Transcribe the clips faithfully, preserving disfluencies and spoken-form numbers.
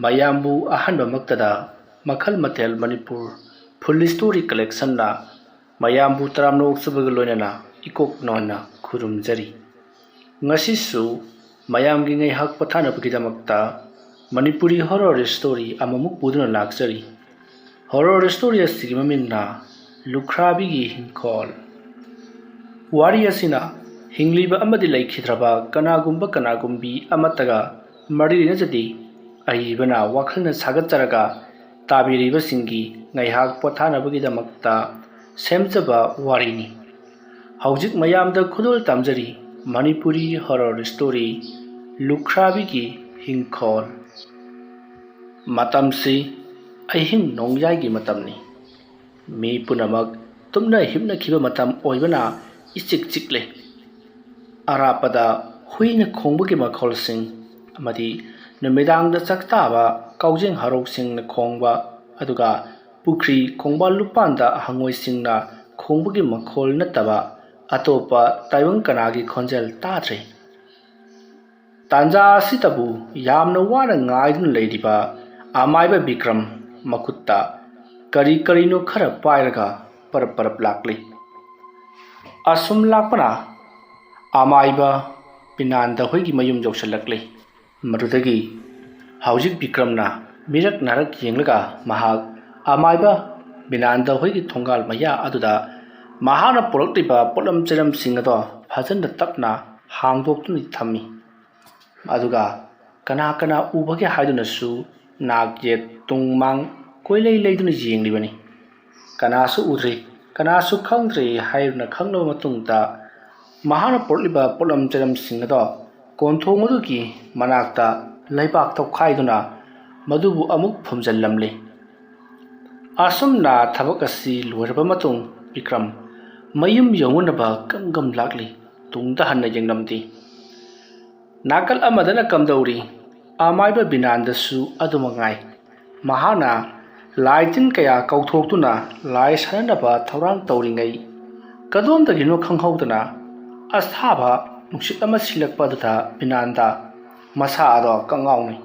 ꯃꯌꯥꯝꯕꯨ ꯑꯍꯥꯟꯕꯃꯛꯇꯗ ꯃꯈꯜ ꯃꯊꯦꯜ ꯃꯅꯤꯄꯨꯔ ꯐꯨꯜ ꯁ꯭ꯇꯣꯔꯤ ꯀꯂꯦꯛꯁꯟꯅ ꯃꯌꯥꯝꯕꯨ ꯇꯔꯥꯝꯅ ꯑꯣꯛꯆꯕꯒ ꯂꯣꯏꯅꯅ ꯏꯀꯣꯛ ꯅꯣꯟꯅ ꯈꯨꯔꯨꯝꯖꯔꯤ꯫ ꯉꯁꯤꯁꯨ ꯃꯌꯥꯝꯒꯤ ꯉꯥꯏꯍꯥꯛ ꯄꯣꯊꯥꯅꯕꯒꯤꯗꯃꯛꯇ ꯃꯅꯤꯄꯨꯔꯤ ꯍꯣꯔꯣꯔ ꯁ꯭ꯇꯣꯔꯤ ꯑꯃꯃꯨꯛ ꯄꯨꯗꯨꯅ ꯂꯥꯛꯆꯔꯤ꯫ ꯍꯣꯔꯣꯔ ꯁ꯭ꯇꯣꯔꯤ ꯑꯁꯤꯒꯤ ꯃꯃꯤꯡꯅ ꯂꯨꯈ꯭ꯔꯥꯕꯤꯒꯤ ꯍꯤꯡꯈꯣꯜ꯫ ꯋꯥꯔꯤ ꯑꯁꯤꯅ ꯍꯤꯡꯂꯤꯕ ꯑꯃꯗꯤ ꯂꯩꯈꯤꯗ꯭ꯔꯕ ꯀꯅꯥꯒꯨꯝꯕ ꯀꯅꯥꯒꯨꯝꯕꯤ ꯑꯃꯠꯇꯒ ꯃꯔꯤ ꯂꯩꯅꯖꯗꯦ꯫ ꯑꯏꯕꯅ ꯋꯥꯈꯜꯅ ꯁꯥꯒꯠꯆꯔꯒ ꯇꯥꯕꯤꯔꯤꯕꯁꯤꯡꯒꯤ ꯉꯥꯏꯍꯥꯛ ꯄꯣꯊꯥꯅꯕꯒꯤꯗꯃꯛꯇ ꯁꯦꯝꯖꯕ ꯋꯥꯔꯤꯅꯤ꯫ ꯍꯧꯖꯤꯛ ꯃꯌꯥꯝꯗ ꯈꯨꯗꯣꯜ ꯇꯝꯖꯔꯤ ꯃꯅꯤꯄꯨꯔꯤ ꯍꯣꯔꯣꯔ ꯁ꯭ꯇꯣꯔꯤ ꯂꯨꯈ꯭ꯔꯥꯕꯤꯒꯤ ꯍꯤꯡꯈꯣꯜ꯫ ꯃꯇꯝꯁꯤ ꯑꯍꯤꯡ ꯅꯣꯡꯌꯥꯏꯒꯤ ꯃꯇꯝꯅꯤ꯫ ꯃꯤ ꯄꯨꯝꯅꯃꯛ ꯇꯨꯝꯅ ꯍꯤꯞꯅꯈꯤꯕ ꯃꯇꯝ ꯑꯣꯏꯕꯅ ꯏꯆꯤꯛ ꯆꯤꯛꯂꯦ꯫ ꯑꯔꯥꯞꯄꯗ ꯍꯨꯏꯅ ꯈꯣꯡꯕꯒꯤ ꯃꯈꯣꯜꯁꯤꯡ ꯑꯃꯗꯤ ꯅꯨꯃꯤꯗꯥꯡꯗ ꯆꯥꯛꯇꯥꯕ ꯀꯥꯎꯖꯦꯡ ꯍꯔꯥꯎꯁꯤꯡꯅ ꯈꯣꯡꯕ, ꯑꯗꯨꯒ ꯄꯨꯈ꯭ꯔꯤ ꯈꯣꯡꯕꯥꯜ ꯂꯨꯄꯥꯟꯗ ꯍꯪꯉꯣꯏꯁꯤꯡꯅ ꯈꯣꯡꯕꯒꯤ ꯃꯈꯣꯜ ꯅꯠꯇꯕ ꯑꯇꯣꯞꯄ ꯇꯥꯏꯕꯪ ꯀꯅꯥꯒꯤ ꯈꯣꯟꯖꯦꯜ ꯇꯥꯗ꯭ꯔꯦ꯫ ꯇꯥꯟꯖꯥ ꯑꯁꯤꯗꯕꯨ ꯌꯥꯝꯅ ꯋꯥꯅ ꯉꯥꯏꯗꯨꯅ ꯂꯩꯔꯤꯕ ꯑꯃꯥꯏꯕ ꯕꯤꯀ꯭ꯔꯝ ꯃꯈꯨꯠꯇ ꯀꯔꯤ ꯀꯔꯤꯅꯣ ꯈꯔ ꯄꯥꯏꯔꯒ ꯄꯔꯞ ꯄꯔꯞ ꯂꯥꯛꯂꯤ꯫ ꯑꯁꯨꯝ ꯂꯥꯛꯄꯅ ꯑꯃꯥꯏꯕ ꯕꯤꯅꯥꯟꯗ ꯍꯣꯏꯒꯤ ꯃꯌꯨꯝ ꯌꯧꯁꯤꯜꯂꯛꯂꯤ꯫ ꯃꯗꯨꯗꯒꯤ ꯍꯧꯖꯤꯛ ꯕꯤꯀ꯭ꯔꯝꯅ ꯃꯤꯔꯛ ꯅꯥꯔꯛ ꯌꯦꯡꯂꯒ ꯃꯍꯥꯛ ꯑꯃꯥꯏꯕ ꯕꯤꯅꯥꯟꯗ ꯍꯣꯏꯒꯤ ꯊꯣꯡꯒꯥꯜ ꯃꯌꯥ ꯑꯗꯨꯗ ꯃꯍꯥꯛꯅ ꯄꯨꯔꯛꯂꯤꯕ ꯄꯣꯠꯂꯝ ꯆꯩꯂꯝꯁꯤꯡ ꯑꯗꯣ ꯐꯖꯅ ꯇꯞꯅ ꯍꯥꯡꯗꯣꯛꯇꯨꯅ ꯊꯝꯃꯤ꯫ ꯑꯗꯨꯒ ꯀꯅꯥ ꯀꯅꯥ ꯎꯕꯒꯦ ꯍꯥꯏꯗꯨꯅꯁꯨ ꯅꯥꯛ ꯌꯦꯠ ꯇꯨꯡ ꯃꯥꯡ ꯀꯣꯏꯂꯩ ꯂꯩꯗꯨꯅ ꯌꯦꯡꯂꯤꯕꯅꯤ꯫ ꯀꯅꯥꯁꯨ ꯎꯗ꯭ꯔꯤ, ꯀꯅꯥꯁꯨ ꯈꯪꯗ꯭ꯔꯤ ꯍꯥꯏꯗꯨꯅ ꯈꯪꯂꯕ ꯃꯇꯨꯡꯗ ꯃꯍꯥꯛꯅ ꯄꯨꯔꯛꯂꯤꯕ ꯄꯣꯠꯂꯝ ꯆꯩꯂꯝꯁꯤꯡ ꯑꯗꯣ ꯀꯣꯟꯊꯣꯡ ꯑꯗꯨꯒꯤ ꯃꯅꯥꯛꯇ ꯂꯩꯕꯥꯛ ꯇꯧꯈꯥꯏꯗꯨꯅ ꯃꯗꯨꯕꯨ ꯑꯃꯨꯛ ꯐꯨꯝꯖꯤꯜꯂꯝꯂꯤ꯫ ꯑꯁꯨꯝꯅ ꯊꯕꯛ ꯑꯁꯤ ꯂꯣꯏꯔꯕ ꯃꯇꯨꯡ ꯕꯤꯀ꯭ꯔꯝ ꯃꯌꯨꯝ ꯌꯧꯅꯅꯕ ꯀꯝ ꯀꯝ ꯂꯥꯛꯂꯤ꯫ ꯇꯨꯡꯗ ꯍꯟꯅ ꯌꯦꯡꯂꯝꯗꯦ꯫ ꯅꯥꯀꯜ ꯑꯃꯗꯅ ꯀꯝꯗꯧꯔꯤ? ꯑꯃꯥꯏꯕ ꯕꯤꯅꯥꯟꯗꯁꯨ ꯑꯗꯨꯃꯉꯥꯏ꯫ ꯃꯍꯥꯛꯅ ꯂꯥꯏ ꯇꯤꯟ ꯀꯌꯥ ꯀꯧꯊꯣꯛꯇꯨꯅ ꯂꯥꯏ ꯁꯥꯟꯅꯅꯕ ꯊꯧꯔꯥꯡ ꯇꯧꯔꯤꯉꯩ, ꯀꯗꯣꯝꯗꯒꯤꯅꯣ ꯈꯪꯍꯧꯗꯅ ꯑꯁꯥꯕ ꯅꯨꯡꯁꯤꯠ ꯑꯃ ꯁꯤꯜꯂꯛꯄ ꯑꯗꯨꯗ ꯕꯤꯅꯥꯟꯗ ꯃꯁꯥ ꯑꯗꯣ ꯀꯪꯉꯥꯎꯅꯩ꯫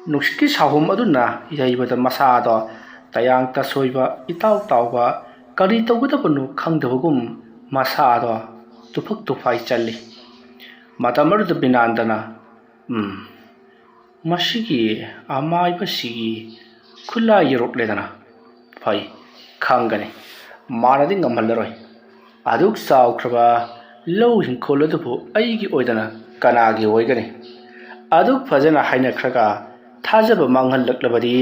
ꯅꯨꯡꯁꯤꯠꯀꯤ ꯁꯥꯍꯨꯝ ꯑꯗꯨꯅ ꯌꯩꯕꯗ ꯃꯁꯥꯗꯣ ꯇꯌꯥꯡ ꯇꯁꯣꯏꯕ, ꯏꯇꯥꯎ ꯇꯥꯎꯕ, ꯀꯔꯤ ꯇꯧꯒꯗꯕꯅꯣ ꯈꯪꯗꯕꯒꯨꯝ ꯃꯁꯥꯗꯣ ꯇꯨꯐꯛ ꯇꯨꯐꯥꯏ ꯆꯜꯂꯤ꯫ ꯃꯇꯝ ꯑꯗꯨꯗ ꯕꯤꯅꯥꯟꯗꯅ, "ꯎꯝ, ꯃꯁꯤꯒꯤ ꯑꯃꯥꯏꯕꯁꯤꯒꯤ ꯈꯨꯠꯂꯥꯏ ꯌꯧꯔꯛꯂꯦꯗꯅ꯫ ꯐꯩ, ꯈꯪꯒꯅꯤ꯫ ꯃꯥꯅꯗꯤ ꯉꯝꯍꯜꯂꯔꯣꯏ꯫ ꯑꯗꯨꯛ ꯆꯥꯎꯈ꯭ꯔꯕ ꯂꯧ ꯏꯪꯈꯣꯜ ꯑꯗꯨꯕꯨ ꯑꯩꯒꯤ ꯑꯣꯏꯗꯅ ꯀꯅꯥꯒꯤ ꯑꯣꯏꯒꯅꯤ? ꯑꯗꯨꯛ ꯐꯖꯅ ꯍꯥꯏꯅꯈ꯭ꯔꯒ ꯊꯥꯖꯕ ꯃꯥꯡꯍꯜꯂꯛꯂꯕꯗꯤ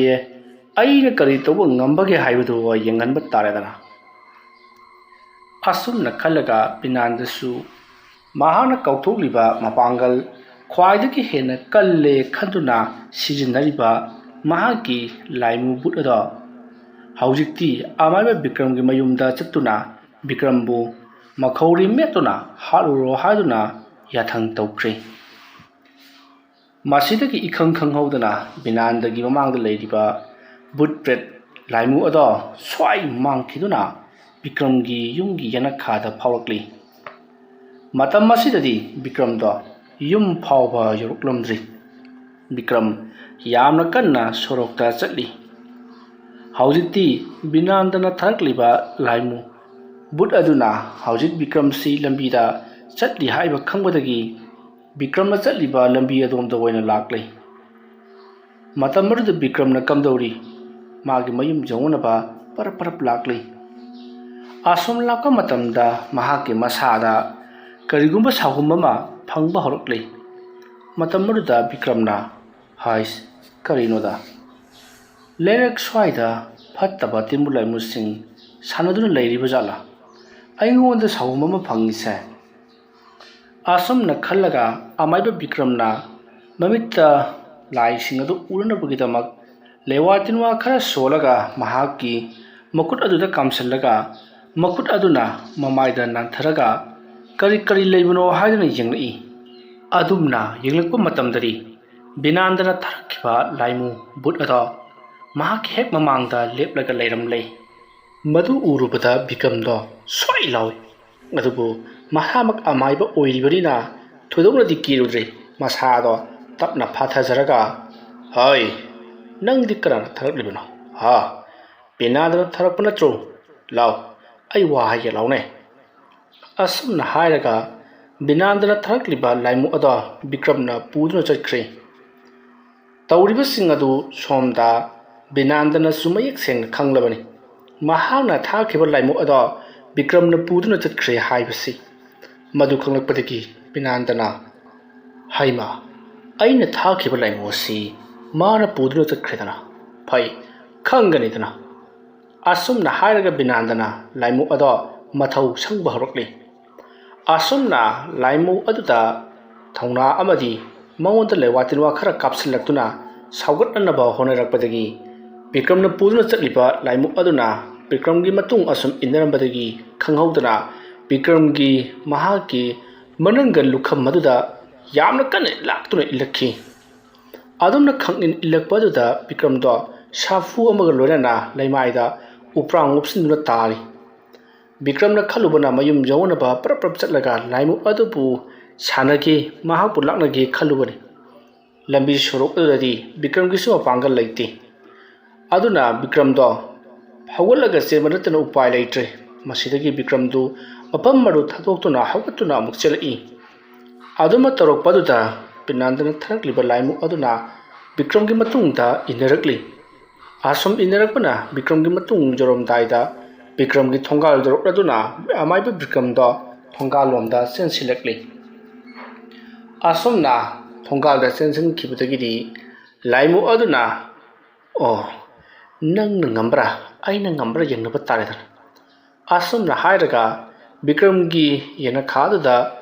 ꯑꯩꯅ ꯀꯔꯤ ꯇꯧꯕ ꯉꯝꯕꯒꯦ ꯍꯥꯏꯕꯗꯨ ꯌꯦꯡꯍꯟꯕ ꯇꯥꯔꯦꯗꯅ"꯫ ꯑꯁꯨꯝꯅ ꯈꯜꯂꯒ ꯕꯤꯅꯥꯟꯗꯁꯨ ꯃꯍꯥꯛꯅ ꯀꯧꯊꯣꯛꯂꯤꯕ ꯃꯄꯥꯡꯒꯜ ꯈ꯭ꯋꯥꯏꯗꯒꯤ ꯍꯦꯟꯅ ꯀꯜꯂꯦ ꯈꯟꯗꯨꯅ ꯁꯤꯖꯤꯟꯅꯔꯤꯕ ꯃꯍꯥꯛꯀꯤ ꯂꯥꯏꯃꯨ ꯕꯨꯠ ꯑꯗꯣ ꯍꯧꯖꯤꯛꯇꯤ ꯑꯃꯥꯏꯕ ꯕꯤꯀ꯭ꯔꯝꯒꯤ ꯃꯌꯨꯝꯗ ꯆꯠꯇꯨꯅ ꯕꯤꯀ꯭ꯔꯝꯕꯨ ꯃꯈꯧꯔꯤ ꯃꯦꯠꯇꯨꯅ ꯍꯥꯠꯂꯨꯔꯣ ꯍꯥꯏꯗꯨꯅ ꯌꯥꯊꯪ ꯇꯧꯈ꯭ꯔꯦ꯫ ꯃꯁꯤꯗꯒꯤ ꯏꯈꯪ ꯈꯪꯍꯧꯗꯅ ꯕꯤꯅꯥꯟꯗꯒꯤ ꯃꯃꯥꯡꯗ ꯂꯩꯔꯤꯕ ꯕꯨꯠ ꯄ꯭ꯔꯦꯠ ꯂꯥꯏꯃꯨ ꯑꯗꯣ ꯁ꯭ꯋꯥꯏ ꯃꯥꯡꯈꯤꯗꯨꯅ ꯕꯤꯀ꯭ꯔꯝꯒꯤ ꯌꯨꯝꯒꯤ ꯌꯦꯅꯈꯥꯗ ꯐꯥꯎꯔꯛꯂꯤ꯫ ꯃꯇꯝ ꯑꯁꯤꯗꯗꯤ ꯕꯤꯀ꯭ꯔꯝꯗꯣ ꯌꯨꯝ ꯐꯥꯎꯕ ꯌꯧꯔꯛꯂꯝꯗ꯭ꯔꯤ꯫ ꯕꯤꯀ꯭ꯔꯝ ꯌꯥꯝꯅ ꯀꯟꯅ ꯁꯣꯔꯣꯛꯇ ꯆꯠꯂꯤ꯫ ꯍꯧꯖꯤꯛꯇꯤ ꯕꯤꯅꯥꯟꯗꯅ ꯊꯥꯔꯛꯂꯤꯕ ꯂꯥꯏꯃꯨ ꯕꯨꯠ ꯑꯗꯨꯅ ꯍꯧꯖꯤꯛ ꯕꯤꯀ꯭ꯔꯝꯁꯤ ꯂꯝꯕꯤꯗ ꯆꯠꯂꯤ ꯍꯥꯏꯕ ꯈꯪꯕꯗꯒꯤ ꯕꯤꯀ꯭ꯔꯝꯅ ꯆꯠꯂꯤꯕ ꯂꯝꯕꯤ ꯑꯗꯣꯝꯗ ꯑꯣꯏꯅ ꯂꯥꯛꯂꯤ꯫ ꯃꯇꯝ ꯑꯗꯨꯗ ꯕꯤꯀ꯭ꯔꯝꯅ ꯀꯝꯗꯧꯔꯤ? ꯃꯥꯒꯤ ꯃꯌꯨꯝ ꯌꯧꯅꯅꯕ ꯄꯔꯞ ꯄꯔꯞ ꯂꯥꯛꯂꯤ꯫ ꯑꯁꯨꯝ ꯂꯥꯛꯄ ꯃꯇꯝꯗ ꯃꯍꯥꯛꯀꯤ ꯃꯁꯥꯗ ꯀꯔꯤꯒꯨꯝꯕ ꯁꯥꯒꯨꯝ ꯑꯃ ꯐꯪꯕ ꯍꯧꯔꯛꯂꯤ꯫ ꯃꯇꯝ ꯑꯗꯨꯗ ꯕꯤꯀ꯭ꯔꯝꯅ, "ꯍꯥꯏꯁ, ꯀꯔꯤꯅꯣꯗ? ꯂꯩꯔꯛ ꯁ꯭ꯋꯥꯏꯗ ꯐꯠꯇꯕ ꯇꯤꯟꯕꯨ ꯂꯥꯏꯃꯨꯁꯤꯡ ꯁꯥꯟꯅꯗꯨꯅ ꯂꯩꯔꯤꯕ ꯖꯥꯠꯂꯥ? ꯑꯩꯉꯣꯟꯗ ꯁꯥꯒꯨꯝ ꯑꯃ ꯐꯪꯉꯤꯁꯦ?" ꯑꯁꯨꯝꯅ ꯈꯜꯂꯒ ꯑꯃꯥꯏꯕ ꯕꯤꯀ꯭ꯔꯝꯅ ꯃꯃꯤꯠꯇ ꯂꯥꯏꯁꯤꯡ ꯑꯗꯨ ꯎꯅꯅꯕꯒꯤꯗꯃꯛ ꯂꯦꯋꯥ ꯇꯤꯟꯋꯥ ꯈꯔ ꯁꯣꯜꯂꯒ ꯃꯍꯥꯛꯀꯤ ꯃꯈꯨꯠ ꯑꯗꯨꯗ ꯀꯥꯝꯁꯤꯜꯂꯒ ꯃꯈꯨꯠ ꯑꯗꯨꯅ ꯃꯃꯥꯏꯗ ꯅꯥꯟꯊꯔꯒ ꯀꯔꯤ ꯀꯔꯤ ꯂꯩꯕꯅꯣ ꯍꯥꯏꯗꯨꯅ ꯌꯦꯡꯂꯛꯏ꯫ ꯑꯗꯨꯝꯅ ꯌꯦꯡꯂꯛꯄ ꯃꯇꯝꯗꯗꯤ ꯕꯤꯅꯥꯟꯗꯅ ꯊꯥꯔꯛꯈꯤꯕ ꯂꯥꯏꯃꯨ ꯕꯨꯠ ꯑꯗꯣ ꯃꯍꯥꯛꯀꯤ ꯍꯦꯛ ꯃꯃꯥꯡꯗ ꯂꯦꯞꯂꯒ ꯂꯩꯔꯝꯂꯦ꯫ ꯃꯗꯨ ꯎꯔꯨꯕꯗ ꯕꯤꯀ꯭ꯔꯝꯗꯣ ꯁ꯭ꯋꯥꯏ ꯂꯥꯎꯏ꯫ ꯑꯗꯨꯕꯨ ꯃꯁꯥꯃꯛ ꯑꯃꯥꯏꯕ ꯑꯣꯏꯔꯤꯕꯅꯤꯅ ꯊꯣꯏꯗꯣꯛꯅꯗꯤ ꯀꯤꯔꯨꯗ꯭ꯔꯦ꯫ ꯃꯁꯥꯗꯣ ꯇꯞꯅ ꯐꯥꯊꯖꯔꯒ "ꯍꯥꯏ, ꯅꯪꯗꯤ ꯀꯅꯥꯅ ꯊꯥꯔꯛꯂꯤꯕꯅꯣ? ꯍꯥ, ꯕꯤꯅꯥꯟꯗꯅ ꯊꯥꯔꯛꯄ ꯅꯠꯇ꯭ꯔꯣ? ꯂꯥꯎ, ꯑꯩ ꯋꯥ ꯍꯥꯏꯒꯦ ꯂꯥꯎꯅꯦ"꯫ ꯑꯁꯨꯝꯅ ꯍꯥꯏꯔꯒ ꯕꯤꯅꯥꯟꯗꯅ ꯊꯥꯔꯛꯂꯤꯕ ꯂꯥꯏꯃꯨ ꯑꯗꯣ ꯕꯤꯀ꯭ꯔꯝꯅ ꯄꯨꯗꯨꯅ ꯆꯠꯈ꯭ꯔꯦ꯫ ꯇꯧꯔꯤꯕꯁꯤꯡ ꯑꯗꯨ ꯁꯣꯝꯗ ꯕꯤꯅꯥꯟꯗꯅꯁꯨ ꯃꯌꯦꯛ ꯁꯦꯡꯅ ꯈꯪꯂꯕꯅꯤ꯫ ꯃꯍꯥꯛꯅ ꯊꯥꯈꯤꯕ ꯂꯥꯏꯃꯨ ꯑꯗꯣ ꯕꯤꯀ꯭ꯔꯝꯅ ꯄꯨꯗꯨꯅ ꯆꯠꯈ꯭ꯔꯦ ꯍꯥꯏꯕꯁꯤ꯫ ꯃꯗꯨ ꯈꯪꯂꯛꯄꯗꯒꯤ ꯕꯤꯅꯥꯟꯗꯅ, "ꯍꯩꯃꯥ, ꯑꯩꯅ ꯊꯥꯈꯤꯕ ꯂꯥꯏꯃꯨ ꯑꯁꯤ ꯃꯥꯅ ꯄꯨꯗꯨꯅ ꯆꯠꯈ꯭ꯔꯦꯗꯅ꯫ ꯐꯩ, ꯈꯪꯒꯅꯤꯗꯅ"꯫ ꯑꯁꯨꯝꯅ ꯍꯥꯏꯔꯒ ꯕꯤꯅꯥꯟꯗꯅ ꯂꯥꯏꯃꯨ ꯑꯗꯣ ꯃꯊꯧ ꯁꯪꯕ ꯍꯧꯔꯛꯂꯤ꯫ ꯑꯁꯨꯝꯅ ꯂꯥꯏꯃꯨ ꯑꯗꯨꯗ ꯊꯧꯅꯥ ꯑꯃꯗꯤ ꯃꯉꯣꯟꯗ ꯂꯩꯋꯥ ꯇꯤꯟꯋꯥ ꯈꯔ ꯀꯥꯞꯁꯤꯜꯂꯛꯇꯨꯅ ꯁꯥꯎꯒꯠꯅꯅꯕ ꯍꯣꯠꯅꯔꯛꯄꯗꯒꯤ ꯕꯤꯀ꯭ꯔꯝꯅ ꯄꯨꯗꯨꯅ ꯆꯠꯂꯤꯕ ꯂꯥꯏꯃꯨ ꯑꯗꯨꯅ ꯕꯤꯀ꯭ꯔꯝꯒꯤ ꯃꯇꯨꯡ ꯑꯁꯨꯝ ꯏꯟꯅꯔꯝꯕꯗꯒꯤ ꯈꯪꯍꯧꯗꯅ ꯕꯤꯀ꯭ꯔꯝꯒꯤ ꯃꯍꯥꯛꯀꯤ ꯃꯅꯪꯒꯟ ꯂꯨꯈꯝ ꯑꯗꯨꯗ ꯌꯥꯝꯅ ꯀꯟꯅ ꯂꯥꯛꯇꯨꯅ ꯏꯜꯂꯛꯈꯤ꯫ ꯑꯗꯨꯝꯅ ꯈꯪꯏꯟ ꯏꯜꯂꯛꯄ ꯑꯗꯨꯗ ꯕꯤꯀ꯭ꯔꯝꯗꯣ ꯁꯥꯐꯨ ꯑꯃꯒ ꯂꯣꯏꯅꯅ ꯂꯩꯃꯥꯏꯗ ꯎꯄ꯭ꯔꯥꯡ ꯎꯞꯁꯤꯟꯗꯨꯅ ꯇꯥꯔꯤ꯫ ꯕꯤꯀ꯭ꯔꯝꯅ ꯈꯜꯂꯨꯕꯅ ꯃꯌꯨꯝ ꯌꯧꯅꯕ ꯄ꯭ꯔꯞ ꯄ꯭ꯔꯞ ꯆꯠꯂꯒ ꯂꯥꯏꯃꯨ ꯑꯗꯨꯕꯨ ꯁꯥꯟꯅꯒꯦ, ꯃꯍꯥꯛꯄꯨ ꯂꯥꯛꯅꯒꯦ ꯈꯜꯂꯨꯕꯅꯤ꯫ ꯂꯝꯕꯤ ꯁꯣꯔꯣꯛ ꯑꯗꯨꯗꯗꯤ ꯕꯤꯀ꯭ꯔꯝꯒꯤꯁꯨ ꯃꯄꯥꯡꯒꯜ ꯂꯩꯇꯦ꯫ ꯑꯗꯨꯅ ꯕꯤꯀ꯭ꯔꯝꯗꯣ ꯍꯧꯒꯠꯂꯒ ꯆꯦꯟꯕ ꯅꯠꯇꯅ ꯎꯄꯥꯏ ꯂꯩꯇ꯭ꯔꯦ꯫ ꯃꯁꯤꯗꯒꯤ ꯕꯤꯀ꯭ꯔꯝꯗꯨ ꯃꯐꯝ ꯑꯗꯨ ꯊꯥꯗꯣꯛꯇꯨꯅ ꯍꯧꯒꯠꯇꯨꯅ ꯑꯃꯨꯛ ꯆꯦꯜꯂꯛꯏ꯫ ꯑꯗꯨꯃ ꯇꯧꯔꯛꯄ ꯑꯗꯨꯗ ꯕꯤꯅꯥꯟꯗꯅ ꯊꯥꯔꯛꯂꯤꯕ ꯂꯥꯏꯃꯨ ꯑꯗꯨꯅ ꯕꯤꯀ꯭ꯔꯝꯒꯤ ꯃꯇꯨꯡꯗ ꯏꯟꯅꯔꯛꯂꯤ꯫ ꯑꯁꯨꯝ ꯏꯟꯅꯔꯛꯄꯅ ꯕꯤꯀ꯭ꯔꯝꯒꯤ ꯃꯇꯨꯡ ꯌꯧꯔꯝꯗꯥꯏꯗ ꯕꯤꯀ꯭ꯔꯝꯒꯤ ꯊꯣꯡꯒꯥꯜ ꯌꯧꯔꯛꯂꯗꯨꯅ ꯑꯃꯥꯏꯕ ꯕꯤꯀ꯭ꯔꯝꯗꯣ ꯊꯣꯡꯒꯥꯜꯂꯣꯝꯗ ꯆꯦꯟꯁꯤꯜꯂꯛꯂꯤ꯫ ꯑꯁꯨꯝꯅ ꯊꯣꯡꯒꯥꯜꯗ ꯆꯦꯟꯁꯤꯟꯈꯤꯕꯗꯒꯤꯗꯤ ꯂꯥꯏꯃꯨ ꯑꯗꯨꯅ, "ꯑꯣ, ꯅꯪꯅ ꯉꯝꯕ꯭ꯔꯥ, ꯑꯩꯅ ꯉꯝꯕ꯭ꯔꯥ ꯌꯦꯡꯅꯕ ꯇꯥꯔꯦꯗꯅ"꯫ ꯑꯁꯨꯝꯅ ꯍꯥꯏꯔꯒ ꯕꯤꯀ꯭ꯔꯝꯒꯤ ꯌꯦꯅꯈꯥꯗꯨꯗ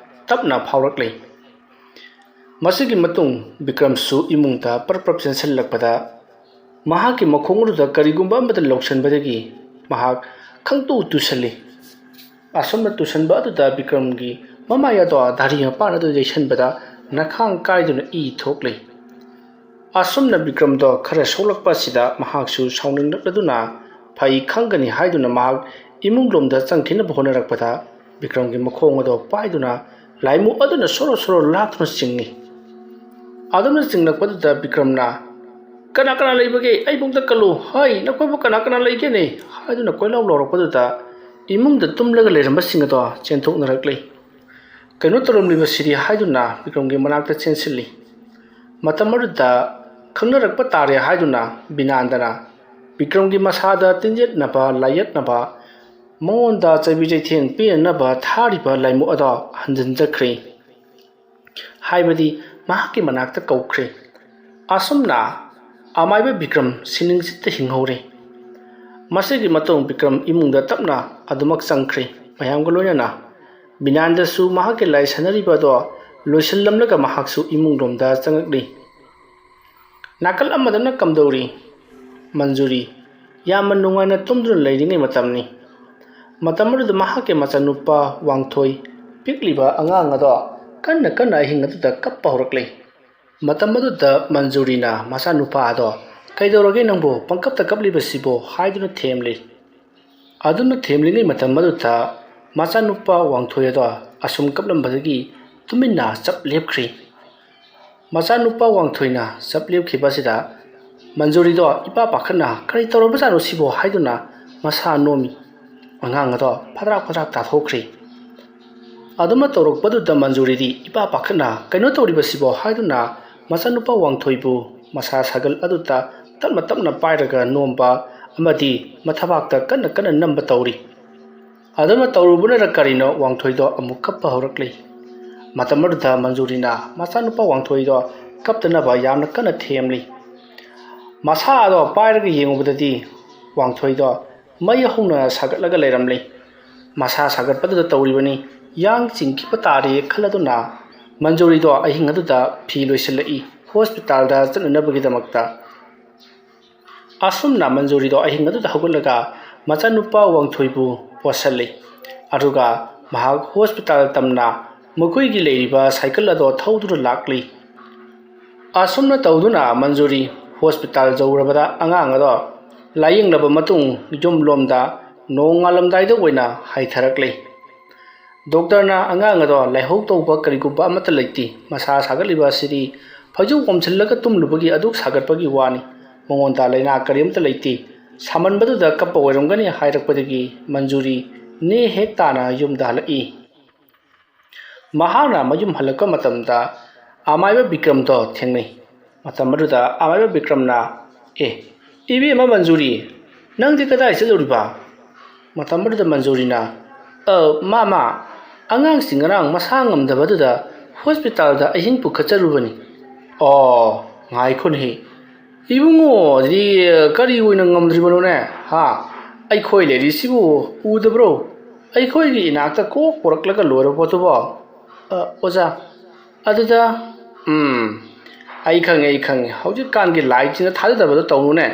ꯇꯞꯅ ꯐꯥꯎꯔꯛꯂꯤ꯫ ꯃꯁꯤꯒꯤ ꯃꯇꯨꯡ ꯕꯤꯀ꯭ꯔꯝꯁꯨ ꯏꯃꯨꯡꯗ ꯄ꯭ꯔꯞ ꯄ꯭ꯔꯞ ꯆꯦꯟꯁꯤꯜꯂꯛꯄꯗ ꯃꯍꯥꯛꯀꯤ ꯃꯈꯣꯡ ꯑꯗꯨꯗ ꯀꯔꯤꯒꯨꯝꯕ ꯑꯃꯗ ꯂꯧꯁꯤꯟꯕꯗꯒꯤ ꯃꯍꯥꯛ ꯈꯪꯇꯨ ꯇꯨꯁꯜꯂꯤ꯫ ꯑꯁꯨꯝꯅ ꯇꯨꯁꯟꯕ ꯑꯗꯨꯗ ꯕꯤꯀ꯭ꯔꯝꯒꯤ ꯃꯃꯥꯏ ꯑꯗꯣ ꯙꯥꯔꯤ ꯃꯄꯥꯟ ꯑꯗꯨ ꯌꯩꯁꯟꯕꯗ ꯅꯈꯥꯡ ꯀꯥꯏꯗꯨꯅ ꯏ ꯊꯣꯛꯂꯤ꯫ ꯑꯁꯨꯝꯅ ꯕꯤꯀ꯭ꯔꯝꯗꯣ ꯈꯔ ꯁꯣꯛꯂꯛꯄ ꯑꯁꯤꯗ ꯃꯍꯥꯛꯁꯨ ꯁꯥꯎꯅꯤꯡꯂꯛꯂꯗꯨꯅ ꯐꯩ ꯈꯪꯒꯅꯤ ꯍꯥꯏꯗꯨꯅ ꯃꯍꯥꯛ ꯏꯃꯨꯡꯂꯣꯝꯗ ꯆꯪꯈꯤꯅꯕ ꯍꯣꯠꯅꯔꯛꯄꯗ ꯕꯤꯀ꯭ꯔꯝꯒꯤ ꯃꯈꯣꯡ ꯑꯗꯣ ꯄꯥꯏꯗꯨꯅ ꯂꯥꯏꯃꯨ ꯑꯗꯨꯅ ꯁꯣꯔꯣ ꯁꯣꯔꯣ ꯂꯥꯛꯇꯨꯅ ꯆꯤꯡꯏ꯫ ꯑꯗꯨꯝꯅ ꯆꯤꯡꯂꯛꯄꯗꯨꯗ ꯕꯤꯀ꯭ꯔꯝꯅ "ꯀꯅꯥ ꯀꯅꯥ ꯂꯩꯕꯒꯦ? ꯑꯩꯕꯨ ꯑꯝꯇ ꯀꯜꯂꯨ꯫ ꯍꯩ, ꯅꯈꯣꯏꯕꯨ ꯀꯅꯥ ꯀꯅꯥ ꯂꯩꯒꯦꯅꯦ?" ꯍꯥꯏꯗꯨꯅ ꯀꯣꯏꯂꯥꯎ ꯂꯥꯎꯔꯛꯄꯗꯨꯗ ꯏꯃꯨꯡꯗ ꯇꯨꯝꯂꯒ ꯂꯩꯔꯝꯕꯁꯤꯡ ꯑꯗꯣ ꯆꯦꯟꯊꯣꯛꯅꯔꯛꯂꯤ꯫ "ꯀꯩꯅꯣ ꯇꯧꯔꯝꯂꯤꯕꯁꯤꯗꯤ?" ꯍꯥꯏꯗꯨꯅ ꯕꯤꯀ꯭ꯔꯝꯒꯤ ꯃꯅꯥꯛꯇ ꯆꯦꯟꯁꯤꯜꯂꯤ꯫ ꯃꯇꯝ ꯑꯗꯨꯗ ꯈꯪꯅꯔꯛꯄ ꯇꯥꯔꯦ ꯍꯥꯏꯗꯨꯅ ꯕꯤꯅꯥꯟꯗꯅ ꯕꯤꯀ꯭ꯔꯝꯒꯤ ꯃꯁꯥꯗ ꯇꯤꯟꯖꯦꯠꯅꯕ, ꯂꯥꯏꯌꯦꯠꯅꯕ, ꯃꯉꯣꯟꯗ ꯆꯩꯕꯤ ꯆꯩꯊꯦꯡ ꯄꯤꯅꯅꯕ ꯊꯥꯔꯤꯕ ꯂꯥꯏꯃꯨ ꯑꯗꯣ ꯍꯟꯖꯤꯟꯖꯈ꯭ꯔꯦ꯫ ꯍꯥꯏꯕꯗꯤ ꯃꯍꯥꯛꯀꯤ ꯃꯅꯥꯛꯇ ꯀꯧꯈ꯭ꯔꯦ꯫ ꯑꯁꯨꯝꯅ ꯑꯃꯥꯏꯕ ꯕꯤꯀ꯭ꯔꯝ ꯁꯤꯅꯤꯡꯆꯤꯠꯇ ꯍꯤꯡꯍꯧꯔꯦ꯫ ꯃꯁꯤꯒꯤ ꯃꯇꯨꯡ ꯕꯤꯀ꯭ꯔꯝ ꯏꯃꯨꯡꯗ ꯇꯞꯅ ꯑꯗꯨꯃꯛ ꯆꯪꯈ꯭ꯔꯦ꯫ ꯃꯌꯥꯝꯒ ꯂꯣꯏꯅꯅ ꯕꯤꯅꯥꯟꯗꯁꯨ ꯃꯍꯥꯛꯀꯤ ꯂꯥꯏ ꯁꯥꯟꯅꯔꯤꯕ ꯑꯗꯣ ꯂꯣꯏꯁꯤꯜꯂꯝꯂꯒ ꯃꯍꯥꯛꯁꯨ ꯏꯃꯨꯡ ꯂꯣꯝꯗ ꯆꯪꯉꯛꯂꯤ꯫ ꯅꯥꯀꯜ ꯑꯃꯗꯅ ꯀꯝꯗꯧꯔꯤ? ꯃꯟꯖꯨꯔꯤ ꯌꯥꯝꯅ ꯅꯨꯡꯉꯥꯏꯅ ꯇꯨꯝꯗꯨꯅ ꯂꯩꯔꯤꯉꯩ ꯃꯇꯝꯅꯤ꯫ ꯃꯇꯝ ꯑꯗꯨꯗ ꯃꯍꯥꯛꯀꯤ ꯃꯆꯥꯅꯨꯄꯥ ꯋꯥꯡꯊꯣꯏ, ꯄꯤꯛꯂꯤꯕ ꯑꯉꯥꯡ ꯑꯗꯣ ꯀꯟꯅ ꯀꯟꯅ ꯑꯍꯤꯡ ꯑꯗꯨꯗ ꯀꯞꯄ ꯍꯧꯔꯛꯂꯦ꯫ ꯃꯇꯝ ꯑꯗꯨꯗ ꯃꯟꯖꯨꯔꯤꯅ ꯃꯆꯥꯅꯨꯄꯥ ꯑꯗꯣ, "ꯀꯩꯗꯧꯔꯒꯦ ꯅꯪꯕꯨ ꯄꯪꯀꯞꯇ ꯀꯞꯂꯤꯕꯁꯤꯕꯣ?" ꯍꯥꯏꯗꯨꯅ ꯊꯦꯝꯂꯤ꯫ ꯑꯗꯨꯅ ꯊꯦꯝꯂꯤꯉꯩ ꯃꯇꯝ ꯑꯗꯨꯗ ꯃꯆꯥꯅꯨꯄꯥ ꯋꯥꯡꯊꯣꯏ ꯑꯗꯣ ꯑꯁꯨꯝ ꯀꯞꯂꯝꯕꯗꯒꯤ ꯇꯨꯃꯤꯟꯅ ꯆꯞ ꯂꯦꯞꯈ꯭ꯔꯤ꯫ ꯃꯆꯥꯅꯨꯄꯥ ꯋꯥꯡꯊꯣꯏꯅ ꯆꯞ ꯂꯦꯞꯈꯤꯕ ꯑꯁꯤꯗ ꯃꯟꯖꯨꯔꯤꯗꯣ ꯏꯄꯥ ꯄꯥꯈꯠꯅ, "ꯀꯔꯤ ꯇꯧꯔꯕꯖꯥꯠꯅꯣ ꯁꯤꯕꯣ?" ꯍꯥꯏꯗꯨꯅ ꯃꯁꯥ ꯅꯣꯝꯃꯤ꯫ ꯑꯉꯥꯡ ꯑꯗꯣ ꯐꯗ꯭ꯔꯥꯛ ꯐꯗ꯭ꯔꯥꯛ ꯇꯥꯊꯣꯛꯈ꯭ꯔꯤ꯫ ꯑꯗꯨꯃ ꯇꯧꯔꯛꯄꯗꯨꯗ ꯃꯟꯖꯨꯔꯤꯗꯤ ꯏꯄꯥ ꯄꯥꯈꯠꯅ, "ꯀꯩꯅꯣ ꯇꯧꯔꯤꯕꯁꯤꯕꯣ?" ꯍꯥꯏꯗꯨꯅ ꯃꯆꯥꯅꯨꯄꯥ ꯋꯥꯡꯊꯣꯏꯕꯨ ꯃꯁꯥ ꯁꯥꯒꯜ ꯑꯗꯨꯗ ꯇꯞꯅ ꯇꯞꯅ ꯄꯥꯏꯔꯒ ꯅꯣꯝꯕ ꯑꯃꯗꯤ ꯃꯊꯕꯥꯛꯇ ꯀꯟꯅ ꯀꯟꯅ ꯅꯝꯕ ꯇꯧꯔꯤ꯫ ꯑꯗꯨꯃ ꯇꯧꯔꯨꯕꯅꯔ ꯀꯔꯤꯅꯣ, ꯋꯥꯡꯊꯣꯏꯗꯣ ꯑꯃꯨꯛ ꯀꯞꯄ ꯍꯧꯔꯛꯂꯤ꯫ ꯃꯇꯝ ꯑꯗꯨꯗ ꯃꯟꯖꯨꯔꯤꯅ ꯃꯆꯥꯅꯨꯄꯥ ꯋꯥꯡꯊꯣꯏꯗꯣ ꯀꯞꯇꯅꯕ ꯌꯥꯝꯅ ꯀꯟꯅ ꯊꯦꯝꯂꯤ꯫ ꯃꯁꯥ ꯑꯗꯣ ꯄꯥꯏꯔꯒ ꯌꯦꯡꯉꯨꯕꯗꯗꯤ ꯋꯥꯡꯊꯣꯏꯗꯣ ꯃꯩ ꯍꯧꯅ ꯁꯥꯒꯠꯂꯒ ꯂꯩꯔꯝꯂꯤ꯫ ꯃꯁꯥ ꯁꯥꯒꯠꯄꯗꯨꯗ ꯇꯧꯔꯤꯕꯅꯤ, ꯌꯥꯡ ꯆꯤꯡꯈꯤꯕ ꯇꯥꯔꯦ ꯈꯜꯂꯗꯨꯅ ꯃꯟꯖꯨꯔꯤꯗꯣ ꯑꯍꯤꯡ ꯑꯗꯨꯗ ꯐꯤ ꯂꯣꯏꯁꯤꯜꯂꯛꯏ ꯍꯣꯁꯄꯤꯇꯥꯜꯗ ꯆꯠꯅꯅꯕꯒꯤꯗꯃꯛꯇ꯫ ꯑꯁꯨꯝꯅ ꯃꯟꯖꯨꯔꯤꯗꯣ ꯑꯍꯤꯡ ꯑꯗꯨꯗ ꯍꯧꯒꯠꯂꯒ ꯃꯆꯥꯅꯨꯄꯥ ꯋꯥꯡꯊꯣꯏꯕꯨ ꯄꯣꯠꯁꯜꯂꯤ꯫ ꯑꯗꯨꯒ ꯃꯍꯥꯛ ꯍꯣꯁꯄꯤꯇꯥꯜ ꯇꯝꯅ ꯃꯈꯣꯏꯒꯤ ꯂꯩꯔꯤꯕ ꯁꯥꯏꯀꯜ ꯑꯗꯣ ꯊꯧꯗꯨꯅ ꯂꯥꯛꯂꯤ꯫ ꯑꯁꯨꯝꯅ ꯇꯧꯗꯨꯅ ꯃꯟꯖꯨꯔꯤ ꯍꯣꯁꯄꯤꯇꯥꯜ ꯌꯧꯔꯕꯗ ꯑꯉꯥꯡ ꯑꯗꯣ ꯂꯥꯌꯦꯡꯂꯕ ꯃꯇꯨꯡ ꯌꯨꯝꯂꯣꯝꯗ ꯅꯣꯡꯉꯥꯜꯂꯝꯗꯥꯏꯗ ꯑꯣꯏꯅ ꯍꯥꯏꯊꯔꯛꯂꯤ꯫ ꯗꯣꯛꯇꯔꯅ ꯑꯉꯥꯡ ꯑꯗꯣ ꯂꯥꯏꯍꯧ ꯇꯧꯕ ꯀꯔꯤꯒꯨꯝꯕ ꯑꯃꯠꯇ ꯂꯩꯇꯦ, ꯃꯁꯥ ꯁꯥꯒꯠꯂꯤꯕ ꯑꯁꯤꯗꯤ ꯐꯩꯖꯨꯞ ꯑꯣꯝꯁꯤꯜꯂꯒ ꯇꯨꯝꯂꯨꯕꯒꯤ ꯑꯗꯨꯛ ꯁꯥꯒꯠꯄꯒꯤ ꯋꯥꯅꯤ꯫ ꯃꯉꯣꯟꯗ ꯂꯥꯏꯅꯥ ꯀꯔꯤꯝꯇ ꯂꯩꯇꯦ꯫ ꯁꯥꯃꯟꯕꯗꯨꯗ ꯀꯞꯄ ꯑꯣꯏꯔꯝꯒꯅꯤ ꯍꯥꯏꯔꯛꯄꯗꯒꯤ ꯃꯟꯖꯨꯔꯤ ꯅꯦ ꯍꯦꯛ ꯇꯥꯅ ꯌꯨꯝꯗ ꯍꯜꯂꯛꯏ꯫ ꯃꯍꯥꯛꯅ ꯃꯌꯨꯝ ꯍꯜꯂꯛꯄ ꯃꯇꯝꯗ ꯑꯃꯥꯏꯕ ꯕꯤꯀ꯭ꯔꯝꯗꯣ ꯊꯦꯡꯅꯩ꯫ ꯃꯇꯝ ꯑꯗꯨꯗ ꯑꯃꯥꯏꯕ ꯕꯤꯀ꯭ꯔꯝꯅ, "ꯑꯦ, ꯏꯕꯦꯝꯃ ꯃꯟꯖꯨꯔꯤ, ꯅꯪꯗꯤ ꯀꯗꯥꯏ ꯆꯠꯂꯨꯔꯤꯕ?" ꯃꯇꯝ ꯑꯗꯨꯗ ꯃꯟꯖꯨꯔꯤꯅ, "ꯑ, ꯃꯥꯃ, ꯑꯉꯥꯡꯁꯤꯡ ꯉꯔꯥꯡ ꯃꯁꯥ ꯉꯝꯗꯕꯗꯨꯗ ꯍꯣꯁꯄꯤꯇꯥꯜꯗ ꯑꯍꯤꯡ ꯄꯨꯈꯠꯆꯔꯨꯕꯅꯤ꯫" "ꯑꯣ, ꯉꯥꯏꯈꯣꯅꯦꯍꯦ, ꯏꯕꯨꯡꯉꯣꯗꯤ ꯀꯔꯤ ꯑꯣꯏꯅ ꯉꯝꯗ꯭ꯔꯤꯕꯅꯣꯅꯦ? ꯍꯥ? ꯑꯩꯈꯣꯏ ꯂꯩꯔꯤꯁꯤꯕꯨ ꯎꯗꯕ꯭ꯔꯣ? ꯑꯩꯈꯣꯏꯒꯤ ꯏꯅꯥꯛꯇ ꯀꯣꯛ ꯄꯨꯔꯛꯂꯒ ꯂꯣꯏꯔꯕ ꯄꯣꯠꯇꯨꯕꯣ?" "ꯑ, ꯑꯣꯖꯥ, ꯑꯗꯨꯗ, ꯎꯝ, ꯑꯩ ꯈꯪꯉꯦ, ꯑꯩ ꯈꯪꯉꯦ꯫ ꯍꯧꯖꯤꯛꯀꯥꯟꯒꯤ ꯂꯥꯏꯁꯤꯡꯗ ꯊꯥꯖꯗꯕꯗꯣ ꯇꯧꯅꯨꯅꯦ꯫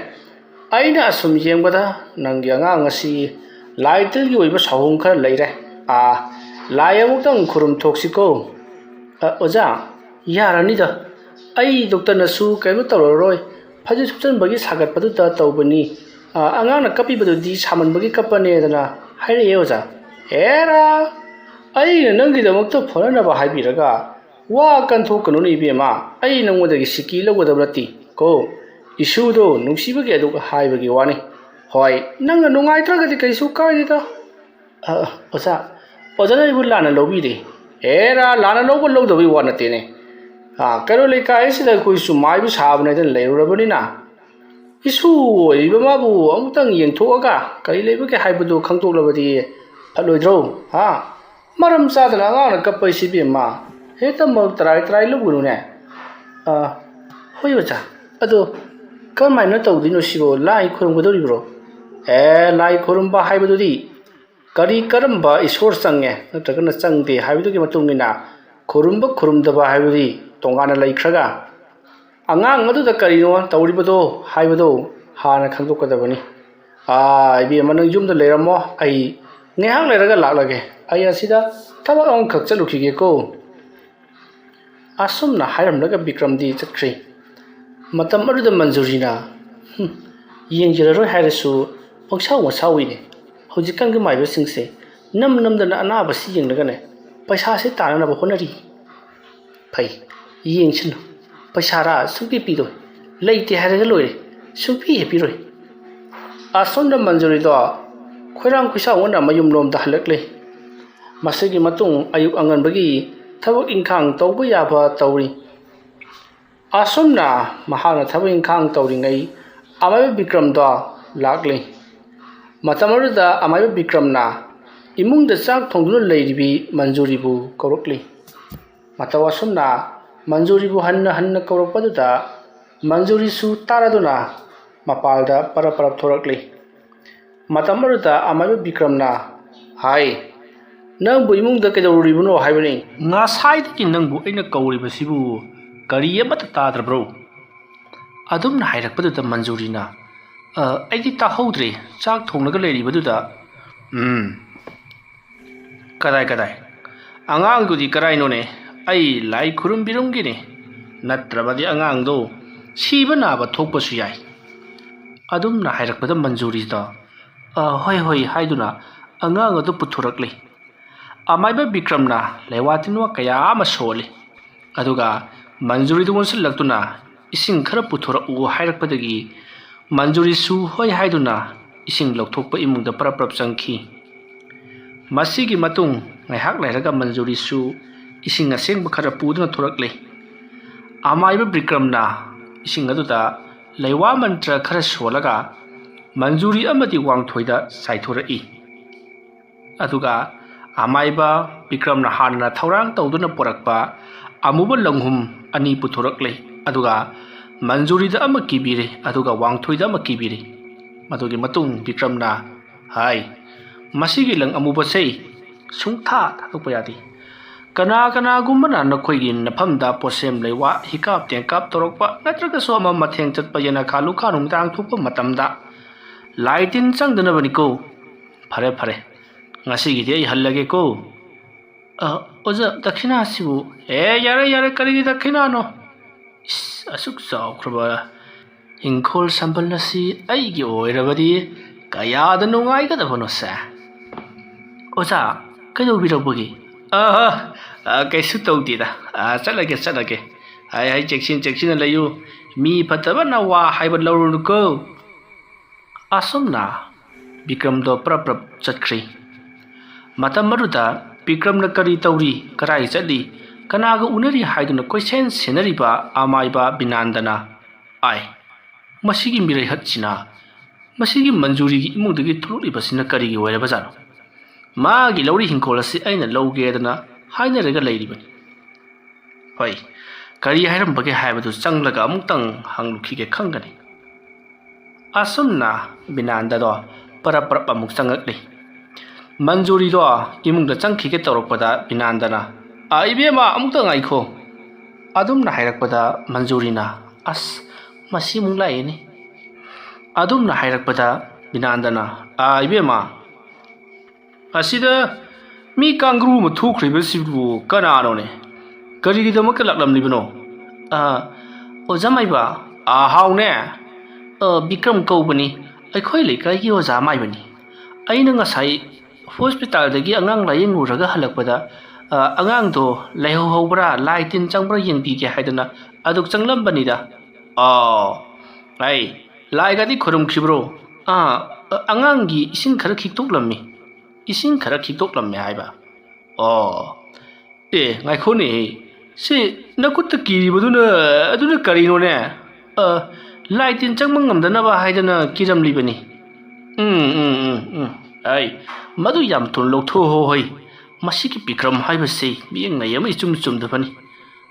ꯑꯩꯅ ꯑꯁꯨꯝ ꯌꯦꯡꯕꯗ ꯅꯪꯒꯤ ꯑꯉꯥꯡ ꯑꯁꯤ ꯂꯥꯏ ꯇꯤꯜꯒꯤ ꯑꯣꯏꯕ ꯁꯥꯍꯣꯡ ꯈꯔ ꯂꯩꯔꯦ꯫ ꯑꯥ, ꯂꯥꯏ ꯑꯃꯨꯛꯇꯪ ꯈꯨꯔꯨꯝ ꯊꯣꯛꯁꯤꯀꯣ꯫" "ꯑ, ꯑꯣꯖꯥ, ꯌꯥꯔꯅꯤꯗ꯫ ꯑꯩ ꯗꯣꯛꯇꯔꯅꯁꯨ ꯀꯔꯤꯝꯇ ꯇꯧꯔꯔꯣꯏ꯫ ꯐꯩꯖꯨꯞ ꯁꯨꯞꯆꯟꯕꯒꯤ ꯁꯥꯒꯠꯄꯗꯨꯗ ꯇꯧꯕꯅꯤ꯫ ꯑ, ꯑꯉꯥꯡꯅ ꯀꯞꯄꯤꯕꯗꯨꯗꯤ ꯁꯥꯃꯟꯕꯒꯤ ꯀꯞꯄꯅꯦꯗꯅ ꯍꯥꯏꯔꯛꯑꯦ, ꯑꯣꯖꯥ꯫" "ꯑꯦꯔꯥ, ꯑꯩꯅ ꯅꯪꯒꯤꯗꯃꯛꯇ ꯐꯅꯅꯕ ꯍꯥꯏꯕꯤꯔꯒ ꯋꯥ ꯀꯟꯊꯣꯛꯀꯅꯨꯅꯦ ꯏꯕꯦꯝꯃ꯫ ꯑꯩ ꯅꯪꯉꯣꯟꯗꯒꯤ ꯁꯤꯀꯤ ꯂꯧꯒꯗꯕ ꯅꯠꯇꯦ ꯀꯣ꯫ ꯏꯁꯨꯗꯣ ꯅꯨꯡꯁꯤꯕꯒꯤ ꯑꯗꯨꯛ ꯍꯥꯏꯕꯒꯤ ꯋꯥꯅꯤ꯫ ꯍꯣꯏ, ꯅꯪꯅ ꯅꯨꯡꯉꯥꯏꯇ꯭ꯔꯒꯗꯤ ꯀꯩꯁꯨ ꯀꯥꯏꯗꯦꯗ꯫" "ꯑ, ꯑꯣꯖꯥ, ꯑꯣꯖꯥꯅ ꯑꯩꯕꯨ ꯂꯥꯟꯅ ꯂꯧꯕꯤꯔꯦ꯫" "ꯑꯦꯔꯥ, ꯂꯥꯟꯅ ꯂꯧꯕ ꯂꯧꯗꯕꯒꯤ ꯋꯥ ꯅꯠꯇꯦꯅꯦ꯫ ꯑ, ꯀꯩꯔꯣꯜ ꯂꯩꯀꯥꯏ ꯑꯁꯤꯗ ꯑꯩꯈꯣꯏꯁꯨ ꯃꯥꯏꯕ ꯁꯥꯕꯅꯦꯗꯅ ꯂꯩꯔꯨꯔꯕꯅꯤꯅ, ꯏꯁꯨ ꯑꯣꯏꯔꯤꯕ ꯃꯥꯕꯨ ꯑꯃꯨꯛꯇꯪ ꯌꯦꯡꯊꯣꯛꯑꯒ ꯀꯔꯤ ꯂꯩꯕꯒꯦ ꯍꯥꯏꯕꯗꯨ ꯈꯪꯗꯣꯛꯂꯕꯗꯤ ꯐꯠꯂꯣꯏꯗ꯭ꯔꯣ? ꯍꯥ? ꯃꯔꯝ ꯆꯥꯗꯅ ꯑꯉꯥꯡꯅ ꯀꯞꯄ ꯍꯥꯏꯁꯤ ꯏꯕꯦꯝꯃ, ꯍꯦꯛꯇ ꯃꯛ ꯇꯔꯥꯏ ꯇꯔꯥꯏ ꯂꯧꯒꯅꯨꯅꯦ꯫" "ꯑ, ꯍꯣꯏ ꯑꯣꯖꯥ, ꯑꯗꯣ ꯀꯔꯝꯍꯥꯏꯅ ꯇꯧꯗꯣꯏꯅꯣ ꯁꯤꯕꯣ? ꯂꯥꯏ ꯈꯨꯔꯨꯝꯒꯗꯧꯔꯤꯕ꯭ꯔꯣ?" "ꯑꯦ, ꯂꯥꯏ ꯈꯨꯔꯨꯝꯕ ꯍꯥꯏꯕꯗꯨꯗꯤ ꯀꯔꯤ ꯀꯔꯝꯕ ꯏꯁꯣꯔ ꯆꯪꯉꯦ ꯅꯠꯇ꯭ꯔꯒꯅ ꯆꯪꯗꯦ ꯍꯥꯏꯕꯗꯨꯒꯤ ꯃꯇꯨꯡ ꯏꯟꯅ ꯈꯨꯔꯨꯝꯕ ꯈꯨꯔꯨꯝꯗꯕ ꯍꯥꯏꯕꯗꯤ ꯇꯣꯉꯥꯟꯅ ꯂꯩꯈ꯭ꯔꯒ, ꯑꯉꯥꯡ ꯑꯗꯨꯗ ꯀꯔꯤꯅꯣ ꯇꯧꯔꯤꯕꯗꯣ ꯍꯥꯏꯕꯗꯣ ꯍꯥꯟꯅ ꯈꯪꯗꯣꯛꯀꯗꯕꯅꯤ꯫ ꯑꯥ, ꯏꯕꯦꯝꯃ, ꯅꯪ ꯌꯨꯝꯗ ꯂꯩꯔꯝꯃꯣ, ꯑꯩ ꯉꯥꯏꯍꯥꯛ ꯂꯩꯔꯒ ꯂꯥꯛꯂꯒꯦ꯫ ꯑꯩ ꯑꯁꯤꯗ ꯊꯕꯛ ꯑꯃꯈꯛ ꯆꯠꯂꯨꯈꯤꯒꯦꯀꯣ꯫" ꯑꯁꯨꯝꯅ ꯍꯥꯏꯔꯝꯂꯒ ꯕꯤꯀ꯭ꯔꯝꯗꯤ ꯆꯠꯈ꯭ꯔꯦ꯫ ꯃꯇꯝ ꯑꯗꯨꯗ ꯃꯟꯖꯨꯔꯤꯅ, "ꯍꯨꯝ, ꯌꯦꯡꯖꯔꯔꯣꯏ ꯍꯥꯏꯔꯁꯨ ꯄꯪꯁꯥꯎ ꯃꯁꯥꯎꯏꯅꯦ꯫ ꯍꯧꯖꯤꯛꯀꯥꯟꯒꯤ ꯃꯥꯏꯕꯁꯤꯡꯁꯦ ꯅꯝ ꯅꯝꯗꯅ ꯑꯅꯥꯕꯁꯤ ꯌꯦꯡꯂꯒꯅꯦ ꯄꯩꯁꯥꯁꯦ ꯇꯥꯅꯅꯕ ꯍꯣꯠꯅꯔꯤ꯫ ꯐꯩ, ꯌꯦꯡꯁꯅꯨ꯫ ꯄꯩꯁꯥꯔꯥ ꯁꯨꯡꯄꯤ ꯄꯤꯔꯣꯏ꯫ ꯂꯩꯇꯦ ꯍꯥꯏꯔꯒ ꯂꯣꯏꯔꯦ꯫ ꯁꯨꯡꯄꯤ ꯍꯦꯛ ꯄꯤꯔꯣꯏ꯫ ꯑꯁꯣꯝꯗ ꯃꯟꯖꯨꯔꯤꯗꯣ ꯈꯣꯏꯔꯥꯡ ꯈꯣꯏꯁꯥꯎꯅꯅ ꯃꯌꯨꯝꯂꯣꯝꯗ ꯍꯜꯂꯛꯂꯦ꯫ ꯃꯁꯤꯒꯤ ꯃꯇꯨꯡ ꯑꯌꯨꯛ ꯑꯉꯟꯕꯒꯤ ꯊꯕꯛ ꯏꯪꯈꯥꯡ ꯇꯧꯕ ꯌꯥꯕ ꯇꯧꯔꯤ꯫ ꯑꯁꯨꯝꯅ ꯃꯍꯥꯛꯅ ꯊꯕꯛ ꯏꯪꯈꯥꯡ ꯇꯧꯔꯤꯉꯩ ꯑꯃꯥꯏꯕ ꯕꯤꯀ꯭ꯔꯝꯗꯣ ꯂꯥꯛꯂꯤ꯫ ꯃꯇꯝ ꯑꯗꯨꯗ ꯑꯃꯥꯏꯕ ꯕꯤꯀ꯭ꯔꯝꯅ ꯏꯃꯨꯡꯗ ꯆꯥꯛ ꯊꯣꯡꯗꯨꯅ ꯂꯩꯔꯤꯕꯤ ꯃꯟꯖꯨꯔꯤꯕꯨ ꯀꯧꯔꯛꯂꯤ꯫ ꯃꯇꯧ ꯑꯁꯨꯝꯅ ꯃꯟꯖꯨꯔꯤꯕꯨ ꯍꯟꯅ ꯍꯟꯅ ꯀꯧꯔꯛꯄꯗꯨꯗ ꯃꯟꯖꯨꯔꯤꯁꯨ ꯇꯥꯔꯗꯨꯅ ꯃꯄꯥꯜꯗ ꯄꯔꯞ ꯄꯔꯞ ꯊꯣꯔꯛꯂꯤ꯫ ꯃꯇꯝ ꯑꯗꯨꯗ ꯑꯃꯥꯏꯕ ꯕꯤꯀ꯭ꯔꯝꯅ ꯍꯥꯏ, "ꯅꯪꯕꯨ ꯏꯃꯨꯡꯗ ꯀꯩꯗꯧꯔꯨꯔꯤꯕꯅꯣ ꯍꯥꯏꯕꯅꯤ? ꯉꯁꯥꯏꯗꯒꯤ ꯅꯪꯕꯨ ꯑꯩꯅ ꯀꯧꯔꯤꯕꯁꯤꯕꯨ ꯀꯔꯤ ꯑꯃꯠꯇ ꯇꯥꯗ꯭ꯔꯕ꯭ꯔꯣ?" ꯑꯗꯨꯝꯅ ꯍꯥꯏꯔꯛꯄꯗꯨꯗ ꯃꯟꯖꯨꯔꯤꯅ, "ꯑ, ꯑꯩꯗꯤ ꯇꯥꯍꯧꯗ꯭ꯔꯦ, ꯆꯥꯛ ꯊꯣꯡꯂꯒ ꯂꯩꯔꯤꯕꯗꯨꯗ꯫" "ꯎꯝ, ꯀꯗꯥꯏ ꯀꯗꯥꯏ? ꯑꯉꯥꯡꯗꯨꯗꯤ ꯀꯗꯥꯏꯅꯣꯅꯦ? ꯑꯩ ꯂꯥꯏ ꯈꯨꯔꯨꯝꯕꯤꯔꯝꯒꯦꯅꯦ, ꯅꯠꯇ꯭ꯔꯕꯗꯤ ꯑꯉꯥꯡꯗꯣ ꯁꯤꯕ ꯅꯥꯕ ꯊꯣꯛꯄꯁꯨ ꯌꯥꯏ꯫" ꯑꯗꯨꯝꯅ ꯍꯥꯏꯔꯛꯄꯗ ꯃꯟꯖꯨꯔꯤꯗꯣ, "ꯑ, ꯍꯣꯏ ꯍꯣꯏ" ꯍꯥꯏꯗꯨꯅ ꯑꯉꯥꯡ ꯑꯗꯨ ꯄꯨꯊꯣꯔꯛꯂꯤ꯫ ꯑꯃꯥꯏꯕ ꯕꯤꯀ꯭ꯔꯝꯅ ꯂꯩꯋꯥ ꯇꯤꯟꯋꯥ ꯀꯌꯥ ꯑꯃ ꯁꯣꯜꯂꯤ꯫ ꯑꯗꯨꯒ ꯃꯟꯖꯨꯔꯤꯗ ꯑꯣꯟꯁꯤꯜꯂꯛꯇꯨꯅ ꯏꯁꯤꯡ ꯈꯔ ꯄꯨꯊꯣꯔꯛꯎ ꯍꯥꯏꯔꯛꯄꯗꯒꯤ ꯃꯟꯖꯨꯔꯤꯁꯨ ꯍꯣꯏ ꯍꯥꯏꯗꯨꯅ ꯏꯁꯤꯡ ꯂꯧꯊꯣꯛꯄ ꯏꯃꯨꯡꯗ ꯄꯔꯞ ꯄꯔꯞ ꯆꯪꯈꯤ꯫ ꯃꯁꯤꯒꯤ ꯃꯇꯨꯡ ꯉꯥꯏꯍꯥꯛ ꯂꯩꯔꯒ ꯃꯟꯖꯨꯔꯤꯁꯨ ꯏꯁꯤꯡ ꯑꯁꯦꯡꯕ ꯈꯔ ꯄꯨꯗꯨꯅ ꯊꯣꯔꯛꯂꯦ꯫ ꯑꯃꯥꯏꯕ ꯕꯤꯀ꯭ꯔꯝꯅ ꯏꯁꯤꯡ ꯑꯗꯨꯗ ꯂꯩꯋꯥ ꯃꯟꯇ꯭ꯔ ꯈꯔ ꯁꯣꯜꯂꯒ ꯃꯟꯖꯨꯔꯤ ꯑꯃꯗꯤ ꯋꯥꯡꯊꯣꯏꯗ ꯆꯥꯏꯊꯣꯔꯛꯏ꯫ ꯑꯗꯨꯒ ꯑꯃꯥꯏꯕ ꯕꯤꯀ꯭ꯔꯝꯅ ꯍꯥꯟꯅ ꯊꯧꯔꯥꯡ ꯇꯧꯗꯨꯅ ꯄꯨꯔꯛꯄ ꯑꯃꯨꯕ ꯂꯪꯍꯨꯝ ꯑꯅꯤ ꯄꯨꯊꯣꯔꯛꯂꯦ꯫ ꯑꯗꯨꯒ ꯃꯟꯖꯨꯔꯤꯗ ꯑꯃ ꯀꯤꯕꯤꯔꯦ, ꯑꯗꯨꯒ ꯋꯥꯡꯊꯣꯏꯗ ꯑꯃ ꯀꯤꯕꯤꯔꯦ꯫ ꯃꯗꯨꯒꯤ ꯃꯇꯨꯡ ꯕꯤꯀ꯭ꯔꯝꯅ ꯍꯥꯏ, "ꯃꯁꯤꯒꯤ ꯂꯪ ꯑꯃꯨꯕꯁꯦ ꯁꯨꯡꯊꯥ ꯊꯥꯗꯣꯛꯄ ꯌꯥꯗꯦ꯫ ꯀꯅꯥ ꯀꯅꯥꯒꯨꯝꯕꯅ ꯅꯈꯣꯏꯒꯤ ꯅꯐꯝꯗ ꯄꯣꯠꯁꯦꯝ ꯂꯩꯋꯥ, ꯍꯤꯀꯥꯞ ꯇꯦꯡꯀꯥꯞ ꯇꯧꯔꯛꯄ ꯅꯠꯇ꯭ꯔꯒꯁꯨ ꯑꯃ ꯃꯊꯦꯡ ꯆꯠꯄ ꯌꯦꯅꯈꯥ ꯂꯨꯈꯥ ꯅꯨꯃꯤꯗꯥꯡ ꯊꯣꯛꯄ ꯃꯇꯝꯗ ꯂꯥꯏ ꯇꯤꯟ ꯆꯪꯗꯅꯕꯅꯤꯀꯣ꯫ ꯐꯔꯦ ꯐꯔꯦ, ꯉꯁꯤꯒꯤꯗꯤ ꯑꯩ ꯍꯜꯂꯒꯦꯀꯣ꯫" "ꯑ, ꯑꯣꯖꯥ, ꯗꯈꯤꯅꯥꯁꯤꯕꯨ?" "ꯑꯦ, ꯌꯥꯔꯦ ꯌꯥꯔꯦ, ꯀꯔꯤꯒꯤ ꯗꯈꯤꯅꯥꯅꯣ? ꯏꯁ, ꯑꯁꯨꯛ ꯆꯥꯎꯈ꯭ꯔꯕ ꯏꯪꯈꯣꯜ ꯁꯝꯕꯜ ꯑꯁꯤ ꯑꯩꯒꯤ ꯑꯣꯏꯔꯕꯗꯤ ꯀꯌꯥꯗ ꯅꯨꯡꯉꯥꯏꯒꯗꯕꯅꯣ ꯁꯦ꯫" "ꯑꯣꯖꯥ, ꯀꯩꯗꯧꯕꯤꯔꯛꯄꯒꯦ?" "ꯑ, ꯑ, ꯑ, ꯀꯩꯁꯨ ꯇꯧꯗꯦꯗ꯫ ꯑ, ꯆꯠꯂꯒꯦ, ꯆꯠꯂꯒꯦ꯫ ꯑꯩ ꯍꯥꯏ ꯆꯦꯛꯁꯤꯟ ꯆꯦꯛꯁꯤꯟꯅ ꯂꯩꯌꯨ꯫ ꯃꯤ ꯐꯠꯇꯕꯅ ꯋꯥ ꯍꯥꯏꯕ ꯂꯧꯔꯨꯅꯨꯀꯣ꯫ ꯑꯁꯨꯝꯅ ꯕꯤꯀ꯭ꯔꯝꯗꯣ ꯄ꯭ꯔꯞ ꯄ꯭ꯔꯞ ꯆꯠꯈ꯭ꯔꯦ꯫ ꯃꯇꯝ ꯑꯗꯨꯗ ꯕꯤꯀ꯭ꯔꯝꯅ ꯀꯔꯤ ꯇꯧꯔꯤ, ꯀꯗꯥꯏ ꯆꯠꯂꯤ, ꯀꯅꯥꯒ ꯎꯅꯔꯤ ꯍꯥꯏꯗꯨꯅ ꯀꯣꯏꯁꯦꯟ ꯁꯦꯟꯅꯔꯤꯕ ꯑꯃꯥꯏꯕ ꯕꯤꯅꯥꯟꯗꯅ, "ꯑꯥꯏ, ꯃꯁꯤꯒꯤ ꯃꯤꯔꯩꯍꯠꯁꯤꯅ, ꯃꯁꯤꯒꯤ ꯃꯟꯖꯨꯔꯤꯒꯤ ꯏꯃꯨꯡꯗꯒꯤ ꯊꯣꯛꯂꯛꯂꯤꯕꯁꯤꯅ ꯀꯔꯤꯒꯤ ꯑꯣꯏꯔꯕꯖꯥꯠꯅꯣ? ꯃꯥꯒꯤ ꯂꯧꯔꯤ ꯍꯤꯡꯈꯣꯜ ꯑꯁꯤ ꯑꯩꯅ ꯂꯧꯒꯦꯗꯅ ꯍꯥꯏꯅꯔꯒ ꯂꯩꯔꯤꯕꯅꯤ꯫ ꯍꯣꯏ, ꯀꯔꯤ ꯍꯥꯏꯔꯝꯕꯒꯦ ꯍꯥꯏꯕꯗꯨ ꯆꯪꯂꯒ ꯑꯃꯨꯛꯇꯪ ꯍꯪꯂꯨꯈꯤꯒꯦ ꯈꯪꯒꯅꯤ꯫" ꯑꯁꯨꯝꯅ ꯕꯤꯅꯥꯟꯗꯗꯣ ꯄꯔꯞ ꯄꯔꯞ ꯑꯃꯨꯛ ꯆꯪꯉꯛꯂꯤ꯫ ꯃꯟꯖꯨꯔꯤꯗꯣ ꯏꯃꯨꯡꯗ ꯆꯪꯈꯤꯒꯦ ꯇꯧꯔꯛꯄꯗ ꯕꯤꯅꯥꯟꯗꯅ, "ꯑ, ꯏꯕꯦꯝꯃ, ꯑꯃꯨꯛꯇ ꯉꯥꯏꯈꯣ꯫" ꯑꯗꯨꯝꯅ ꯍꯥꯏꯔꯛꯄꯗ ꯃꯟꯖꯨꯔꯤꯅ, "ꯑꯁ, ꯃꯁꯤ ꯑꯃꯨꯛ ꯂꯥꯛꯑꯦꯅꯦ꯫" ꯑꯗꯨꯝꯅ ꯍꯥꯏꯔꯛꯄꯗ ꯕꯤꯅꯥꯟꯗꯅ, "ꯑ, ꯏꯕꯦꯝꯃ, ꯑꯁꯤꯗ ꯃꯤ ꯀꯥꯡꯒ꯭ꯔꯨ ꯑꯃ ꯊꯣꯛꯈ꯭ꯔꯤꯕꯁꯤꯕꯨ ꯀꯅꯥꯅꯣꯅꯦ? ꯀꯔꯤꯒꯤꯗꯃꯛꯇ ꯂꯥꯛꯂꯝꯂꯤꯕꯅꯣ?" "ꯑ, ꯑꯣꯖꯥ ꯃꯥꯏꯕ, ꯑ, ꯍꯥꯎꯅꯦ꯫ ꯑ, ꯕꯤꯀ꯭ꯔꯝ ꯀꯧꯕꯅꯤ, ꯑꯩꯈꯣꯏ ꯂꯩꯀꯥꯏꯒꯤ ꯑꯣꯖꯥ ꯃꯥꯏꯕꯅꯤ꯫ ꯑꯩꯅ ꯉꯁꯥꯏ ꯍꯣꯁꯄꯤꯇꯥꯜꯗꯒꯤ ꯑꯉꯥꯡ ꯂꯥꯌꯦꯡꯉꯨꯔꯒ ꯍꯜꯂꯛꯄꯗ, ꯑ, ꯑꯉꯥꯡꯗꯣ ꯂꯥꯏꯍꯧ ꯍꯧꯕ꯭ꯔꯥ, ꯂꯥꯏ ꯇꯤꯟ ꯆꯪꯕ꯭ꯔꯥ ꯌꯦꯡꯕꯤꯒꯦ ꯍꯥꯏꯗꯅ ꯑꯗꯨꯛ ꯆꯪꯂꯝꯕꯅꯤꯗ꯫" "ꯑꯣ, ꯑꯩ ꯂꯥꯏꯒꯗꯤ ꯈꯨꯔꯨꯝꯈꯤꯕ꯭ꯔꯣ?" "ꯑꯥ, ꯑ, ꯑꯉꯥꯡꯒꯤ ꯏꯁꯤꯡ ꯈꯔ ꯈꯤꯛꯇꯣꯛꯂꯝꯃꯤ꯫" "ꯏꯁꯤꯡ ꯈꯔ ꯈꯤꯛꯇꯣꯛꯂꯝꯃꯦ ꯍꯥꯏꯕ? ꯑꯣ, ꯑꯦ, ꯉꯥꯏꯈꯣꯅꯦ, ꯁꯤ ꯅꯈꯨꯠꯇ ꯀꯤꯔꯤꯕꯗꯨꯅ, ꯑꯗꯨꯅ ꯀꯔꯤꯅꯣꯅꯦ?" "ꯑ, ꯂꯥꯏ ꯇꯤꯟ ꯆꯪꯕ ꯉꯝꯗꯅꯕ ꯍꯥꯏꯗꯅ ꯀꯤꯔꯝꯂꯤꯕꯅꯤ꯫" "ꯎꯝ, ꯎꯝ, ꯎꯝ, ꯎꯝ, ꯑꯩ ꯃꯗꯨ ꯌꯥꯝ ꯊꯨꯅ ꯂꯧꯊꯣꯛꯍꯧ ꯍꯩ꯫ ꯃꯁꯤꯒꯤ ꯕꯤꯀ꯭ꯔꯝ ꯍꯥꯏꯕꯁꯤ ꯃꯤꯠꯌꯦꯡ ꯅꯥꯌꯦꯡ ꯑꯃ ꯏꯆꯨꯝ ꯆꯨꯝꯗꯕꯅꯤ꯫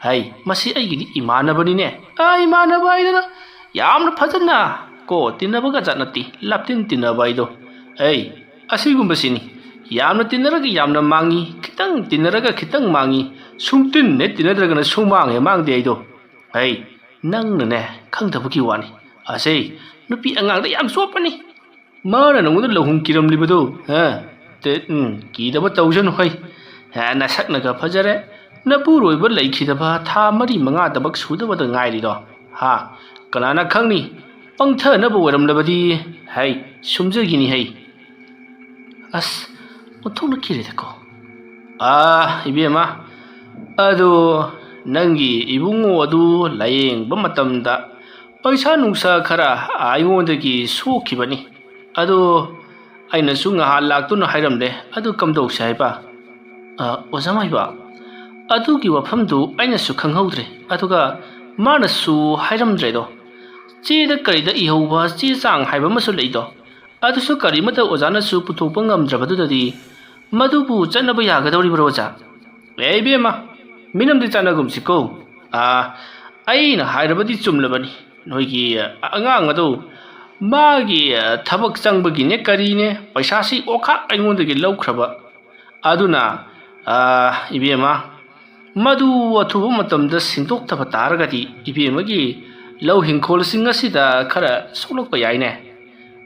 ꯍꯩ, ꯃꯁꯤ ꯑꯩꯒꯤꯗꯤ ꯏꯃꯥꯟꯅꯕꯅꯤꯅꯦ꯫" "ꯑ, ꯏꯃꯥꯟꯅꯕ ꯍꯥꯏꯗꯅ ꯌꯥꯝꯅ ꯐꯖꯅ ꯀꯣ ꯇꯤꯟꯅꯕꯒ ꯖꯥꯠ ꯅꯠꯇꯦ, ꯂꯥꯞꯇꯤꯟ ꯇꯤꯟꯅꯕ ꯍꯥꯏꯗꯣ꯫ ꯑꯩ ꯑꯁꯤꯒꯨꯝꯕꯁꯤꯅꯤ, ꯌꯥꯝꯅ ꯇꯤꯟꯅꯔꯒ ꯌꯥꯝꯅ ꯃꯥꯡꯉꯤ, ꯈꯤꯇꯪ ꯇꯤꯟꯅꯔꯒ ꯈꯤꯇꯪ ꯃꯥꯡꯉꯤ, ꯁꯨꯡꯇꯤꯟ ꯍꯦꯛ ꯇꯤꯟꯅꯗ꯭ꯔꯒꯅ ꯁꯨꯡꯃꯥꯡ ꯍꯦꯛ ꯃꯥꯡꯗꯦ ꯍꯥꯏꯗꯣ꯫ ꯍꯩ, ꯅꯪꯅꯅꯦ ꯈꯪꯗꯕꯒꯤ ꯋꯥꯅꯤ꯫ ꯑꯁꯦ ꯅꯨꯄꯤ ꯑꯉꯥꯡꯗ ꯌꯥꯝ ꯆꯣꯞꯄꯅꯤ꯫ ꯃꯥꯅ ꯅꯪꯉꯣꯟꯗ ꯂꯨꯍꯣꯡ ꯀꯤꯔꯝꯂꯤꯕꯗꯣ, ꯍꯥ? ꯇꯦ, ꯎꯝ, ꯀꯤꯗꯕ ꯇꯧꯖꯅꯨ ꯍꯩ꯫ ꯍꯦ, ꯅꯁꯛꯅꯒ ꯐꯖꯔꯦ꯫ ꯅꯄꯨꯔꯣꯏꯕ ꯂꯩꯈꯤꯗꯕ ꯊꯥ ꯃꯔꯤ ꯃꯉꯥꯗꯃꯛ ꯁꯨꯗꯕꯗ ꯉꯥꯏꯔꯤꯗꯣ, ꯍꯥ? ꯀꯅꯥꯅ ꯈꯪꯅꯤ? ꯄꯪꯊꯅꯕ ꯑꯣꯏꯔꯝꯂꯕꯗꯤ, ꯍꯩ, ꯁꯨꯝꯖꯈꯤꯅꯤ ꯍꯩ꯫" ꯑꯁ, ꯑꯣꯟꯊꯣꯛꯅ ꯀꯤꯔꯦꯗꯀꯣ꯫ ꯑꯥ, ꯏꯕꯦꯝꯃ, ꯑꯗꯨ ꯅꯪꯒꯤ ꯏꯕꯨꯡꯉꯣ ꯑꯗꯨ ꯂꯥꯌꯦꯡꯕ ꯃꯇꯝꯗ ꯄꯩꯁꯥ ꯅꯨꯡꯁꯥ ꯈꯔ ꯑꯩꯉꯣꯟꯗꯒꯤ ꯁꯣꯛꯈꯤꯕꯅꯤ꯫ ꯑꯗꯣ ꯑꯩꯅꯁꯨ ꯉꯍꯥꯟ ꯂꯥꯛꯇꯨꯅ ꯍꯥꯏꯔꯝꯂꯦ꯫ ꯑꯗꯨ ꯀꯝꯗꯧꯁꯦ ꯍꯥꯏꯕ? ꯑ, ꯑꯣꯖꯥ ꯃꯥꯏꯕ, ꯑꯗꯨꯒꯤ ꯋꯥꯐꯝꯗꯨ ꯑꯩꯅꯁꯨ ꯈꯪꯍꯧꯗ꯭ꯔꯦ꯫ ꯑꯗꯨꯒ ꯃꯥꯅꯁꯨ ꯍꯥꯏꯔꯝꯗ꯭ꯔꯦꯗꯣ꯫ ꯆꯦꯗ ꯀꯔꯤꯗ ꯏꯍꯧꯕ ꯆꯦ ꯆꯥꯡ ꯍꯥꯏꯕ ꯑꯃꯁꯨ ꯂꯩꯗꯣ꯫ ꯑꯗꯨꯁꯨ ꯀꯔꯤꯃꯠꯇ ꯑꯣꯖꯥꯅꯁꯨ ꯄꯨꯊꯣꯛꯄ ꯉꯝꯗ꯭ꯔꯕꯗꯨꯗꯗꯤ ꯃꯗꯨꯕꯨ ꯆꯠꯅꯕ ꯌꯥꯒꯗꯧꯔꯤꯕ꯭ꯔꯣ ꯑꯣꯖꯥ? ꯑꯦ ꯏꯕꯦꯝꯃ, ꯃꯤꯅꯝꯗꯤ ꯆꯥꯟꯅꯒꯨꯝꯁꯤꯀꯣ꯫ ꯑꯥ, ꯑꯩꯅ ꯍꯥꯏꯔꯕꯗꯤ ꯆꯨꯝꯂꯕꯅꯤ꯫ ꯅꯣꯏꯒꯤ ꯑꯉꯥꯡ ꯑꯗꯨ ꯃꯥꯒꯤ ꯊꯕꯛ ꯆꯪꯕꯒꯤꯅꯦ ꯀꯔꯤꯅꯦ ꯄꯩꯁꯥꯁꯤ ꯑꯣꯈꯥꯛ ꯑꯩꯉꯣꯟꯗꯒꯤ ꯂꯧꯈ꯭ꯔꯕ꯫ ꯑꯗꯨꯅ, ꯑꯥ, ꯏꯕꯦꯝꯃ, ꯃꯗꯨ ꯑꯊꯨꯕ ꯃꯇꯝꯗ ꯁꯤꯡꯗꯣꯛꯇꯕ ꯇꯥꯔꯒꯗꯤ ꯏꯕꯦꯝꯃꯒꯤ ꯂꯧ ꯍꯤꯡꯈꯣꯜꯁꯤꯡ ꯑꯁꯤꯗ ꯈꯔ ꯁꯣꯛꯂꯛꯄ ꯌꯥꯏꯅꯦ꯫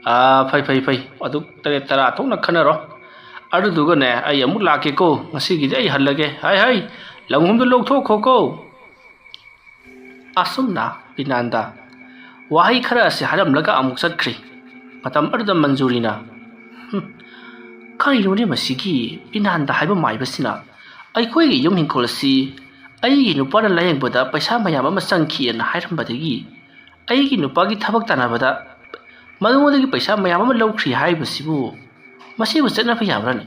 ꯑꯥ, ꯐꯩ, ꯐꯩ, ꯐꯩ꯫ ꯑꯗꯨ ꯇꯔꯦꯠ ꯇꯔꯥ ꯊꯣꯛꯅ ꯈꯟꯅꯔꯣ꯫ ꯑꯗꯨꯗꯨꯒꯅꯦ, ꯑꯩ ꯑꯃꯨꯛ ꯂꯥꯛꯀꯦꯀꯣ꯫ ꯉꯁꯤꯒꯤꯗꯤ ꯑꯩ ꯍꯜꯂꯒꯦ꯫ ꯍꯥꯏ, ꯍꯥꯏ, ꯂꯪꯍꯨꯝꯗꯣ ꯂꯧꯊꯣꯛꯈꯣꯀꯣ꯫ ꯑꯁꯨꯝꯅ ꯕꯤꯅꯥꯟꯗ ꯋꯥꯍꯩ ꯈꯔ ꯑꯁꯤ ꯍꯥꯏꯔꯝꯂꯒ ꯑꯃꯨꯛ ꯆꯠꯈ꯭ꯔꯤ꯫ ꯃꯇꯝ ꯑꯗꯨꯗ ꯃꯟꯖꯨꯔꯤꯅ, "ꯍꯨꯝ, ꯀꯔꯤꯅꯣꯅꯦ ꯃꯁꯤꯒꯤ ꯕꯤꯅꯥꯟꯗ ꯍꯥꯏꯕ ꯃꯥꯏꯕꯁꯤꯅ? ꯑꯩꯈꯣꯏꯒꯤ ꯌꯨꯝ ꯍꯤꯡꯈꯣꯜ ꯑꯁꯤ ꯑꯩꯒꯤ ꯅꯨꯄꯥꯅ ꯂꯥꯌꯦꯡꯕꯗ ꯄꯩꯁꯥ ꯃꯌꯥꯝ ꯑꯃ ꯆꯪꯈꯤꯑꯅ ꯍꯥꯏꯔꯝꯕꯗꯒꯤ ꯑꯩꯒꯤ ꯅꯨꯄꯥꯒꯤ ꯊꯕꯛ ꯇꯥꯟꯅꯕꯗ ꯃꯉꯣꯟꯗꯒꯤ ꯄꯩꯁꯥ ꯃꯌꯥꯝ ꯑꯃ ꯂꯧꯈ꯭ꯔꯤ ꯍꯥꯏꯔꯤꯕꯁꯤꯕꯨ, ꯃꯁꯤꯕꯨ ꯆꯠꯅꯕ ꯌꯥꯕ꯭ꯔꯥꯅꯦ?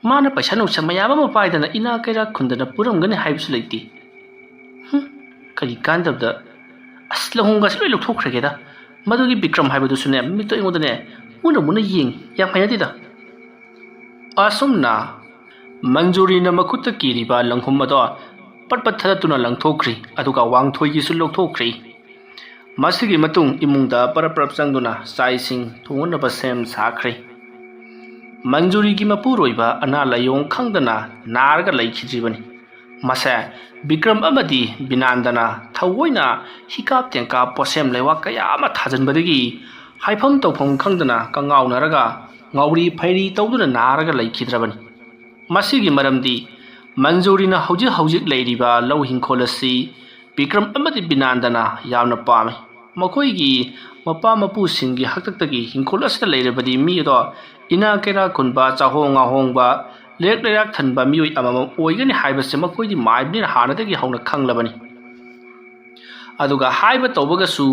ꯃꯥꯅ ꯄꯩꯁꯥ ꯅꯨꯡꯁꯥ ꯃꯌꯥꯝ ꯑꯃ ꯄꯥꯏꯗꯅ ꯏꯅꯥ ꯀꯩꯔꯥꯛ ꯈꯨꯟꯗꯅ ꯄꯨꯔꯝꯒꯅꯤ ꯍꯥꯏꯕꯁꯨ ꯂꯩꯇꯦ꯫ ꯍꯨꯝ, ꯀꯔꯤ ꯀꯥꯟꯗꯕꯗ꯫ ꯑꯁ, ꯂꯨꯍꯣꯡꯒꯁꯤ ꯂꯣꯏ ꯂꯧꯊꯣꯛꯈ꯭ꯔꯒꯦꯗ꯫ ꯃꯗꯨꯒꯤ ꯕꯤꯀ꯭ꯔꯝ ꯍꯥꯏꯕꯗꯨꯁꯨꯅꯦ, ꯃꯤꯠꯇꯣ ꯑꯩꯉꯣꯟꯗꯅꯦ ꯃꯨꯟꯅ ꯃꯨꯟꯅ ꯌꯦꯡꯉꯤ꯫ ꯌꯥꯝ ꯍꯩꯅꯗꯦꯗ꯫ ꯑꯁꯨꯝꯅ ꯃꯟꯖꯨꯔꯤꯅ ꯃꯈꯨꯠꯇ ꯀꯤꯔꯤꯕ ꯂꯪꯍꯨꯝ ꯑꯗꯣ ꯄꯠ ꯄꯠ ꯊꯗꯠꯇꯨꯅ ꯂꯪꯊꯣꯛꯈ꯭ꯔꯤ, ꯑꯗꯨꯒ ꯋꯥꯡꯊꯣꯏꯒꯤꯁꯨ ꯂꯧꯊꯣꯛꯈ꯭ꯔꯤ꯫ ꯃꯁꯤꯒꯤ ꯃꯇꯨꯡ ꯏꯃꯨꯡꯗ ꯄꯔꯞ ꯄꯔꯞ ꯆꯪꯗꯨꯅ ꯆꯥꯛ ꯏꯁꯤꯡ ꯊꯣꯡꯅꯅꯕ ꯁꯦꯝ ꯁꯥꯈ꯭ꯔꯦ꯫ ꯃꯟꯖꯨꯔꯤꯒꯤ ꯃꯄꯨꯔꯣꯏꯕ ꯑꯅꯥ ꯂꯥꯏꯌꯣꯡ ꯈꯪꯗꯅ ꯅꯥꯔꯒ ꯂꯩꯈꯤꯗ꯭ꯔꯤꯕꯅꯤ꯫ ꯃꯁꯦ ꯕꯤꯀ꯭ꯔꯝ ꯑꯃꯗꯤ ꯕꯤꯅꯥꯟꯗꯅ ꯊꯑꯣꯏꯅ ꯍꯤꯀꯥꯞ ꯇꯦꯡꯀꯥꯞ ꯄꯣꯠꯁꯦꯝ ꯂꯩꯋꯥ ꯀꯌꯥ ꯑꯃ ꯊꯥꯖꯤꯟꯕꯗꯒꯤ ꯍꯥꯏꯐꯝ ꯇꯧꯐꯝ ꯈꯪꯗꯅ ꯀꯉꯥꯎꯅꯔꯒ ꯉꯥꯎꯔꯤ ꯐꯩꯔꯤ ꯇꯧꯗꯨꯅ ꯅꯥꯔꯒ ꯂꯩꯈꯤꯗ꯭ꯔꯕꯅꯤ꯫ ꯃꯁꯤꯒꯤ ꯃꯔꯝꯗꯤ ꯃꯟꯖꯨꯔꯤꯅ ꯍꯧꯖꯤꯛ ꯍꯧꯖꯤꯛ ꯂꯩꯔꯤꯕ ꯂꯧ ꯍꯤꯡꯈꯣꯜ ꯑꯁꯤ ꯕꯤꯀ꯭ꯔꯝ ꯑꯃꯗꯤ ꯕꯤꯅꯥꯟꯗꯅ ꯌꯥꯝꯅ ꯄꯥꯝꯃꯤ꯫ ꯃꯈꯣꯏꯒꯤ ꯃꯄꯥ ꯃꯄꯨꯁꯤꯡꯒꯤ ꯍꯥꯛꯇꯛꯇꯒꯤ ꯍꯤꯡꯈꯣꯜ ꯑꯁꯤꯗ ꯂꯩꯔꯕꯗꯤ ꯃꯤ ꯑꯗꯣ ꯏꯅꯥ ꯀꯩꯔꯥ ꯈꯨꯟꯕ, ꯆꯥꯍꯣꯡ ꯉꯥꯍꯣꯡꯕ, ꯂꯩꯔꯛ ꯂꯩꯔꯥꯛ ꯊꯟꯕ ꯃꯤꯑꯣꯏ ꯑꯃꯃꯝ ꯑꯣꯏꯒꯅꯤ ꯍꯥꯏꯕꯁꯦ ꯃꯈꯣꯏꯗꯤ ꯃꯥꯏꯕꯅꯤꯅ ꯍꯥꯟꯅꯗꯒꯤ ꯍꯧꯅ ꯈꯪꯂꯕꯅꯤ꯫ ꯑꯗꯨꯒ ꯍꯥꯏꯕ ꯇꯧꯕꯒꯁꯨ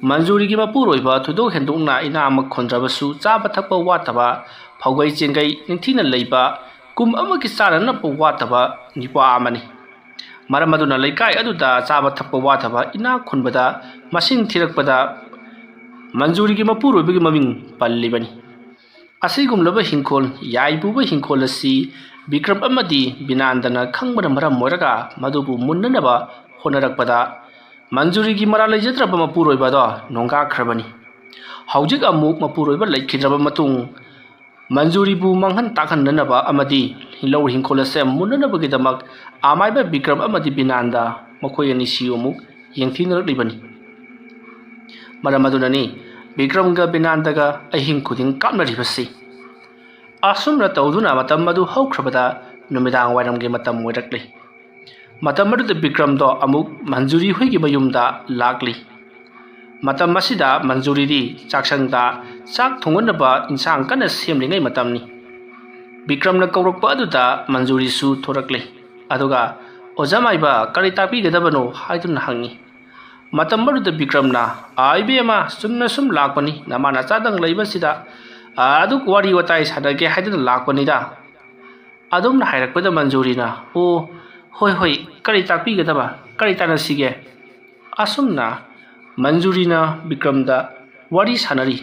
ꯃꯟꯖꯨꯔꯤꯒꯤ ꯃꯄꯨꯔꯣꯏꯕ ꯊꯣꯏꯗꯣꯛ ꯍꯦꯟꯗꯣꯛꯅ ꯏꯅꯥꯛ ꯑꯃ ꯈꯨꯟꯗ꯭ꯔꯕꯁꯨ ꯆꯥꯕ ꯊꯛꯄ ꯋꯥꯠꯇꯕ, ꯐꯧꯒꯩ ꯆꯦꯡꯒꯩ ꯅꯤꯡꯊꯤꯅ ꯂꯩꯕ, ꯀꯨꯝ ꯑꯃꯒꯤ ꯆꯥꯅꯅꯕ ꯋꯥꯠꯇꯕ ꯅꯨꯄꯥ ꯑꯃꯅꯤ꯫ ꯃꯔꯝ ꯑꯗꯨꯅ ꯂꯩꯀꯥꯏ ꯑꯗꯨꯗ ꯆꯥꯕ ꯊꯛꯄ ꯋꯥꯠꯇꯕ ꯏꯅꯥꯛ ꯈꯨꯟꯕꯗ ꯃꯁꯤꯡ ꯊꯤꯔꯛꯄꯗ ꯃꯟꯖꯨꯔꯤꯒꯤ ꯃꯄꯨꯔꯣꯏꯕꯒꯤ ꯃꯃꯤꯡ ꯄꯜꯂꯤꯕꯅꯤ꯫ ꯑꯁꯤꯒꯨꯝꯂꯕ ꯍꯤꯡꯈꯣꯜ, ꯌꯥꯏꯕꯨꯕ ꯍꯤꯡꯈꯣꯜ ꯑꯁꯤ ꯕꯤꯀ꯭ꯔꯝ ꯑꯃꯗꯤ ꯕꯤꯅꯥꯟꯗꯅ ꯈꯪꯕꯅ ꯃꯔꯝ ꯑꯣꯏꯔꯒ ꯃꯗꯨꯕꯨ ꯃꯨꯟꯅꯅꯕ ꯍꯣꯠꯅꯔꯛꯄꯗ ꯃꯟꯖꯨꯔꯤꯒꯤ ꯃꯔꯥꯜ ꯂꯩꯖꯗ꯭ꯔꯕ ꯃꯄꯨꯔꯣꯏꯕ ꯑꯗꯣ ꯅꯣꯡꯒꯥꯈ꯭ꯔꯕꯅꯤ꯫ ꯍꯧꯖꯤꯛ ꯑꯃꯨꯛ ꯃꯄꯨꯔꯣꯏꯕ ꯂꯩꯈꯤꯗ꯭ꯔꯕ ꯃꯇꯨꯡ ꯃꯟꯖꯨꯔꯤꯕꯨ ꯃꯥꯡꯍꯟ ꯇꯥꯛꯍꯟꯅꯅꯕ ꯑꯃꯗꯤ ꯂꯧ ꯍꯤꯡꯈꯣꯜ ꯑꯁꯦ ꯃꯨꯟꯅꯅꯕꯒꯤꯗꯃꯛ ꯑꯃꯥꯏꯕ ꯕꯤꯀ꯭ꯔꯝ ꯑꯃꯗꯤ ꯕꯤꯅꯥꯟꯗ ꯃꯈꯣꯏ ꯑꯅꯤꯁꯤ ꯑꯃꯨꯛ ꯌꯦꯡꯊꯤꯅꯔꯛꯂꯤꯕꯅꯤ꯫ ꯃꯔꯝ ꯑꯗꯨꯅꯅꯤ ꯕꯤꯀ꯭ꯔꯝꯒ ꯕꯤꯅꯥꯟꯗꯒ ꯑꯍꯤꯡ ꯈꯨꯗꯤꯡ ꯀꯥꯞꯅꯔꯤꯕꯁꯤ꯫ ꯑꯁꯨꯝꯅ ꯇꯧꯗꯨꯅ ꯃꯇꯝ ꯑꯗꯨ ꯍꯧꯈ꯭ꯔꯕꯗ ꯅꯨꯃꯤꯗꯥꯡ ꯋꯥꯏꯔꯝꯒꯤ ꯃꯇꯝ ꯑꯣꯏꯔꯛꯂꯤ꯫ ꯃꯇꯝ ꯑꯗꯨꯗ ꯕꯤꯀ꯭ꯔꯝꯗꯣ ꯑꯃꯨꯛ ꯃꯟꯖꯨꯔꯤ ꯍꯣꯏꯒꯤ ꯃꯌꯨꯝꯗ ꯂꯥꯛꯂꯤ꯫ ꯃꯇꯝ ꯑꯁꯤꯗ ꯃꯟꯖꯨꯔꯤꯗꯤ ꯆꯥꯛꯁꯪꯗ ꯆꯥꯛ ꯊꯣꯡꯒꯠꯅꯕ ꯏꯟꯁꯥꯡ ꯀꯟꯅ ꯁꯦꯝꯂꯤꯉꯩ ꯃꯇꯝꯅꯤ꯫ ꯕꯤꯀ꯭ꯔꯝꯅ ꯀꯧꯔꯛꯄ ꯑꯗꯨꯗ ꯃꯟꯖꯨꯔꯤꯁꯨ ꯊꯣꯔꯛꯂꯦ꯫ ꯑꯗꯨꯒ "ꯑꯣꯖꯥ ꯃꯥꯏꯕ, ꯀꯔꯤ ꯇꯥꯛꯄꯤꯒꯗꯕꯅꯣ?" ꯍꯥꯏꯗꯨꯅ ꯍꯪꯉꯤ꯫ ꯃꯇꯝ ꯑꯗꯨꯗ ꯕꯤꯀ꯭ꯔꯝꯅ, "ꯑꯥ, ꯏꯕꯦꯝꯃ, ꯆꯨꯝꯅ ꯁꯨꯝ ꯂꯥꯛꯄꯅꯤ, ꯅꯃꯥ ꯅꯆꯥꯗꯪ ꯂꯩꯕꯁꯤꯗ, ꯑꯥ, ꯑꯗꯨꯛ ꯋꯥꯔꯤ ꯋꯥꯇꯥꯏ ꯁꯥꯟꯅꯒꯦ ꯍꯥꯏꯗꯨꯅ ꯂꯥꯛꯄꯅꯤꯗ꯫" ꯑꯗꯨꯝꯅ ꯍꯥꯏꯔꯛꯄꯗ ꯃꯟꯖꯨꯔꯤꯅ, "ꯑꯣ, ꯍꯣꯏ, ꯍꯣꯏ, ꯀꯔꯤ ꯇꯥꯛꯄꯤꯒꯗꯕ? ꯀꯔꯤ ꯇꯥꯟꯅꯁꯤꯒꯦ?" ꯑꯁꯨꯝꯅ ꯃꯟꯖꯨꯔꯤꯅ ꯕꯤꯀ꯭ꯔꯝꯗ ꯋꯥꯔꯤ ꯁꯥꯟꯅꯔꯤ꯫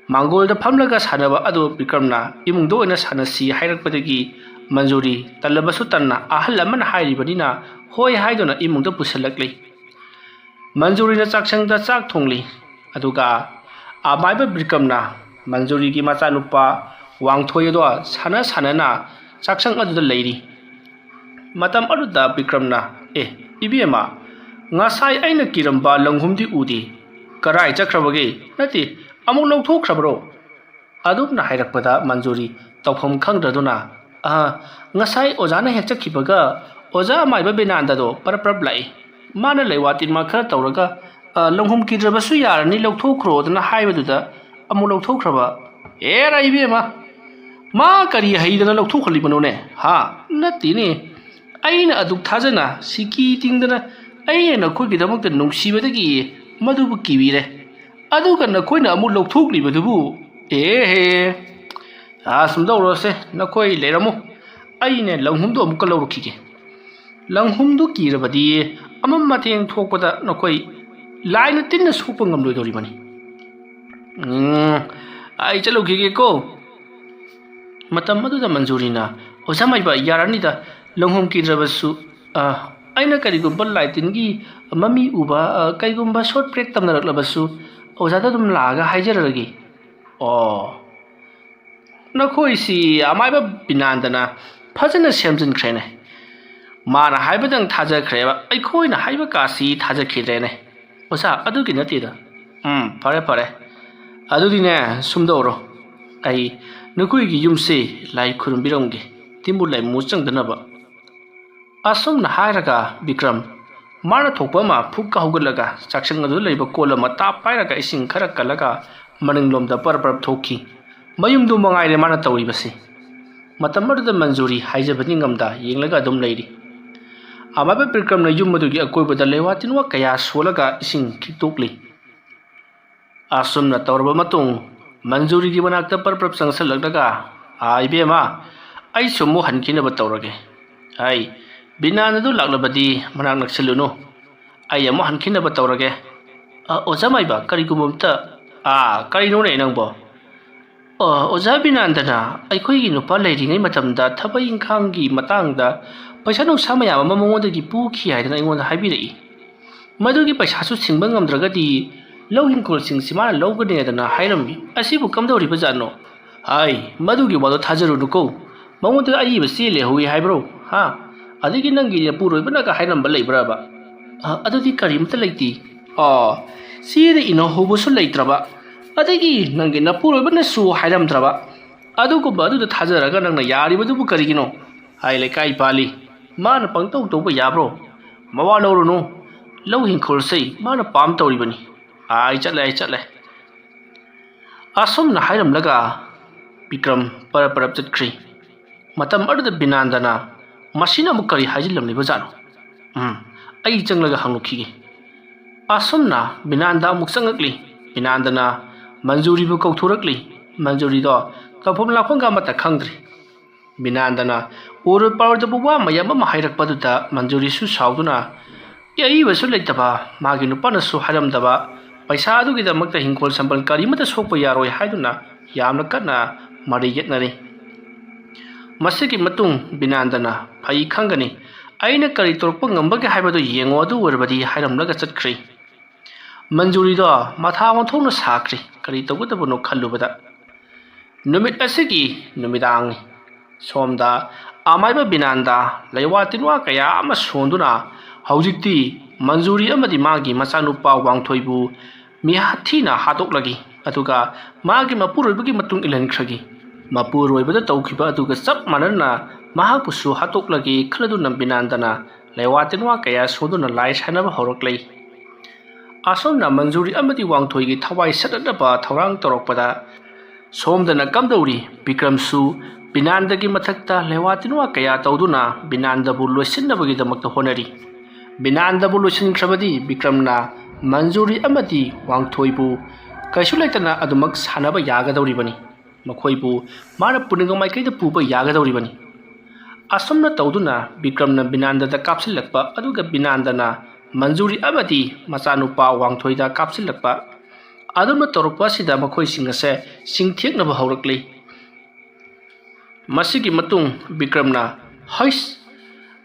ꯃꯥꯡꯒꯣꯜꯗ ꯐꯝꯂꯒ ꯁꯥꯟꯅꯕ ꯑꯗꯨ ꯕꯤꯀ꯭ꯔꯝꯅ ꯏꯃꯨꯡꯗ ꯑꯣꯏꯅ ꯁꯥꯟꯅꯁꯤ ꯍꯥꯏꯔꯛꯄꯗꯒꯤ ꯃꯟꯖꯨꯔꯤ ꯇꯜꯂꯕꯁꯨ ꯇꯟꯅ ꯑꯍꯜ ꯑꯃꯅ ꯍꯥꯏꯔꯤꯕꯅꯤꯅ ꯍꯣꯏ ꯍꯥꯏꯗꯨꯅ ꯏꯃꯨꯡꯗ ꯄꯨꯁꯤꯜꯂꯛꯂꯤ꯫ ꯃꯟꯖꯨꯔꯤꯅ ꯆꯥꯛꯁꯪꯗ ꯆꯥꯛ ꯊꯣꯡꯂꯤ꯫ ꯑꯗꯨꯒ ꯑꯃꯥꯏꯕ ꯕꯤꯀ꯭ꯔꯝꯅ ꯃꯟꯖꯨꯔꯤꯒꯤ ꯃꯆꯥꯅꯨꯄꯥ ꯋꯥꯡꯊꯣꯏ ꯑꯗꯣ ꯁꯥꯟꯅ ꯁꯥꯟꯅꯅ ꯆꯥꯛꯁꯪ ꯑꯗꯨꯗ ꯂꯩꯔꯤ꯫ ꯃꯇꯝ ꯑꯗꯨꯗ ꯕꯤꯀ꯭ꯔꯝꯅ, "ꯑꯦ, ꯏꯕꯦꯝꯃ, ꯉꯁꯥꯏ ꯑꯩꯅ ꯀꯤꯔꯝꯕ ꯂꯪꯍꯨꯝꯗꯤ ꯎꯗꯦ꯫ ꯀꯔꯥꯏ ꯆꯠꯈ꯭ꯔꯕꯒꯦ? ꯅꯠꯇꯦ, ꯑꯃꯨꯛ ꯂꯧꯊꯣꯛꯈ꯭ꯔꯕꯔꯣ?" ꯑꯗꯨꯝꯅ ꯍꯥꯏꯔꯛꯄꯗ ꯃꯟꯖꯨꯔꯤ ꯇꯧꯐꯝ ꯈꯪꯗ꯭ꯔꯗꯨꯅ, "ꯑ, ꯉꯁꯥꯏ ꯑꯣꯖꯥꯅ ꯍꯦꯛ ꯆꯠꯈꯤꯕꯒ ꯑꯣꯖꯥ ꯑꯃꯥꯏꯕ ꯕꯤꯅꯥꯟꯗꯗꯣ ꯄꯔꯞ ꯄꯔꯞ ꯂꯥꯛꯏ꯫ ꯃꯥꯅ ꯂꯩꯋꯥ ꯇꯤꯟꯋꯥ ꯈꯔ ꯇꯧꯔꯒ, ꯑ, ꯂꯪꯍꯨꯝ ꯀꯤꯗ꯭ꯔꯕꯁꯨ ꯌꯥꯔꯅꯤ, ꯂꯧꯊꯣꯛꯈ꯭ꯔꯣꯗꯅ ꯍꯥꯏꯕꯗꯨꯗ ꯑꯃꯨꯛ ꯂꯧꯊꯣꯛꯈ꯭ꯔꯕ꯫ ꯑꯦꯔꯥ ꯏꯕꯦꯝꯃ, ꯃꯥ ꯀꯔꯤ ꯍꯩꯗꯅ ꯂꯧꯊꯣꯛꯍꯜꯂꯤꯕꯅꯣꯅꯦ? ꯍꯥ? ꯅꯠꯇꯦꯅꯦ꯫ ꯑꯩꯅ ꯑꯗꯨꯛ ꯊꯥꯖꯅ ꯁꯤꯀꯤ ꯇꯤꯡꯗꯅ ꯑꯩꯅ ꯅꯈꯣꯏꯒꯤꯗꯃꯛꯇ ꯅꯨꯡꯁꯤꯕꯗꯒꯤ ꯃꯗꯨꯕꯨ ꯀꯤꯕꯤꯔꯦ꯫ ꯑꯗꯨꯒ ꯅꯈꯣꯏꯅ ꯑꯃꯨꯛ ꯂꯧꯊꯣꯛꯂꯤꯕꯗꯨꯕꯨ? ꯑꯦꯍꯦ꯫ ꯑꯥ, ꯁꯨꯝ ꯇꯧꯔꯣꯁꯦ, ꯅꯈꯣꯏ ꯂꯩꯔꯝꯃꯨ꯫ ꯑꯩꯅꯦ ꯂꯪꯍꯨꯝꯗꯣ ꯑꯃꯨꯛꯀ ꯂꯧꯔꯛꯈꯤꯒꯦ꯫ ꯂꯪꯍꯨꯝꯗꯨ ꯀꯤꯔꯕꯗꯤ ꯑꯃꯝ ꯑꯊꯦꯡ ꯊꯣꯛꯄꯗ ꯅꯈꯣꯏ ꯂꯥꯏꯅ ꯇꯤꯟꯅ ꯁꯣꯛꯄ ꯉꯝꯂꯣꯏꯗꯧꯔꯤꯕꯅꯤ꯫ ꯎꯝ, ꯑꯩ ꯆꯠꯂꯨꯈꯤꯒꯦꯀꯣ꯫ ꯃꯇꯝ ꯑꯗꯨꯗ ꯃꯟꯖꯨꯔꯤꯅ, "ꯑꯣꯖꯥ ꯃꯥꯏꯕ, ꯌꯥꯔꯅꯤꯗ, ꯂꯪꯍꯨꯝ ꯀꯤꯗ꯭ꯔꯕꯁꯨ, ꯑ, ꯑꯩꯅ ꯀꯔꯤꯒꯨꯝꯕ ꯂꯥꯏ ꯇꯤꯟꯒꯤ ꯃꯃꯤ ꯎꯕ, ꯑ, ꯀꯔꯤꯒꯨꯝꯕ ꯁꯣꯔꯠ ꯕ꯭ꯔꯦꯛ ꯇꯝꯅꯔꯛꯂꯕꯁꯨ ꯑꯣꯖꯥꯗ ꯑꯗꯨꯝ ꯂꯥꯛꯑꯒ ꯍꯥꯏꯖꯔꯛꯑꯒꯦ"꯫ ꯑꯣ, ꯅꯈꯣꯏꯁꯤ ꯑꯃꯥꯏꯕ ꯕꯤꯅꯥꯟꯗꯅ ꯐꯖꯅ ꯁꯦꯝꯖꯤꯟꯈ꯭ꯔꯦꯅꯦ꯫ ꯃꯥꯅ ꯍꯥꯏꯕꯗꯪ ꯊꯥꯖꯈ꯭ꯔꯦꯕ, ꯑꯩꯈꯣꯏꯅ ꯍꯥꯏꯕ ꯀꯥꯁꯤ ꯊꯥꯖꯈꯤꯗ꯭ꯔꯦꯅꯦ꯫ ꯑꯣꯖꯥ, ꯑꯗꯨꯒꯤ ꯅꯠꯇꯦꯗ꯫ ꯎꯝ, ꯐꯔꯦ, ꯐꯔꯦ꯫ ꯑꯗꯨꯗꯤꯅꯦ, ꯁꯨꯝꯗꯧꯔꯣ꯫ ꯑꯩ ꯅꯈꯣꯏꯒꯤ ꯌꯨꯝꯁꯤ ꯂꯥꯏ ꯈꯨꯔꯨꯝꯕꯤꯔꯝꯒꯦ, ꯇꯤꯟꯕꯨ ꯂꯥꯏꯃꯨ ꯆꯪꯗꯅꯕ꯫ ꯑꯁꯨꯝꯅ ꯍꯥꯏꯔꯒ ꯕꯤꯀ꯭ꯔꯝ ꯃꯥꯅ ꯊꯣꯛꯄ ꯑꯃ ꯐꯨꯛꯀ ꯍꯧꯒꯠꯂꯒ ꯆꯥꯛꯁꯪ ꯑꯗꯨꯗ ꯂꯩꯕ ꯀꯣꯜ ꯑꯃ ꯇꯥꯞ ꯄꯥꯏꯔꯒ ꯏꯁꯤꯡ ꯈꯔ ꯀꯜꯂꯒ ꯃꯅꯤꯡꯂꯣꯝꯗ ꯄꯔꯞ ꯄꯔꯞ ꯊꯣꯛꯈꯤ꯫ ꯃꯌꯨꯝꯗꯨ ꯃꯉꯥꯏꯔꯦ ꯃꯥꯅ ꯇꯧꯔꯤꯕꯁꯤ꯫ ꯃꯇꯝ ꯑꯗꯨꯗ ꯃꯟꯖꯨꯔꯤ ꯍꯥꯏꯖꯕꯗꯤ ꯉꯝꯗ ꯌꯦꯡꯂꯒ ꯑꯗꯨꯝ ꯂꯩꯔꯤ꯫ ꯑꯃꯥꯏꯕ ꯕꯤꯀ꯭ꯔꯝꯅ ꯌꯨꯝ ꯑꯗꯨꯒꯤ ꯑꯀꯣꯏꯕꯗ ꯂꯩꯋꯥ ꯇꯤꯟꯋꯥ ꯀꯌꯥ ꯁꯣꯜꯂꯒ ꯏꯁꯤꯡ ꯈꯤꯛꯇꯣꯛꯂꯤ꯫ ꯑꯁꯨꯝꯅ ꯇꯧꯔꯕ ꯃꯇꯨꯡ ꯃꯟꯖꯨꯔꯤꯒꯤ ꯃꯅꯥꯛꯇ ꯄꯔꯞ ꯄꯔꯞ ꯆꯪꯁꯤꯜꯂꯛꯂꯒ, "ꯑꯥ, ꯏꯕꯦꯝꯃ, ꯑꯩꯁꯨ ꯑꯃꯨꯛ ꯍꯟꯈꯤꯅꯕ ꯇꯧꯔꯒꯦ꯫ ꯑꯩ ꯕꯤꯅꯥꯟ ꯑꯗꯨ ꯂꯥꯛꯂꯕꯗꯤ ꯃꯅꯥꯛ ꯅꯛꯁꯤꯜꯂꯨꯅꯨ꯫ ꯑꯩ ꯑꯃꯨꯛ ꯍꯟꯈꯤꯅꯕ ꯇꯧꯔꯒꯦ"꯫ "ꯑ, ꯑꯣꯖꯥ ꯃꯥꯏꯕ, ꯀꯔꯤꯒꯨꯝꯕ ꯑꯝꯇ"꯫ "ꯑꯥ, ꯀꯔꯤꯅꯣꯅꯦ ꯅꯪꯕꯣ?" "ꯑ, ꯑꯣꯖꯥ ꯕꯤꯅꯥꯟꯗꯅ ꯑꯩꯈꯣꯏꯒꯤ ꯅꯨꯄꯥ ꯂꯩꯔꯤꯉꯩ ꯃꯇꯝꯗ ꯊꯕꯛ ꯏꯪꯈꯥꯡꯒꯤ ꯃꯇꯥꯡꯗ ꯄꯩꯁꯥ ꯅꯨꯡꯁꯥ ꯃꯌꯥꯝ ꯑꯃ ꯃꯉꯣꯟꯗꯒꯤ ꯄꯨꯈꯤ ꯍꯥꯏꯗꯅ ꯑꯩꯉꯣꯟꯗ ꯍꯥꯏꯕꯤꯔꯛꯏ꯫ ꯃꯗꯨꯒꯤ ꯄꯩꯁꯥꯁꯨ ꯁꯤꯡꯕ ꯉꯝꯗ꯭ꯔꯒꯗꯤ ꯂꯧ ꯏꯪꯈꯣꯜꯁꯤꯡꯁꯤ ꯃꯥꯅ ꯂꯧꯒꯅꯤ ꯍꯥꯏꯗꯅ ꯍꯥꯏꯔꯝꯃꯤ꯫ ꯑꯁꯤꯕꯨ ꯀꯝꯗꯧꯔꯤꯕꯖꯥꯠꯅꯣ?" "ꯍꯥꯏ, ꯃꯗꯨꯒꯤ ꯋꯥꯗꯣ ꯊꯥꯖꯔꯨꯅꯨꯀꯣ꯫ ꯃꯉꯣꯟꯗ ꯑꯏꯕ ꯆꯦ ꯂꯩꯍꯧꯏ ꯍꯥꯏꯕ꯭ꯔꯣ? ꯍꯥ? ꯑꯗꯒꯤ ꯅꯪꯒꯤ ꯅꯄꯨꯔꯣꯏꯕꯅꯒ ꯍꯥꯏꯔꯝꯕ ꯂꯩꯕ꯭ꯔꯕ?" "ꯑ, ꯑꯗꯨꯗꯤ ꯀꯔꯤꯝꯇ ꯂꯩꯇꯦ꯫ ꯑ, ꯆꯦꯗ ꯏꯅꯍꯧꯕꯁꯨ ꯂꯩꯇ꯭ꯔꯕ, ꯑꯗꯒꯤ ꯅꯪꯒꯤ ꯅꯄꯨꯔꯣꯏꯕꯅꯁꯨ ꯍꯥꯏꯔꯝꯗ꯭ꯔꯕ꯫ ꯑꯗꯨꯒꯨꯝꯕ ꯑꯗꯨꯗ ꯊꯥꯖꯔꯒ ꯅꯪꯅ ꯌꯥꯔꯤꯕꯗꯨꯕꯨ ꯀꯔꯤꯒꯤꯅꯣ? ꯍꯥꯏ ꯂꯩꯀꯥꯏ ꯄꯥꯜꯂꯤ꯫ ꯃꯥꯅ ꯄꯪꯇꯧ ꯇꯧꯕ ꯌꯥꯕ꯭ꯔꯣ? ꯃꯋꯥ ꯂꯧꯔꯨꯅꯨ꯫ ꯂꯧ ꯏꯪꯈꯣꯜꯁꯦ ꯃꯥꯅ ꯄꯥꯝ ꯇꯧꯔꯤꯕꯅꯤ꯫ ꯑꯥꯏ ꯆꯠꯂꯦ, ꯑꯩ ꯆꯠꯂꯦ"꯫ ꯑꯁꯨꯝꯅ ꯍꯥꯏꯔꯝꯂꯒ ꯕꯤꯀ꯭ꯔꯝ ꯄꯔꯞ ꯄꯔꯞ ꯆꯠꯈ꯭ꯔꯤ꯫ ꯃꯇꯝ ꯑꯗꯨꯗ ꯕꯤꯅꯥꯟꯗꯅ, "ꯃꯁꯤꯅ ꯑꯃꯨꯛ ꯀꯔꯤ ꯍꯥꯏꯖꯤꯜꯂꯝꯂꯤꯕꯖꯥꯠꯅꯣ? ꯎꯝ, ꯑꯩ ꯆꯪꯂꯒ ꯍꯪꯂꯨꯈꯤꯒꯦ"꯫ ꯑꯁꯨꯝꯅ ꯕꯤꯅꯥꯟꯗ ꯑꯃꯨꯛ ꯆꯪꯂꯛꯂꯤ꯫ ꯕꯤꯅꯥꯟꯗꯅ ꯃꯟꯖꯨꯔꯤꯕꯨ ꯀꯧꯊꯣꯔꯛꯂꯤ꯫ ꯃꯟꯖꯨꯔꯤꯗꯣ ꯇꯧꯐꯝ ꯂꯥꯛꯐꯝꯒ ꯑꯃꯠꯇ ꯈꯪꯗ꯭ꯔꯤ꯫ ꯕꯤꯅꯥꯟꯗꯅ ꯑꯣꯏꯔꯣꯏ ꯄꯥꯔꯣꯏꯗꯕ ꯋꯥ ꯃꯌꯥꯝ ꯑꯃ ꯍꯥꯏꯔꯛꯄꯗꯨꯗ ꯃꯟꯖꯨꯔꯤꯁꯨ ꯁꯥꯎꯗꯨꯅ, ꯑꯏꯕꯁꯨ ꯂꯩꯇꯕ, ꯃꯥꯒꯤ ꯅꯨꯄꯥꯅꯁꯨ ꯍꯥꯏꯔꯝꯗꯕ, ꯄꯩꯁꯥ ꯑꯗꯨꯒꯤꯗꯃꯛꯇ ꯍꯤꯡꯈꯣꯜ ꯁꯝꯕꯜ ꯀꯔꯤꯃꯠꯇ ꯁꯣꯛꯄ ꯌꯥꯔꯣꯏ ꯍꯥꯏꯗꯨꯅ ꯌꯥꯝꯅ ꯀꯟꯅ ꯃꯔꯩ ꯌꯦꯠꯅꯔꯤ꯫ ꯃꯁꯤꯒꯤ ꯃꯇꯨꯡ ꯕꯤꯅꯥꯟꯗꯅ, "ꯐꯩ ꯈꯪꯒꯅꯤ, ꯑꯩꯅ ꯀꯔꯤ ꯇꯧꯔꯛꯄ ꯉꯝꯕꯒꯦ ꯍꯥꯏꯕꯗꯨ ꯌꯦꯡꯉꯣ, ꯑꯗꯨ ꯑꯣꯏꯔꯕꯗꯤ" ꯍꯥꯏꯔꯝꯂꯒ ꯆꯠꯈ꯭ꯔꯤ꯫ ꯃꯟꯖꯨꯔꯤꯗꯣ ꯃꯊꯥ ꯑꯣꯟꯊꯣꯛꯅ ꯁꯥꯈ꯭ꯔꯤ꯫ ꯀꯔꯤ ꯇꯧꯒꯗꯕꯅꯣ ꯈꯜꯂꯨꯕꯗ ꯅꯨꯃꯤꯠ ꯑꯁꯤꯒꯤ ꯅꯨꯃꯤꯗꯥꯡꯅꯤ꯫ ꯁꯣꯝꯗ ꯑꯃꯥꯏꯕ ꯕꯤꯅꯥꯟꯗ ꯂꯩꯋꯥ ꯇꯤꯟꯋꯥ ꯀꯌꯥ ꯑꯃ ꯁꯣꯟꯗꯨꯅ ꯍꯧꯖꯤꯛꯇꯤ ꯃꯟꯖꯨꯔꯤ ꯑꯃꯗꯤ ꯃꯥꯒꯤ ꯃꯆꯥꯅꯨꯄꯥ ꯋꯥꯡꯊꯣꯏꯕꯨ ꯃꯤꯍꯥꯠ ꯊꯤꯅ ꯍꯥꯠꯇꯣꯛꯂꯒꯦ, ꯑꯗꯨꯒ ꯃꯥꯒꯤ ꯃꯄꯨꯔꯣꯏꯕꯒꯤ ꯃꯇꯨꯡ ꯏꯜꯍꯟꯈ꯭ꯔꯒꯦ꯫ ꯃꯄꯨꯔꯣꯏꯕꯗ ꯇꯧꯈꯤꯕ ꯑꯗꯨꯒ ꯆꯞ ꯃꯥꯟꯅꯅ ꯃꯍꯥꯛꯄꯨꯁꯨ ꯍꯥꯠꯇꯣꯛꯂꯒꯦ ꯈꯜꯂꯗꯨꯅ ꯕꯤꯅꯥꯟꯗꯅ ꯂꯩꯋꯥ ꯇꯤꯟꯋꯥ ꯀꯌꯥ ꯁꯣꯟꯗꯨꯅ ꯂꯥꯏ ꯁꯥꯟꯅꯕ ꯍꯧꯔꯛꯂꯦ꯫ ꯑꯁꯣꯝꯅ ꯃꯟꯖꯨꯔꯤ ꯑꯃꯗꯤ ꯋꯥꯡꯊꯣꯏꯒꯤ ꯊꯋꯥꯏ ꯁꯠꯅꯅꯕ ꯊꯧꯔꯥꯡ ꯇꯧꯔꯛꯄꯗ ꯁꯣꯝꯗꯅ ꯀꯝꯗꯧꯔꯤ? ꯕꯤꯀ꯭ꯔꯝꯁꯨ ꯕꯤꯅꯥꯟꯗꯒꯤ ꯃꯊꯛꯇ ꯂꯩꯋꯥ ꯇꯤꯟꯋꯥ ꯀꯌꯥ ꯇꯧꯗꯨꯅ ꯕꯤꯅꯥꯟꯗꯕꯨ ꯂꯣꯏꯁꯤꯟꯅꯕꯒꯤꯗꯃꯛꯇ ꯍꯣꯠꯅꯔꯤ꯫ ꯕꯤꯅꯥꯟꯗꯕꯨ ꯂꯣꯏꯁꯤꯟꯈ꯭ꯔꯕꯗꯤ ꯕꯤꯀ꯭ꯔꯝꯅ ꯃꯟꯖꯨꯔꯤ ꯑꯃꯗꯤ ꯋꯥꯡꯊꯣꯏꯕꯨ ꯀꯩꯁꯨ ꯂꯩꯇꯅ ꯑꯗꯨꯃꯛ ꯁꯥꯟꯅꯕ ꯌꯥꯒꯗꯧꯔꯤꯕꯅꯤ꯫ ꯃꯈꯣꯏꯕꯨ ꯃꯥꯅ ꯄꯨꯅꯤꯡꯕ ꯃꯥꯏꯀꯩꯗ ꯄꯨꯕ ꯌꯥꯒꯗꯧꯔꯤꯕꯅꯤ꯫ ꯑꯁꯨꯝꯅ ꯇꯧꯗꯨꯅ ꯕꯤꯀ꯭ꯔꯝꯅ ꯕꯤꯅꯥꯟꯗꯗ ꯀꯥꯞꯁꯤꯜꯂꯛꯄ, ꯑꯗꯨꯒ ꯕꯤꯅꯥꯟꯗꯅ ꯃꯟꯖꯨꯔꯤ ꯑꯃꯗꯤ ꯃꯆꯥꯅꯨꯄꯥ ꯋꯥꯡꯊꯣꯏꯗ ꯀꯥꯞꯁꯤꯜꯂꯛꯄ꯫ ꯑꯗꯨꯝꯅ ꯇꯧꯔꯛꯄ ꯑꯁꯤꯗ ꯃꯈꯣꯏꯁꯤꯡ ꯑꯁꯦ ꯆꯤꯡꯊꯦꯛꯅꯕ ꯍꯧꯔꯛꯂꯤ꯫ ꯃꯁꯤꯒꯤ ꯃꯇꯨꯡ ꯕꯤꯀ꯭ꯔꯝꯅ, "ꯍꯩꯁ,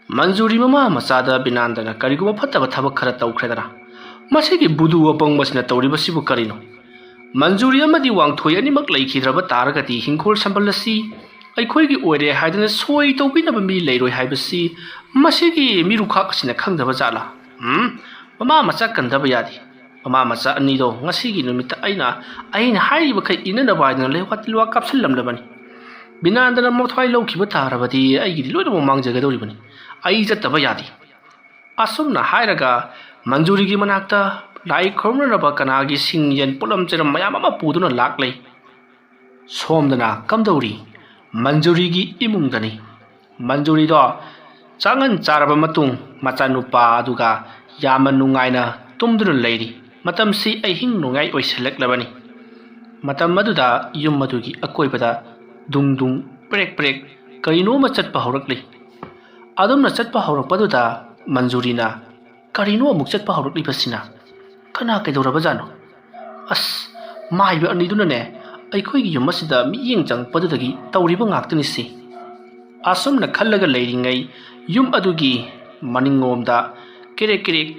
ꯃꯟꯖꯨꯔꯤ ꯃꯃꯥ ꯃꯆꯥꯗ ꯕꯤꯅꯥꯟꯗꯅ ꯀꯔꯤꯒꯨꯝꯕ ꯐꯠꯇꯕ ꯊꯕꯛ ꯈꯔ ꯇꯧꯈ꯭ꯔꯦꯗꯅ꯫ ꯃꯁꯤꯒꯤ ꯕꯨꯗꯨ ꯑꯄꯪꯕꯁꯤꯅ ꯇꯧꯔꯤꯕꯁꯤꯕꯨ ꯀꯔꯤꯅꯣ? ꯃꯟꯖꯨꯔꯤ ꯑꯃꯗꯤ ꯋꯥꯡꯊꯣꯏ ꯑꯅꯤꯃꯛ ꯂꯩꯈꯤꯗ꯭ꯔꯕ ꯇꯥꯔꯒꯗꯤ ꯍꯤꯡꯈꯣꯜ ꯁꯝꯕꯜ ꯑꯁꯤ ꯑꯩꯈꯣꯏꯒꯤ ꯑꯣꯏꯔꯦ ꯍꯥꯏꯗꯅ ꯁꯣꯏ ꯇꯧꯕꯤꯅꯕ ꯃꯤ ꯂꯩꯔꯣꯏ ꯍꯥꯏꯕꯁꯤ ꯃꯁꯤꯒꯤ ꯃꯤꯔꯨꯈꯥꯛ ꯑꯁꯤꯅ ꯈꯪꯗꯕ ꯖꯥꯠꯂꯥ? ꯎꯝ? ꯃꯃꯥ ꯃꯆꯥ ꯀꯟꯗꯕ ꯌꯥꯗꯦ꯫ ꯃꯃꯥ ꯃꯆꯥ ꯑꯅꯤꯗꯣ ꯉꯁꯤꯒꯤ ꯅꯨꯃꯤꯠꯇ ꯑꯩꯅ, ꯑꯩꯅ ꯍꯥꯏꯔꯤꯕꯈꯩ ꯏꯟꯅꯅꯕ ꯍꯥꯏꯗꯅ ꯂꯩꯋꯥ ꯇꯤꯜꯋꯥ ꯀꯥꯞꯁꯤꯜꯂꯝꯂꯕꯅꯤ꯫ ꯕꯤꯅꯥꯟꯗꯅ ꯃꯊ꯭ꯋꯥꯏ ꯂꯧꯈꯤꯕ ꯇꯥꯔꯕꯗꯤ ꯑꯩꯒꯤꯗꯤ ꯂꯣꯏꯅꯃꯛ ꯃꯥꯡꯖꯒꯗꯧꯔꯤꯕꯅꯤ꯫ ꯑꯩ ꯆꯠꯇꯕ ꯌꯥꯗꯦ"꯫ ꯑꯁꯨꯝꯅ ꯍꯥꯏꯔꯒ ꯃꯟꯖꯨꯔꯤꯒꯤ ꯃꯅꯥꯛꯇ ꯂꯥꯏ ꯈꯨꯔꯨꯝꯅꯅꯕ ꯀꯅꯥꯒꯤ ꯁꯤꯡ ꯌꯦꯟ ꯄꯣꯠꯂꯝ ꯆꯩꯔꯝ ꯃꯌꯥꯝ ꯑꯃ ꯄꯨꯗꯨꯅ ꯂꯥꯛꯂꯦ꯫ ꯁꯣꯝꯗꯅ ꯀꯝꯗꯧꯔꯤ? ꯃꯟꯖꯨꯔꯤꯒꯤ ꯏꯃꯨꯡꯗꯅꯤ꯫ ꯃꯟꯖꯨꯔꯤꯗꯣ ꯆꯥꯉꯟ ꯆꯥꯔꯕ ꯃꯇꯨꯡ ꯃꯆꯥꯅꯨꯄꯥ ꯑꯗꯨꯒ ꯌꯥꯝꯅ ꯅꯨꯡꯉꯥꯏꯅ ꯇꯨꯝꯗꯨꯅ ꯂꯩꯔꯤ꯫ ꯃꯇꯝꯁꯤ ꯑꯍꯤꯡ ꯅꯣꯡꯌꯥꯏ ꯑꯣꯏꯁꯤꯜꯂꯛꯂꯕꯅꯤ꯫ ꯃꯇꯝ ꯑꯗꯨꯗ ꯌꯨꯝ ꯑꯗꯨꯒꯤ ꯑꯀꯣꯏꯕꯗ ꯗꯨꯡ ꯗꯨꯡ, ꯄ꯭ꯔꯦꯛ ꯄ꯭ꯔꯦꯛ, ꯀꯔꯤꯅꯣ ꯑꯃ ꯆꯠꯄ ꯍꯧꯔꯛꯂꯤ꯫ ꯑꯗꯨꯝꯅ ꯆꯠꯄ ꯍꯧꯔꯛꯄꯗꯨꯗ ꯃꯟꯖꯨꯔꯤꯅ, "ꯀꯔꯤꯅꯣ ꯑꯃꯨꯛ ꯆꯠꯄ ꯍꯧꯔꯛꯂꯤꯕꯁꯤꯅ? ꯀꯅꯥ ꯀꯩꯗꯧꯔꯕꯖꯥꯠꯅꯣ? ꯑꯁ, ꯃꯥꯏꯕ ꯑꯅꯤꯗꯨꯅꯅꯦ ꯑꯩꯈꯣꯏꯒꯤ ꯌꯨꯝ ꯑꯁꯤꯗ ꯃꯤꯠꯌꯦꯡ ꯆꯪꯉꯛꯄꯗꯨꯗꯒꯤ ꯇꯧꯔꯤꯕ ꯉꯥꯛꯇꯅꯤꯁꯦ"꯫ ꯑꯁꯨꯝꯅ ꯈꯜꯂꯒ ꯂꯩꯔꯤꯉꯩ ꯌꯨꯝ ꯑꯗꯨꯒꯤ ꯃꯅꯤꯡꯂꯣꯝꯗ ꯀꯦꯔꯦꯛ ꯀꯦꯔꯦꯛ,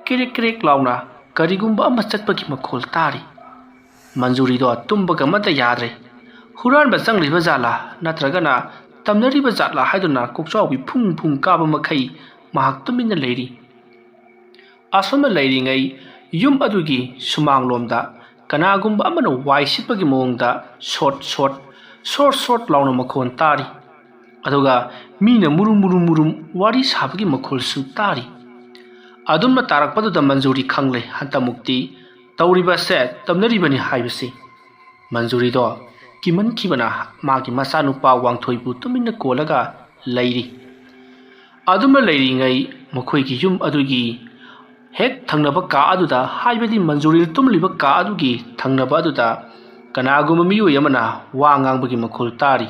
ꯀꯦꯔꯦꯛ ꯀꯦꯔꯦꯛ ꯂꯥꯎꯅ ꯀꯔꯤꯒꯨꯝꯕ ꯑꯃ ꯆꯠꯄꯒꯤ ꯃꯈꯣꯜ ꯇꯥꯔꯤ꯫ ꯃꯟꯖꯨꯔꯤꯗꯣ ꯇꯨꯝꯕꯒ ꯑꯃꯠꯇ ꯌꯥꯗ꯭ꯔꯦ꯫ ꯍꯨꯔꯥꯟꯕ ꯆꯪꯂꯤꯕ ꯖꯥꯠꯂꯥ ꯅꯠꯇ꯭ꯔꯒꯅ ꯇꯝꯅꯔꯤꯕ ꯖꯥꯠꯂꯥ ꯍꯥꯏꯗꯨꯅ ꯀꯣꯛꯆꯥꯎꯕꯤ ꯐꯨꯡ ꯐꯨꯡ ꯀꯥꯕ ꯃꯈꯩ ꯃꯍꯥꯛ ꯇꯨꯃꯤꯟꯅ ꯂꯩꯔꯤ꯫ ꯑꯁꯨꯝꯅ ꯂꯩꯔꯤꯉꯩ ꯌꯨꯝ ꯑꯗꯨꯒꯤ ꯁꯨꯃꯥꯡꯂꯣꯝꯗ ꯀꯅꯥꯒꯨꯝꯕ ꯑꯃꯅ ꯋꯥꯏ ꯁꯤꯠꯄꯒꯤ ꯃꯑꯣꯡꯗ ꯁꯣꯠ ꯁꯣꯠ, ꯁꯣꯠ ꯁꯣꯠ ꯂꯥꯎꯅ ꯃꯈꯣꯟ ꯇꯥꯔꯤ꯫ ꯑꯗꯨꯒ ꯃꯤꯅ ꯃꯨꯔꯨꯝ ꯃꯨꯔꯨꯝ ꯃꯨꯔꯨꯝ ꯋꯥꯔꯤ ꯁꯥꯕꯒꯤ ꯃꯈꯣꯜꯁꯨ ꯇꯥꯔꯤ꯫ ꯑꯗꯨꯝꯅ ꯇꯥꯔꯛꯄꯗꯨꯗ ꯃꯟꯖꯨꯔꯤ ꯈꯪꯂꯦ, ꯍꯟꯇꯃꯨꯛꯇꯤ ꯇꯧꯔꯤꯕ ꯑꯁꯦ ꯇꯝꯅꯔꯤꯕꯅꯤ ꯍꯥꯏꯕꯁꯤ꯫ ꯃꯟꯖꯨꯔꯤꯗꯣ ꯀꯤꯃꯟꯈꯤꯕꯅ ꯃꯥꯒꯤ ꯃꯆꯥꯅꯨꯄꯥ ꯋꯥꯡꯊꯣꯏꯕꯨ ꯇꯨꯃꯤꯟꯅ ꯀꯣꯜꯂꯒ ꯂꯩꯔꯤ꯫ ꯑꯗꯨꯝꯅ ꯂꯩꯔꯤꯉꯩ ꯃꯈꯣꯏꯒꯤ ꯌꯨꯝ ꯑꯗꯨꯒꯤ ꯍꯦꯛ ꯊꯪꯅꯕ ꯀꯥ ꯑꯗꯨꯗ, ꯍꯥꯏꯕꯗꯤ ꯃꯟꯖꯨꯔꯤꯅ ꯇꯨꯝꯂꯤꯕ ꯀꯥ ꯑꯗꯨꯒꯤ ꯊꯪꯅꯕ ꯑꯗꯨꯗ ꯀꯅꯥꯒꯨꯝꯕ ꯃꯤꯑꯣꯏ ꯑꯃꯅ ꯋꯥ ꯉꯥꯡꯕꯒꯤ ꯃꯈꯣꯜ ꯇꯥꯔꯤ꯫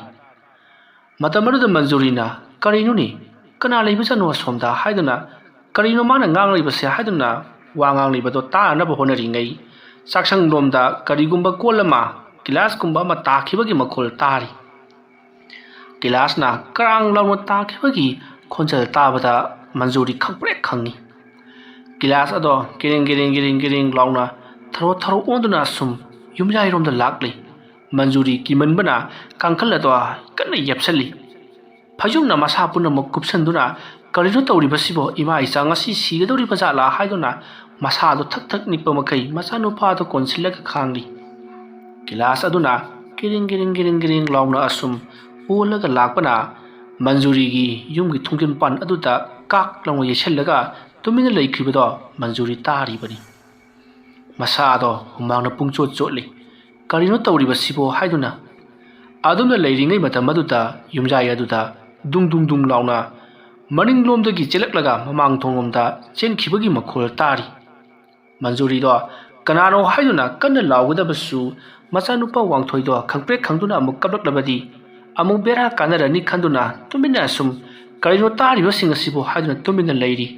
ꯃꯇꯝ ꯑꯗꯨꯗ ꯃꯟꯖꯨꯔꯤꯅ, "ꯀꯔꯤꯅꯣꯅꯦ? ꯀꯅꯥ ꯂꯩꯕꯖꯥꯠꯅꯣ ꯑꯁꯣꯝꯗ?" ꯍꯥꯏꯗꯨꯅ, "ꯀꯔꯤꯅꯣ ꯃꯥꯅ ꯉꯥꯡꯂꯤꯕꯁꯦ?" ꯍꯥꯏꯗꯨꯅ ꯋꯥ ꯉꯥꯡꯂꯤꯕꯗꯣ ꯇꯥꯅꯅꯕ ꯍꯣꯠꯅꯔꯤꯉꯩ, ꯆꯥꯛꯁꯪꯂꯣꯝꯗ ꯀꯔꯤꯒꯨꯝꯕ ꯀꯣꯜ ꯑꯃ, ꯒꯤꯂꯥꯁꯀꯨꯝꯕ ꯑꯃ ꯇꯥꯈꯤꯕꯒꯤ ꯃꯈꯣꯜ ꯇꯥꯔꯤ꯫ ꯒꯤꯂꯥꯁꯅ ꯀ꯭ꯔꯥꯡ ꯂꯥꯎꯅ ꯇꯥꯈꯤꯕꯒꯤ ꯈꯣꯟꯖꯦꯜ ꯇꯥꯕꯗ ꯃꯟꯖꯨꯔꯤ ꯈꯪꯄ꯭ꯔꯦꯛ ꯈꯪꯉꯤ꯫ ꯒꯤꯂꯥꯁ ꯑꯗꯣ ꯒꯤꯔꯤꯡ ꯒꯤꯔꯤꯡ ꯒꯤꯔꯤꯡ ꯒꯤꯔꯤꯡ ꯂꯥꯎꯅ ꯊꯔꯣ ꯊꯔꯣ ꯑꯣꯟꯗꯨꯅ ꯑꯁꯨꯝ ꯌꯨꯝꯌꯥꯏꯔꯣꯝꯗ ꯂꯥꯛꯂꯤ꯫ ꯃꯟꯖꯨꯔꯤ ꯀꯤꯃꯟꯕꯅ ꯀꯥꯡꯈꯜ ꯑꯗꯣ ꯀꯟꯅ ꯌꯦꯞꯁꯜꯂꯤ꯫ ꯐꯩꯖꯨꯞꯅ ꯃꯁꯥ ꯄꯨꯝꯅꯃꯛ ꯀꯨꯞꯁꯟꯗꯨꯅ, "ꯀꯔꯤꯅꯣ ꯇꯧꯔꯤꯕꯁꯤꯕꯣ? ꯏꯃꯥ ꯏꯆꯥ ꯉꯁꯤ ꯁꯤꯒꯗꯧꯔꯤꯕ ꯖꯥꯠꯂꯥ?" ꯍꯥꯏꯗꯨꯅ ꯃꯁꯥꯗꯣ ꯊꯛ ꯊꯛ ꯅꯤꯛꯄ ꯃꯈꯩ ꯃꯆꯥꯅꯨꯄꯥꯗꯣ ꯀꯣꯟꯁꯤꯜꯂꯒ ꯈꯥꯡꯂꯤ꯫ ꯒꯤꯂꯥꯁ ꯑꯗꯨꯅ ꯒꯤꯔꯤꯡ ꯒꯤꯔꯤꯡ ꯒꯤꯔꯤꯡ ꯒꯤꯔꯤꯡ ꯂꯥꯎꯅ ꯑꯁꯨꯝ ꯑꯣꯜꯂꯒ ꯂꯥꯛꯄꯅ ꯃꯟꯖꯨꯔꯤꯒꯤ ꯌꯨꯝꯒꯤ ꯊꯣꯡꯖꯤꯟ ꯄꯥꯟ ꯑꯗꯨꯗ ꯀꯥꯛ ꯂꯥꯎꯅ ꯌꯩꯁꯜꯂꯒ ꯇꯨꯃꯤꯟꯅ ꯂꯩꯈ꯭ꯔꯤꯕꯗꯣ ꯃꯟꯖꯨꯔꯤ ꯇꯥꯔꯤꯕꯅꯤ꯫ ꯃꯁꯥꯗꯣ ꯍꯨꯃꯥꯡꯅ ꯄꯨꯡꯆꯣꯠ ꯆꯣꯠꯂꯤ꯫ "ꯀꯔꯤꯅꯣ ꯇꯧꯔꯤꯕꯁꯤꯕꯣ?" ꯍꯥꯏꯗꯨꯅ ꯑꯗꯨꯝꯅ ꯂꯩꯔꯤꯉꯩ ꯃꯇꯝ ꯑꯗꯨꯗ ꯌꯨꯝꯖꯥꯏ ꯑꯗꯨꯗ ꯗꯨꯡ ꯗꯨꯡ ꯗꯨꯡ ꯂꯥꯎꯅ ꯃꯅꯤꯡꯂꯣꯝꯗꯒꯤ ꯆꯦꯜꯂꯛꯂꯒ ꯃꯃꯥꯡ ꯊꯣꯡꯂꯣꯝꯗ ꯆꯦꯟꯈꯤꯕꯒꯤ ꯃꯈꯣꯜ ꯇꯥꯔꯤ꯫ ꯃꯟꯖꯨꯔꯤꯗꯣ ꯀꯅꯥꯅꯣ ꯍꯥꯏꯗꯨꯅ ꯀꯟꯅ ꯂꯥꯎꯒꯗꯕꯁꯨ ꯃꯆꯥꯅꯨꯄꯥ ꯋꯥꯡꯊꯣꯏꯗꯣ ꯈꯪꯄ꯭ꯔꯦꯛ ꯈꯪꯗꯨꯅ ꯑꯃꯨꯛ ꯀꯞꯂꯛꯂꯕꯗꯤ ꯑꯃꯨꯛ ꯕꯦꯔꯥ ꯀꯥꯟꯅꯔꯅꯤ ꯈꯟꯗꯨꯅ ꯇꯨꯃꯤꯟꯅ ꯑꯁꯨꯝ "ꯀꯔꯤꯅꯣ ꯇꯥꯔꯤꯕꯁꯤꯡ ꯑꯁꯤꯕꯨ?" ꯍꯥꯏꯗꯨꯅ ꯇꯨꯃꯤꯟꯅ ꯂꯩꯔꯤ꯫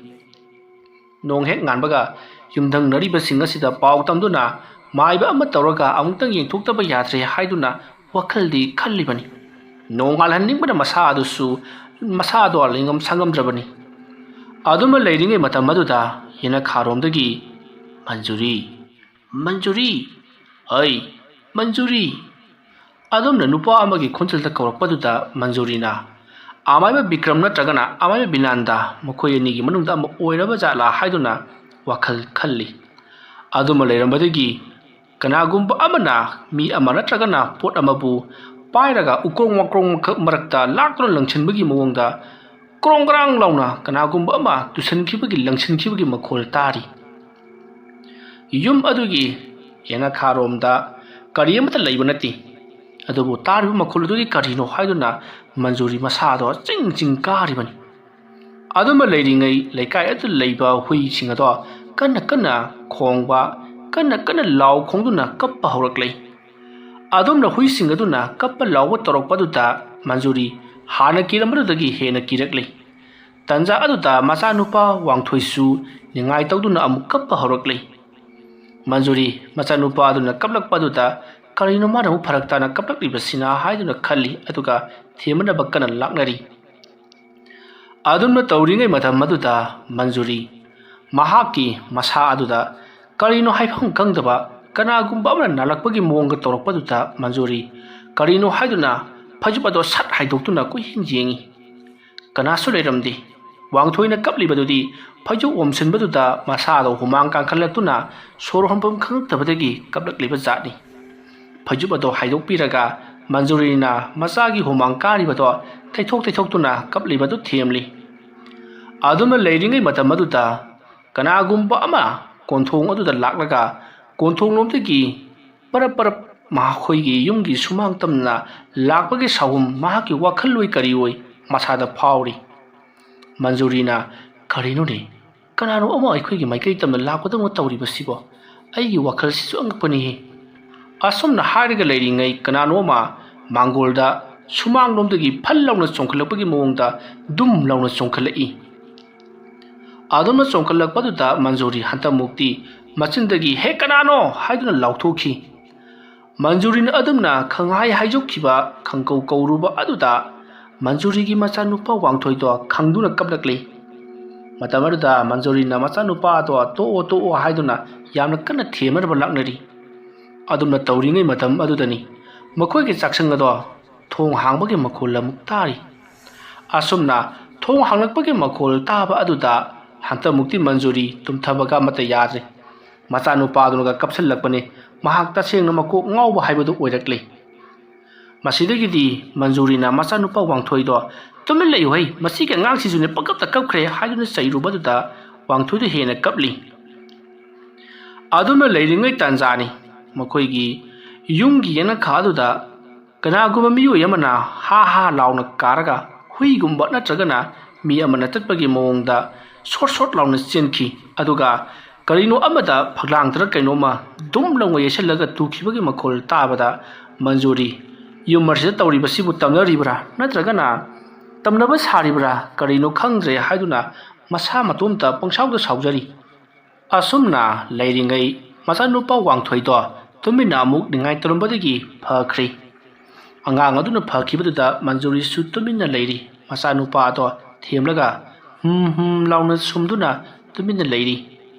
ꯅꯣꯡ ꯍꯦꯛ ꯉꯥꯟꯕꯒ ꯌꯨꯝꯊꯪꯅꯔꯤꯕꯁꯤꯡ ꯑꯁꯤꯗ ꯄꯥꯎ ꯇꯝꯗꯨꯅ ꯃꯥꯏꯕ ꯑꯃ ꯇꯧꯔꯒ ꯑꯃꯨꯛꯇꯪ ꯌꯦꯡꯊꯣꯛꯇꯕ ꯌꯥꯗ꯭ꯔꯦ ꯍꯥꯏꯗꯨꯅ ꯋꯥꯈꯜꯗꯤ ꯈꯜꯂꯤꯕꯅꯤ꯫ ꯅꯣꯡꯉꯥꯜꯍꯟꯅꯤꯡꯕꯅ ꯃꯁꯥ ꯑꯗꯨꯁꯨ, ꯃꯁꯥ ꯑꯗꯣ ꯂꯩꯉꯝ ꯁꯥꯉꯝꯗ꯭ꯔꯕꯅꯤ꯫ ꯑꯗꯨꯃ ꯂꯩꯔꯤꯉꯩ ꯃꯇꯝ ꯑꯗꯨꯗ ꯌꯦꯅꯈꯥꯔꯣꯝꯗꯒꯤ, "ꯃꯟꯖꯨꯔꯤ, ꯃꯟꯖꯨꯔꯤ, ꯍꯩ, ꯃꯟꯖꯨꯔꯤ!" ꯑꯗꯨꯝꯅ ꯅꯨꯄꯥ ꯑꯃꯒꯤ ꯈꯣꯟꯖꯦꯜꯗ ꯀꯧꯔꯛꯄꯗꯨꯗ ꯃꯟꯖꯨꯔꯤꯅ ꯑꯃꯥꯏꯕ ꯕꯤꯀ꯭ꯔꯝ ꯅꯠꯇ꯭ꯔꯒꯅ ꯑꯃꯥꯏꯕ ꯕꯤꯅꯥꯟꯗ, ꯃꯈꯣꯏ ꯑꯅꯤꯒꯤ ꯃꯅꯨꯡꯗ ꯑꯃ ꯑꯣꯏꯔꯕ ꯖꯥꯠꯂꯥ ꯍꯥꯏꯗꯨꯅ ꯋꯥꯈꯜ ꯈꯜꯂꯤ꯫ ꯑꯗꯨꯃ ꯂꯩꯔꯝꯕꯗꯒꯤ ꯀꯅꯥꯒꯨꯝꯕ ꯑꯃꯅ ꯃꯤ ꯑꯃ ꯅꯠꯇ꯭ꯔꯒꯅ ꯄꯣꯠ ꯑꯃꯕꯨ ꯄꯥꯏꯔꯒ ꯎꯀ꯭ꯔꯣꯡ ꯋꯥꯀ꯭ꯔꯣꯡ ꯃꯔꯛꯇ ꯂꯥꯛꯇꯨꯅ ꯂꯪꯁꯤꯟꯕꯒꯤ ꯃꯑꯣꯡꯗ ꯀ꯭ꯔꯣꯡ ꯀ꯭ꯔꯥꯡ ꯂꯥꯎꯅ ꯀꯅꯥꯒꯨꯝꯕ ꯑꯃ ꯇꯨꯁꯟꯈꯤꯕꯒꯤ, ꯂꯪꯁꯤꯟꯈꯤꯕꯒꯤ ꯃꯈꯣꯜ ꯇꯥꯔꯤ꯫ ꯌꯨꯝ ꯑꯗꯨꯒꯤ ꯌꯦꯅꯈꯥꯔꯣꯝꯗ ꯀꯔꯤ ꯑꯃꯠꯇ ꯂꯩꯕ ꯅꯠꯇꯦ꯫ ꯑꯗꯨꯕꯨ ꯇꯥꯔꯤꯕ ꯃꯈꯣꯜ ꯑꯗꯨꯗꯤ ꯀꯔꯤꯅꯣ ꯍꯥꯏꯗꯨꯅ ꯃꯟꯖꯨꯔꯤ ꯃꯁꯥꯗꯣ ꯆꯤꯡ ꯆꯤꯡ ꯀꯥꯔꯤꯕꯅꯤ꯫ ꯑꯗꯨꯃ ꯂꯩꯔꯤꯉꯩ ꯂꯩꯀꯥꯏ ꯑꯗꯨꯗ ꯂꯩꯕ ꯍꯨꯏꯁꯤꯡ ꯑꯗꯣ ꯀꯟꯅ ꯀꯟꯅ ꯈꯣꯡꯕ, ꯀꯟꯅ ꯀꯟꯅ ꯂꯥꯎ ꯈꯣꯡꯗꯨꯅ ꯀꯞꯄ ꯍꯧꯔꯛꯂꯦ꯫ ꯑꯗꯨꯝꯅ ꯍꯨꯏꯁꯤꯡ ꯑꯗꯨꯅ ꯀꯞꯄ ꯂꯥꯎꯕ ꯇꯧꯔꯛꯄꯗꯨꯗ ꯃꯟꯖꯨꯔꯤ ꯍꯥꯟꯅ ꯀꯤꯔꯝꯕꯗꯨꯗꯒꯤ ꯍꯦꯟꯅ ꯀꯤꯔꯛꯂꯦ꯫ ꯇꯟꯖꯥ ꯑꯗꯨꯗ ꯃꯆꯥꯅꯨꯄꯥ ꯋꯥꯡꯊꯣꯏꯁꯨ ꯅꯤꯡꯉꯥꯏ ꯇꯧꯗꯨꯅ ꯑꯃꯨꯛ ꯀꯞꯄ ꯍꯧꯔꯛꯂꯦ꯫ ꯃꯟꯖꯨꯔꯤ ꯃꯆꯥꯅꯨꯄꯥ ꯑꯗꯨꯅ ꯀꯞꯂꯛꯄ ꯑꯗꯨꯗ ꯀꯔꯤꯅꯣ ꯃꯥꯅ ꯑꯃꯨꯛ ꯐꯔꯛ ꯇꯥꯅ ꯀꯞꯂꯛꯂꯤꯕꯁꯤꯅ ꯍꯥꯏꯗꯨꯅ ꯈꯜꯂꯤ, ꯑꯗꯨꯒ ꯊꯦꯝꯅꯅꯕ ꯀꯟꯅ ꯂꯥꯛꯅꯔꯤ꯫ ꯑꯗꯨꯝꯅ ꯇꯧꯔꯤꯉꯩ ꯃꯇꯝ ꯑꯗꯨꯗ ꯃꯟꯖꯨꯔꯤ ꯃꯍꯥꯛꯀꯤ ꯃꯁꯥ ꯑꯗꯨꯗ ꯀꯔꯤꯅꯣ ꯍꯥꯏꯐꯝ ꯈꯪꯗꯕ ꯀꯅꯥꯒꯨꯝꯕ ꯑꯃꯅ ꯅꯥꯜꯂꯛꯄꯒꯤ ꯃꯑꯣꯡꯗ ꯇꯧꯔꯛꯄꯗꯨꯗ ꯃꯟꯖꯨꯔꯤ ꯀꯔꯤꯅꯣ ꯍꯥꯏꯗꯨꯅ ꯐꯩꯖꯨꯞ ꯑꯗꯣ ꯁꯠ ꯍꯥꯏꯗꯣꯛꯇꯨꯅ ꯀꯣꯏꯌꯦꯡ ꯌꯦꯡꯉꯤ꯫ ꯀꯅꯥꯁꯨ ꯂꯩꯔꯝꯗꯦ꯫ ꯋꯥꯡꯊꯣꯏꯅ ꯀꯞꯂꯤꯕꯗꯨꯗꯤ ꯐꯩꯖꯨꯞ ꯑꯣꯝꯁꯤꯟꯕꯗꯨꯗ ꯃꯁꯥꯗꯣ ꯍꯨꯃꯥꯡ ꯀꯥꯡꯈꯠꯂꯛꯇꯨꯅ ꯁꯣꯔ ꯍꯣꯟꯐꯝ ꯈꯪꯉꯛꯇꯕꯗꯒꯤ ꯀꯞꯂꯛꯂꯤꯕ ꯖꯥꯠꯅꯤ꯫ ꯐꯩꯖꯨꯞ ꯑꯗꯣ ꯍꯥꯏꯗꯣꯛꯄꯤꯔꯒ ꯃꯟꯖꯨꯔꯤꯅ ꯃꯆꯥꯒꯤ ꯍꯨꯃꯥꯡ ꯀꯥꯔꯤꯕꯗꯣ ꯇꯩꯊꯣꯛ ꯇꯩꯊꯣꯛꯇꯨꯅ ꯀꯞꯂꯤꯕꯗꯨ ꯊꯦꯝꯂꯤ꯫ ꯑꯗꯨꯝꯅ ꯂꯩꯔꯤꯉꯩ ꯃꯇꯝ ꯑꯗꯨꯗ ꯀꯅꯥꯒꯨꯝꯕ ꯑꯃ ꯀꯣꯟꯊꯣꯡ ꯑꯗꯨꯗ ꯂꯥꯛꯂꯒ ꯀꯣꯟꯊꯣꯡꯂꯣꯝꯗꯒꯤ ꯄꯔꯞ ꯄꯔꯞ ꯃꯈꯣꯏꯒꯤ ꯌꯨꯝꯒꯤ ꯁꯨꯃꯥꯡ ꯇꯝꯅ ꯂꯥꯛꯄꯒꯤ ꯁꯥꯍꯨꯝ ꯃꯍꯥꯛꯀꯤ ꯋꯥꯈꯜ ꯑꯣꯏ ꯀꯔꯤ ꯑꯣꯏ ꯃꯁꯥꯗ ꯐꯥꯎꯔꯤ꯫ ꯃꯟꯖꯨꯔꯤꯅ, "ꯀꯔꯤꯅꯣꯅꯦ? ꯀꯅꯥꯅꯣ ꯑꯃ ꯑꯩꯈꯣꯏꯒꯤ ꯃꯥꯏꯀꯩ ꯇꯝꯅ ꯂꯥꯛꯄꯗꯧꯅ ꯇꯧꯔꯤꯕꯁꯤꯕꯣ? ꯑꯩꯒꯤ ꯋꯥꯈꯜꯁꯤꯁꯨ ꯑꯉꯛꯄꯅꯤꯍꯦ"꯫ ꯑꯁꯨꯝꯅ ꯍꯥꯏꯔꯒ ꯂꯩꯔꯤꯉꯩ ꯀꯅꯥꯅꯣ ꯑꯃ ꯃꯥꯡꯒꯣꯜꯗ ꯁꯨꯃꯥꯡꯂꯣꯝꯗꯒꯤ ꯐꯜ ꯂꯥꯎꯅ ꯆꯣꯡꯈꯠꯂꯛꯄꯒꯤ ꯃꯑꯣꯡꯗ ꯗꯨꯝ ꯂꯥꯎꯅ ꯆꯣꯡꯈꯠꯂꯛꯏ꯫ ꯑꯗꯨꯝꯅ ꯆꯣꯡꯈꯠꯂꯛꯄꯗꯨꯗ ꯃꯟꯖꯨꯔꯤ ꯍꯟꯇꯃꯨꯛꯇꯤ ꯃꯆꯤꯟꯗꯒꯤ "ꯍꯦ ꯀꯅꯥꯅꯣ?" ꯍꯥꯏꯗꯨꯅ ꯂꯥꯎꯊꯣꯛꯈꯤ꯫ ꯃꯟꯖꯨꯔꯤꯅ ꯑꯗꯨꯝꯅ ꯈꯪꯍꯥꯏ ꯍꯥꯏꯖꯣꯛꯈꯤꯕ ꯈꯪꯀꯧ ꯀꯧꯔꯨꯕ ꯑꯗꯨꯗ ꯃꯟꯖꯨꯔꯤꯒꯤ ꯃꯆꯥꯅꯨꯄꯥ ꯋꯥꯡꯊꯣꯏꯗꯣ ꯈꯪꯗꯨꯅ ꯀꯞꯂꯛꯂꯤ꯫ ꯃꯇꯝ ꯑꯗꯨꯗ ꯃꯟꯖꯨꯔꯤꯅ ꯃꯆꯥꯅꯨꯄꯥꯗꯣ "ꯇꯣꯛꯑꯣ, ꯇꯣꯛꯑꯣ" ꯍꯥꯏꯗꯨꯅ ꯌꯥꯝꯅ ꯀꯟꯅ ꯊꯦꯝꯅꯅꯕ ꯂꯥꯛꯅꯔꯤ꯫ ꯑꯗꯨꯝꯅ ꯇꯧꯔꯤꯉꯩ ꯃꯇꯝ ꯑꯗꯨꯗꯅꯤ ꯃꯈꯣꯏꯒꯤ ꯆꯥꯛꯁꯪ ꯑꯗꯣ ꯊꯣꯡ ꯍꯥꯡꯕꯒꯤ ꯃꯈꯣꯜ ꯑꯃꯨꯛ ꯇꯥꯔꯤ꯫ ꯑꯁꯨꯝꯅ ꯊꯣꯡ ꯍꯥꯡꯂꯛꯄꯒꯤ ꯃꯈꯣꯜ ꯇꯥꯕ ꯑꯗꯨꯗ ꯍꯟꯇꯃꯨꯛꯇꯤ ꯃꯟꯖꯨꯔꯤ ꯇꯨꯝꯊꯕꯒ ꯑꯃꯠꯇ ꯌꯥꯗ꯭ꯔꯦ꯫ ꯃꯆꯥꯅꯨꯄꯥꯗꯨꯅꯒ ꯀꯞꯁꯤꯜꯂꯛꯄꯅꯤ꯫ ꯃꯍꯥꯛ ꯇꯁꯦꯡꯅ ꯃꯀꯣꯛ ꯉꯥꯎꯕ ꯍꯥꯏꯕꯗꯨ ꯑꯣꯏꯔꯛꯂꯦ꯫ ꯃꯁꯤꯗꯒꯤꯗꯤ ꯃꯟꯖꯨꯔꯤꯅ ꯃꯆꯥꯅꯨꯄꯥ ꯋꯥꯡꯊꯣꯏꯗꯣ "ꯇꯨꯃꯤꯟ ꯂꯩꯌꯨ ꯍꯩ, ꯃꯁꯤꯒꯤ ꯑꯉꯥꯡꯁꯤꯁꯨꯅꯦ ꯄꯪꯀꯞꯇ ꯀꯞꯈ꯭ꯔꯦ" ꯍꯥꯏꯗꯨꯅ ꯆꯩꯔꯨꯕꯗꯨꯗ ꯋꯥꯡꯊꯣꯏꯗꯣ ꯍꯦꯟꯅ ꯀꯞꯂꯤ꯫ ꯑꯗꯨꯝꯅ ꯂꯩꯔꯤꯉꯩ ꯇꯥꯟꯖꯥꯅꯤ꯫ ꯃꯈꯣꯏꯒꯤ ꯌꯨꯝꯒꯤ ꯌꯦꯅꯈꯥ ꯑꯗꯨꯗ ꯀꯅꯥꯒꯨꯝꯕ ꯃꯤꯑꯣꯏ ꯑꯃꯅ ꯍꯥ ꯍꯥ ꯂꯥꯎꯅ ꯀꯥꯔꯒ ꯍꯨꯏꯒꯨꯝꯕ ꯅꯠꯇ꯭ꯔꯒꯅ ꯃꯤ ꯑꯃꯅ ꯆꯠꯄꯒꯤ ꯃꯑꯣꯡꯗ ꯁꯣꯠ ꯁꯣꯠ ꯂꯥꯎꯅ ꯆꯦꯟꯈꯤ꯫ ꯑꯗꯨꯒ ꯀꯔꯤꯅꯣ ꯑꯃꯗ ꯐꯛꯂꯥꯡꯗꯔ ꯀꯩꯅꯣꯝꯃ ꯗꯨꯝ ꯂꯥꯎꯅ ꯌꯩꯁꯜꯂꯒ ꯇꯨꯈꯤꯕꯒꯤ ꯃꯈꯣꯜ ꯇꯥꯕꯗ ꯃꯟꯖꯨꯔꯤ, "ꯌꯨꯝ ꯑꯁꯤꯗ ꯇꯧꯔꯤꯕꯁꯤꯕꯨ ꯇꯝꯅꯔꯤꯕ꯭ꯔꯥ ꯅꯠꯇ꯭ꯔꯒꯅ ꯇꯝꯅꯕ ꯁꯥꯔꯤꯕ꯭ꯔꯥ ꯀꯔꯤꯅꯣ ꯈꯪꯗ꯭ꯔꯦ" ꯍꯥꯏꯗꯨꯅ ꯃꯁꯥ ꯃꯇꯣꯝꯇ ꯄꯪꯁꯥꯎꯗ ꯁꯥꯎꯖꯔꯤ꯫ ꯑꯁꯨꯝꯅ ꯂꯩꯔꯤꯉꯩ ꯃꯆꯥꯅꯨꯄꯥ ꯋꯥꯡꯊꯣꯏꯗꯣ ꯇꯨꯃꯤꯟꯅ ꯑꯃꯨꯛ ꯅꯤꯡꯉꯥꯏ ꯇꯧꯔꯝꯕꯗꯒꯤ ꯐꯈ꯭ꯔꯦ꯫ ꯑꯉꯥꯡ ꯑꯗꯨꯅ ꯐꯈꯤꯕꯗꯨꯗ ꯃꯟꯖꯨꯔꯤꯁꯨ ꯇꯨꯃꯤꯟꯅ ꯂꯩꯔꯤ꯫ ꯃꯆꯥꯅꯨꯄꯥ ꯑꯗꯣ ꯊꯦꯝꯂꯒ ꯍꯨꯝ ꯍꯨꯝ ꯂꯥꯎꯅ ꯁꯨꯝꯗꯨꯅ ꯇꯨꯃꯤꯟꯅ ꯂꯩꯔꯤ꯫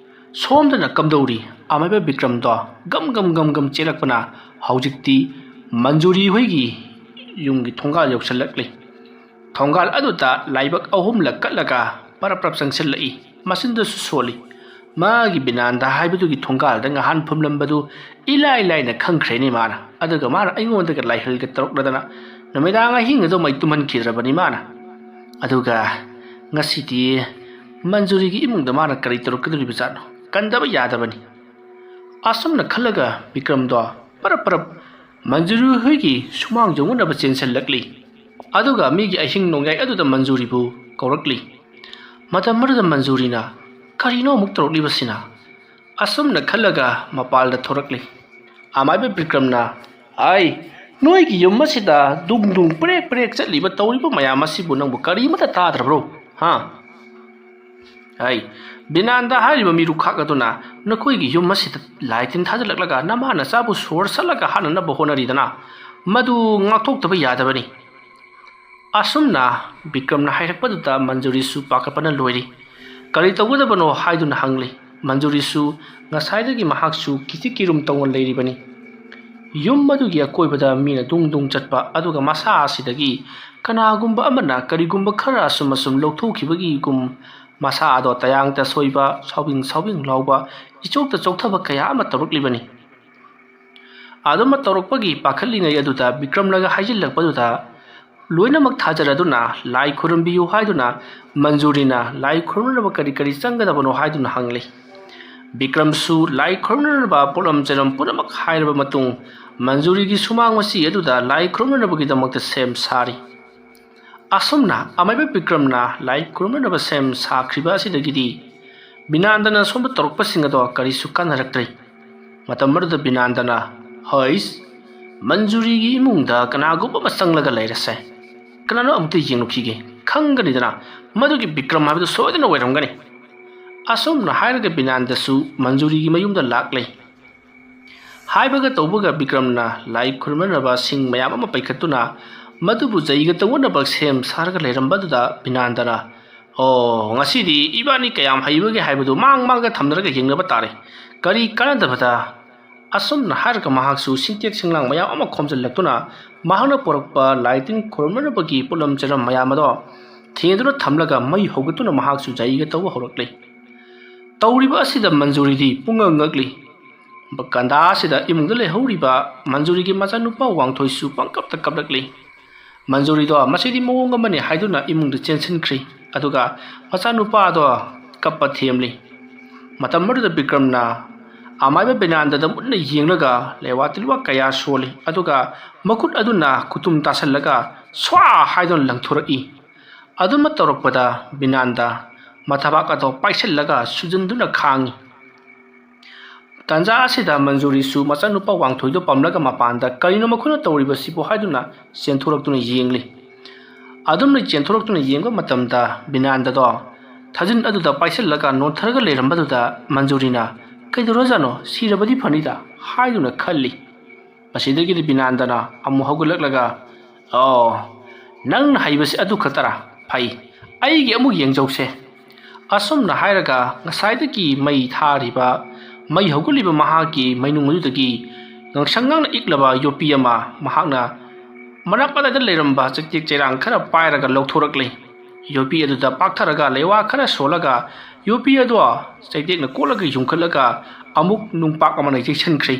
ꯁꯣꯝꯗꯅ ꯀꯝꯗꯧꯔꯤ? ꯑꯃꯥꯏꯕ ꯕꯤꯀ꯭ꯔꯝꯗꯣ ꯒꯝ ꯒꯝ ꯒꯝ ꯒꯝ ꯆꯦꯜꯂꯛꯄꯅ ꯍꯧꯖꯤꯛꯇꯤ ꯃꯟꯖꯨꯔꯤ ꯍꯣꯏꯒꯤ ꯌꯨꯝꯒꯤ ꯊꯣꯡꯒꯥꯜ ꯌꯧꯁꯤꯜꯂꯛꯂꯤ꯫ ꯊꯣꯡꯒꯥꯜ ꯑꯗꯨꯗ ꯂꯥꯏꯕꯛ ꯑꯍꯨꯝꯂꯛ ꯀꯠꯂꯒ ꯄꯔꯞ ꯄꯔꯞ ꯆꯪꯁꯤꯜꯂꯛꯏ꯫ ꯃꯆꯤꯟꯗꯁꯨ ꯁꯣꯜꯂꯤ꯫ ꯃꯥꯒꯤ ꯕꯤꯅꯥꯟꯗ ꯍꯥꯏꯕꯗꯨꯒꯤ ꯊꯣꯡꯒꯥꯜꯗ ꯉꯍꯥꯟ ꯐꯝꯂꯝꯕꯗꯨ ꯏꯂꯥꯏ ꯂꯥꯏꯅ ꯈꯪꯈ꯭ꯔꯦꯅꯦ ꯃꯥꯅ꯫ ꯑꯗꯨꯒ ꯃꯥꯅ ꯑꯩꯉꯣꯟꯗꯒ ꯂꯥꯏꯍꯜꯒ ꯇꯧꯔꯛꯂꯗꯅ ꯅꯨꯃꯤꯗꯥꯡ ꯑꯍꯤꯡ ꯑꯗꯨ ꯃꯩ ꯇꯨꯝꯍꯟꯈꯤꯗ꯭ꯔꯕꯅꯤ ꯃꯥꯅ꯫ ꯑꯗꯨꯒ ꯉꯁꯤꯗꯤ ꯃꯟꯖꯨꯔꯤꯒꯤ ꯏꯃꯨꯡꯗ ꯃꯥꯅ ꯀꯔꯤ ꯇꯧꯔꯛꯀꯗꯧꯔꯤꯕꯖꯥꯠꯅꯣ? ꯀꯟꯗꯕ ꯌꯥꯗꯕꯅꯤ꯫ ꯑꯁꯨꯝꯅ ꯈꯜꯂꯒ ꯕꯤꯀ꯭ꯔꯝꯗꯣ ꯄꯔꯞ ꯄꯔꯞ ꯃꯟꯖꯨꯔꯤ ꯍꯣꯏꯒꯤ ꯁꯨꯃꯥꯡ ꯌꯧꯅꯅꯕ ꯆꯦꯟꯁꯤꯜꯂꯛꯂꯤ꯫ ꯑꯗꯨꯒ ꯃꯤꯒꯤ ꯑꯍꯤꯡ ꯅꯣꯡꯌꯥꯏ ꯑꯗꯨꯗ ꯃꯟꯖꯨꯔꯤꯕꯨ ꯀꯧꯔꯛꯂꯤ꯫ ꯃꯇꯝ ꯑꯗꯨꯗ ꯃꯟꯖꯨꯔꯤꯅ, "ꯀꯔꯤꯅꯣ ꯑꯃꯨꯛ ꯇꯧꯔꯛꯂꯤꯕꯁꯤꯅ?" ꯑꯁꯨꯝꯅ ꯈꯜꯂꯒ ꯃꯄꯥꯜꯗ ꯊꯣꯔꯛꯂꯤ꯫ ꯑꯃꯥꯏꯕ ꯕꯤꯀ꯭ꯔꯝꯅ, "ꯑꯩ, ꯅꯣꯏꯒꯤ ꯌꯨꯝ ꯑꯁꯤꯗ ꯗꯨꯡ ꯗꯨꯡ ꯄ꯭ꯔꯦꯛ ꯄ꯭ꯔꯦꯛ ꯆꯠꯂꯤꯕ ꯇꯧꯔꯤꯕ ꯃꯌꯥꯝ ꯑꯁꯤꯕꯨ ꯅꯪꯕꯨ ꯀꯔꯤꯃꯠꯇ ꯇꯥꯗ꯭ꯔꯕ꯭ꯔꯣ? ꯍꯥ? ꯑꯩ, ꯕꯤꯅꯥꯟꯗ ꯍꯥꯏꯔꯤꯕ ꯃꯤꯔꯨꯛꯈꯥꯛ ꯑꯗꯨꯅ ꯅꯈꯣꯏꯒꯤ ꯌꯨꯝ ꯑꯁꯤꯗ ꯂꯥꯏ ꯇꯤꯟ ꯊꯥꯖꯤꯜꯂꯛꯂꯒ ꯅꯃꯥ ꯅꯆꯥꯕꯨ ꯁꯣꯔ ꯁꯠꯂꯒ ꯍꯥꯠꯅꯅꯕ ꯍꯣꯠꯅꯔꯤꯗꯅ, ꯃꯗꯨ ꯉꯥꯛꯊꯣꯛꯇꯕ ꯌꯥꯗꯕꯅꯤ꯫" ꯑꯁꯨꯝꯅ ꯕꯤꯀ꯭ꯔꯝꯅ ꯍꯥꯏꯔꯛꯄꯗꯨꯗ ꯃꯟꯖꯨꯔꯤꯁꯨ ꯄꯥꯈꯠꯄꯅ ꯂꯣꯏꯔꯤ꯫ ꯀꯔꯤ ꯇꯧꯒꯗꯕꯅꯣ ꯍꯥꯏꯗꯨꯅ ꯍꯪꯂꯤ꯫ ꯃꯟꯖꯨꯔꯤꯁꯨ ꯉꯁꯥꯏꯗꯒꯤ ꯃꯍꯥꯛꯁꯨ ꯀꯤꯊꯤ ꯀꯤꯔꯨꯝ ꯇꯧꯅ ꯂꯩꯔꯤꯕꯅꯤ꯫ ꯌꯨꯝ ꯑꯗꯨꯒꯤ ꯑꯀꯣꯏꯕꯗ ꯃꯤꯅ ꯗꯨꯡ ꯗꯨꯡ ꯆꯠꯄ, ꯑꯗꯨꯒ ꯃꯁꯥ ꯑꯁꯤꯗꯒꯤ ꯀꯅꯥꯒꯨꯝꯕ ꯑꯃꯅ ꯀꯔꯤꯒꯨꯝꯕ ꯈꯔ ꯑꯁꯨꯝ ꯑꯁꯨꯝ ꯂꯧꯊꯣꯛꯈꯤꯕꯒꯤꯒꯨꯝ ꯃꯁꯥ ꯑꯗꯣ ꯇꯌꯥꯡ ꯇꯁꯣꯏꯕ, ꯁꯥꯎꯕꯤꯡ ꯁꯥꯎꯕꯤꯡ ꯂꯥꯎꯕ, ꯏꯆꯣꯛꯇ ꯆꯣꯛꯊꯕ ꯀꯌꯥ ꯑꯃ ꯇꯧꯔꯛꯂꯤꯕꯅꯤ꯫ ꯑꯗꯨꯃ ꯇꯧꯔꯛꯄꯒꯤ ꯄꯥꯈꯠꯂꯤꯉꯩ ꯑꯗꯨꯗ ꯕꯤꯀ꯭ꯔꯝꯅꯒ ꯍꯥꯏꯖꯤꯜꯂꯛꯄꯗꯨꯗ ꯂꯣꯏꯅꯃꯛ ꯊꯥꯖꯔꯗꯨꯅ ꯂꯥꯏ ꯈꯨꯔꯨꯝꯕꯤꯌꯨ ꯍꯥꯏꯗꯨꯅ ꯃꯟꯖꯨꯔꯤꯅ ꯂꯥꯏ ꯈꯨꯔꯨꯝꯅꯕ ꯀꯔꯤ ꯀꯔꯤ ꯆꯪꯒꯗꯕꯅꯣ ꯍꯥꯏꯗꯨꯅ ꯍꯪꯂꯤ꯫ ꯕꯤꯀ꯭ꯔꯝꯁꯨ ꯂꯥꯏ ꯈꯨꯔꯨꯝꯅꯅꯕ ꯄꯣꯠꯂꯝ ꯆꯩꯔꯝ ꯄꯨꯝꯅꯃꯛ ꯍꯥꯏꯔꯕ ꯃꯇꯨꯡ ꯃꯟꯖꯨꯔꯤꯒꯤ ꯁꯨꯃꯥꯡ ꯃꯆꯤ ꯑꯗꯨꯗ ꯂꯥꯏ ꯈꯨꯔꯨꯝꯅꯅꯕꯒꯤꯗꯃꯛꯇ ꯁꯦꯝ ꯁꯥꯔꯤ꯫ ꯑꯁꯨꯝꯅ ꯑꯃꯥꯏꯕ ꯕꯤꯀ꯭ꯔꯝꯅ ꯂꯥꯏ ꯈꯨꯔꯨꯝꯅꯅꯕ ꯁꯦꯝ ꯁꯥꯈ꯭ꯔꯤꯕ ꯑꯁꯤꯗꯒꯤꯗꯤ ꯕꯤꯅꯥꯟꯗꯅ ꯁꯣꯝꯗ ꯇꯧꯔꯛꯄꯁꯤꯡ ꯑꯗꯣ ꯀꯔꯤꯁꯨ ꯀꯥꯟꯅꯔꯛꯇ꯭ꯔꯦ꯫ ꯃꯇꯝ ꯑꯗꯨꯗ ꯕꯤꯅꯥꯟꯗꯅ, "ꯍꯩꯁ, ꯃꯟꯖꯨꯔꯤꯒꯤ ꯏꯃꯨꯡꯗ ꯀꯅꯥꯒꯨꯝꯕ ꯑꯃ ꯆꯪꯂꯒ ꯂꯩꯔꯁꯦ꯫ ꯀꯅꯥꯅꯣ ꯑꯃꯨꯛꯇ ꯌꯦꯡꯂꯨꯈꯤꯒꯦ꯫ ꯈꯪꯒꯅꯤꯗꯅ, ꯃꯗꯨꯒꯤ ꯕꯤꯀ꯭ꯔꯝ ꯍꯥꯏꯕꯗꯨ ꯁꯣꯏꯗꯅ ꯑꯣꯏꯔꯝꯒꯅꯤ꯫" ꯑꯁꯨꯝꯅ ꯍꯥꯏꯔꯒ ꯕꯤꯅꯥꯟꯗꯁꯨ ꯃꯟꯖꯨꯔꯤꯒꯤ ꯃꯌꯨꯝꯗ ꯂꯥꯛꯂꯦ꯫ ꯍꯥꯏꯕꯒ ꯇꯧꯕꯒ ꯕꯤꯀ꯭ꯔꯝꯅ ꯂꯥꯏ ꯈꯨꯔꯨꯝꯅꯅꯕ ꯁꯤꯡ ꯃꯌꯥꯝ ꯑꯃ ꯄꯩꯈꯠꯇꯨꯅ ꯃꯗꯨꯕꯨ ꯖꯩꯒ ꯇꯧꯅꯅꯕ ꯁꯦꯝ ꯁꯥꯔꯒ ꯂꯩꯔꯝꯕꯗꯨꯗ ꯕꯤꯅꯥꯟꯗꯅ, "ꯑꯣ, ꯉꯁꯤꯗꯤ ꯏꯕꯥꯅꯤ ꯀꯌꯥꯝ ꯍꯩꯕꯒꯦ ꯍꯥꯏꯕꯗꯨ ꯃꯥꯡ ꯃꯥꯡꯗ ꯊꯝꯅꯔꯒ ꯌꯦꯡꯅꯕ ꯇꯥꯔꯦ꯫ ꯀꯔꯤ ꯀꯥꯟꯅꯗꯕꯗ?" ꯑꯁꯨꯝꯅ ꯍꯥꯏꯔꯒ ꯃꯍꯥꯛꯁꯨ ꯁꯤꯡꯇꯦꯛ ꯁꯤꯡꯂꯥꯡ ꯃꯌꯥꯝ ꯑꯃ ꯈꯣꯝꯖꯤꯜꯂꯛꯇꯨꯅ ꯃꯍꯥꯛꯅ ꯄꯨꯔꯛꯄ ꯂꯥꯏ ꯇꯤꯟ ꯈꯨꯔꯨꯝꯅꯅꯕꯒꯤ ꯄꯣꯠꯂꯝ ꯆꯩꯔꯝ ꯃꯌꯥꯝ ꯑꯗꯣ ꯊꯦꯡꯗꯨꯅ ꯊꯝꯂꯒ ꯃꯩ ꯍꯧꯒꯠꯇꯨꯅ ꯃꯍꯥꯛꯁꯨ ꯖꯩꯒ ꯇꯧꯕ ꯍꯧꯔꯛꯂꯦ꯫ ꯇꯧꯔꯤꯕ ꯑꯁꯤꯗ ꯃꯟꯖꯨꯔꯤꯗꯤ ꯄꯨꯡꯉꯛ ꯉꯛꯂꯤ꯫ ꯀꯟꯗꯥ ꯑꯁꯤꯗ ꯏꯃꯨꯡꯗ ꯂꯩꯍꯧꯔꯤꯕ ꯃꯟꯖꯨꯔꯤꯒꯤ ꯃꯆꯥꯅꯨꯄꯥ ꯋꯥꯡꯊꯣꯏꯁꯨ ꯄꯪꯀꯞꯇ ꯀꯞꯂꯛꯂꯤ꯫ ꯃꯟꯖꯨꯔꯤꯗꯣ ꯃꯁꯤꯗꯤ ꯃꯑꯣꯡ ꯑꯃꯅꯤ ꯍꯥꯏꯗꯨꯅ ꯏꯃꯨꯡꯗ ꯆꯦꯟꯁꯤꯟꯈ꯭ꯔꯤ꯫ ꯑꯗꯨꯒ ꯃꯆꯥꯅꯨꯄꯥꯗꯣ ꯀꯞꯄ ꯊꯦꯝꯂꯤ꯫ ꯃꯇꯝ ꯑꯗꯨꯗ ꯕꯤꯀ꯭ꯔꯝꯅ, ꯑꯃꯥꯏꯕ ꯕꯤꯅꯥꯟꯗꯗ ꯃꯨꯟꯅ ꯌꯦꯡꯂꯒ ꯂꯩꯋꯥ ꯇꯤꯜꯋꯥ ꯀꯌꯥ ꯁꯣꯜꯂꯤ, ꯑꯗꯨꯒ ꯃꯈꯨꯠ ꯑꯗꯨꯅ ꯈꯨꯇꯨꯝ ꯇꯥꯁꯜꯂꯒ ꯁ꯭ꯋꯥ ꯍꯥꯏꯗꯨꯅ ꯂꯪꯊꯣꯔꯛꯏ꯫ ꯑꯗꯨꯃ ꯇꯧꯔꯛꯄꯗ ꯕꯤꯅꯥꯟꯗ ꯃꯊꯕꯥꯛ ꯑꯗꯣ ꯄꯥꯏꯁꯤꯜꯂꯒ ꯁꯨꯖꯟꯗꯨꯅ ꯈꯥꯡꯉꯤ꯫ ꯇꯥꯟꯖꯥ ꯑꯁꯤꯗ ꯃꯟꯖꯨꯔꯤꯁꯨ ꯃꯆꯥꯅꯨꯄꯥ ꯋꯥꯡꯊꯣꯏꯗꯣ ꯄꯝꯂꯒ ꯃꯄꯥꯟꯗ "ꯀꯔꯤꯅꯣ ꯃꯈꯣꯏꯅ ꯇꯧꯔꯤꯕꯁꯤꯕꯨ?" ꯍꯥꯏꯗꯨꯅ ꯆꯦꯟꯊꯣꯔꯛꯇꯨꯅ ꯌꯦꯡꯂꯤ꯫ ꯑꯗꯨꯝꯅ ꯆꯦꯟꯊꯣꯔꯛꯇꯨꯅ ꯌꯦꯡꯕ ꯃꯇꯝꯗ ꯕꯤꯅꯥꯟꯗꯗꯣ ꯊꯥꯖꯤꯟ ꯑꯗꯨꯗ ꯄꯥꯏꯁꯤꯜꯂꯒ ꯅꯣꯟꯊꯔꯒ ꯂꯩꯔꯝꯕꯗꯨꯗ ꯃꯟꯖꯨꯔꯤꯅ, "ꯀꯩꯗꯧꯔꯖꯥꯠꯅꯣ? ꯁꯤꯔꯕꯗꯤ ꯐꯅꯤꯗ" ꯍꯥꯏꯗꯨꯅ ꯈꯜꯂꯤ꯫ ꯃꯁꯤꯗꯒꯤꯗꯤ ꯕꯤꯅꯥꯟꯗꯅ ꯑꯃꯨꯛ ꯍꯧꯒꯠꯂꯛꯂꯒ, "ꯑꯣ, ꯅꯪꯅ ꯍꯩꯕꯁꯤ ꯑꯗꯨ ꯈꯛꯇꯔꯥ? ꯐꯩ, ꯑꯩꯒꯤ ꯑꯃꯨꯛ ꯌꯦꯡꯖꯧꯁꯦ"꯫ ꯑꯁꯨꯝꯅ ꯍꯥꯏꯔꯒ ꯉꯁꯥꯏꯗꯒꯤ ꯃꯩ ꯊꯥꯔꯤꯕ, ꯃꯩ ꯍꯧꯒꯠꯂꯤꯕ ꯃꯍꯥꯛꯀꯤ ꯃꯩꯅꯨꯡ ꯑꯗꯨꯗꯒꯤ ꯉꯥꯡꯁꯪ ꯉꯥꯡꯅ ꯏꯛꯂꯕ ꯌꯣꯠꯄꯤ ꯑꯃ ꯃꯍꯥꯛꯅ ꯃꯅꯥꯛ ꯑꯗꯥꯏꯗ ꯂꯩꯔꯝꯕ ꯆꯩꯇꯦꯛ ꯆꯩꯔꯥꯡ ꯈꯔ ꯄꯥꯏꯔꯒ ꯂꯧꯊꯣꯔꯛꯂꯦ꯫ ꯌꯣꯠꯄꯤ ꯑꯗꯨꯗ ꯄꯥꯛꯊꯔꯒ ꯂꯩꯋꯥ ꯈꯔ ꯁꯣꯜꯂꯒ ꯌꯣꯠꯄꯤ ꯑꯗꯣ ꯆꯩꯇꯦꯛꯅ ꯀꯣꯠꯂꯒ ꯌꯨꯡꯈꯠꯂꯒ ꯑꯃꯨꯛ ꯅꯨꯡꯄꯥꯛ ꯑꯃꯅ ꯌꯩꯁꯟꯈ꯭ꯔꯦ꯫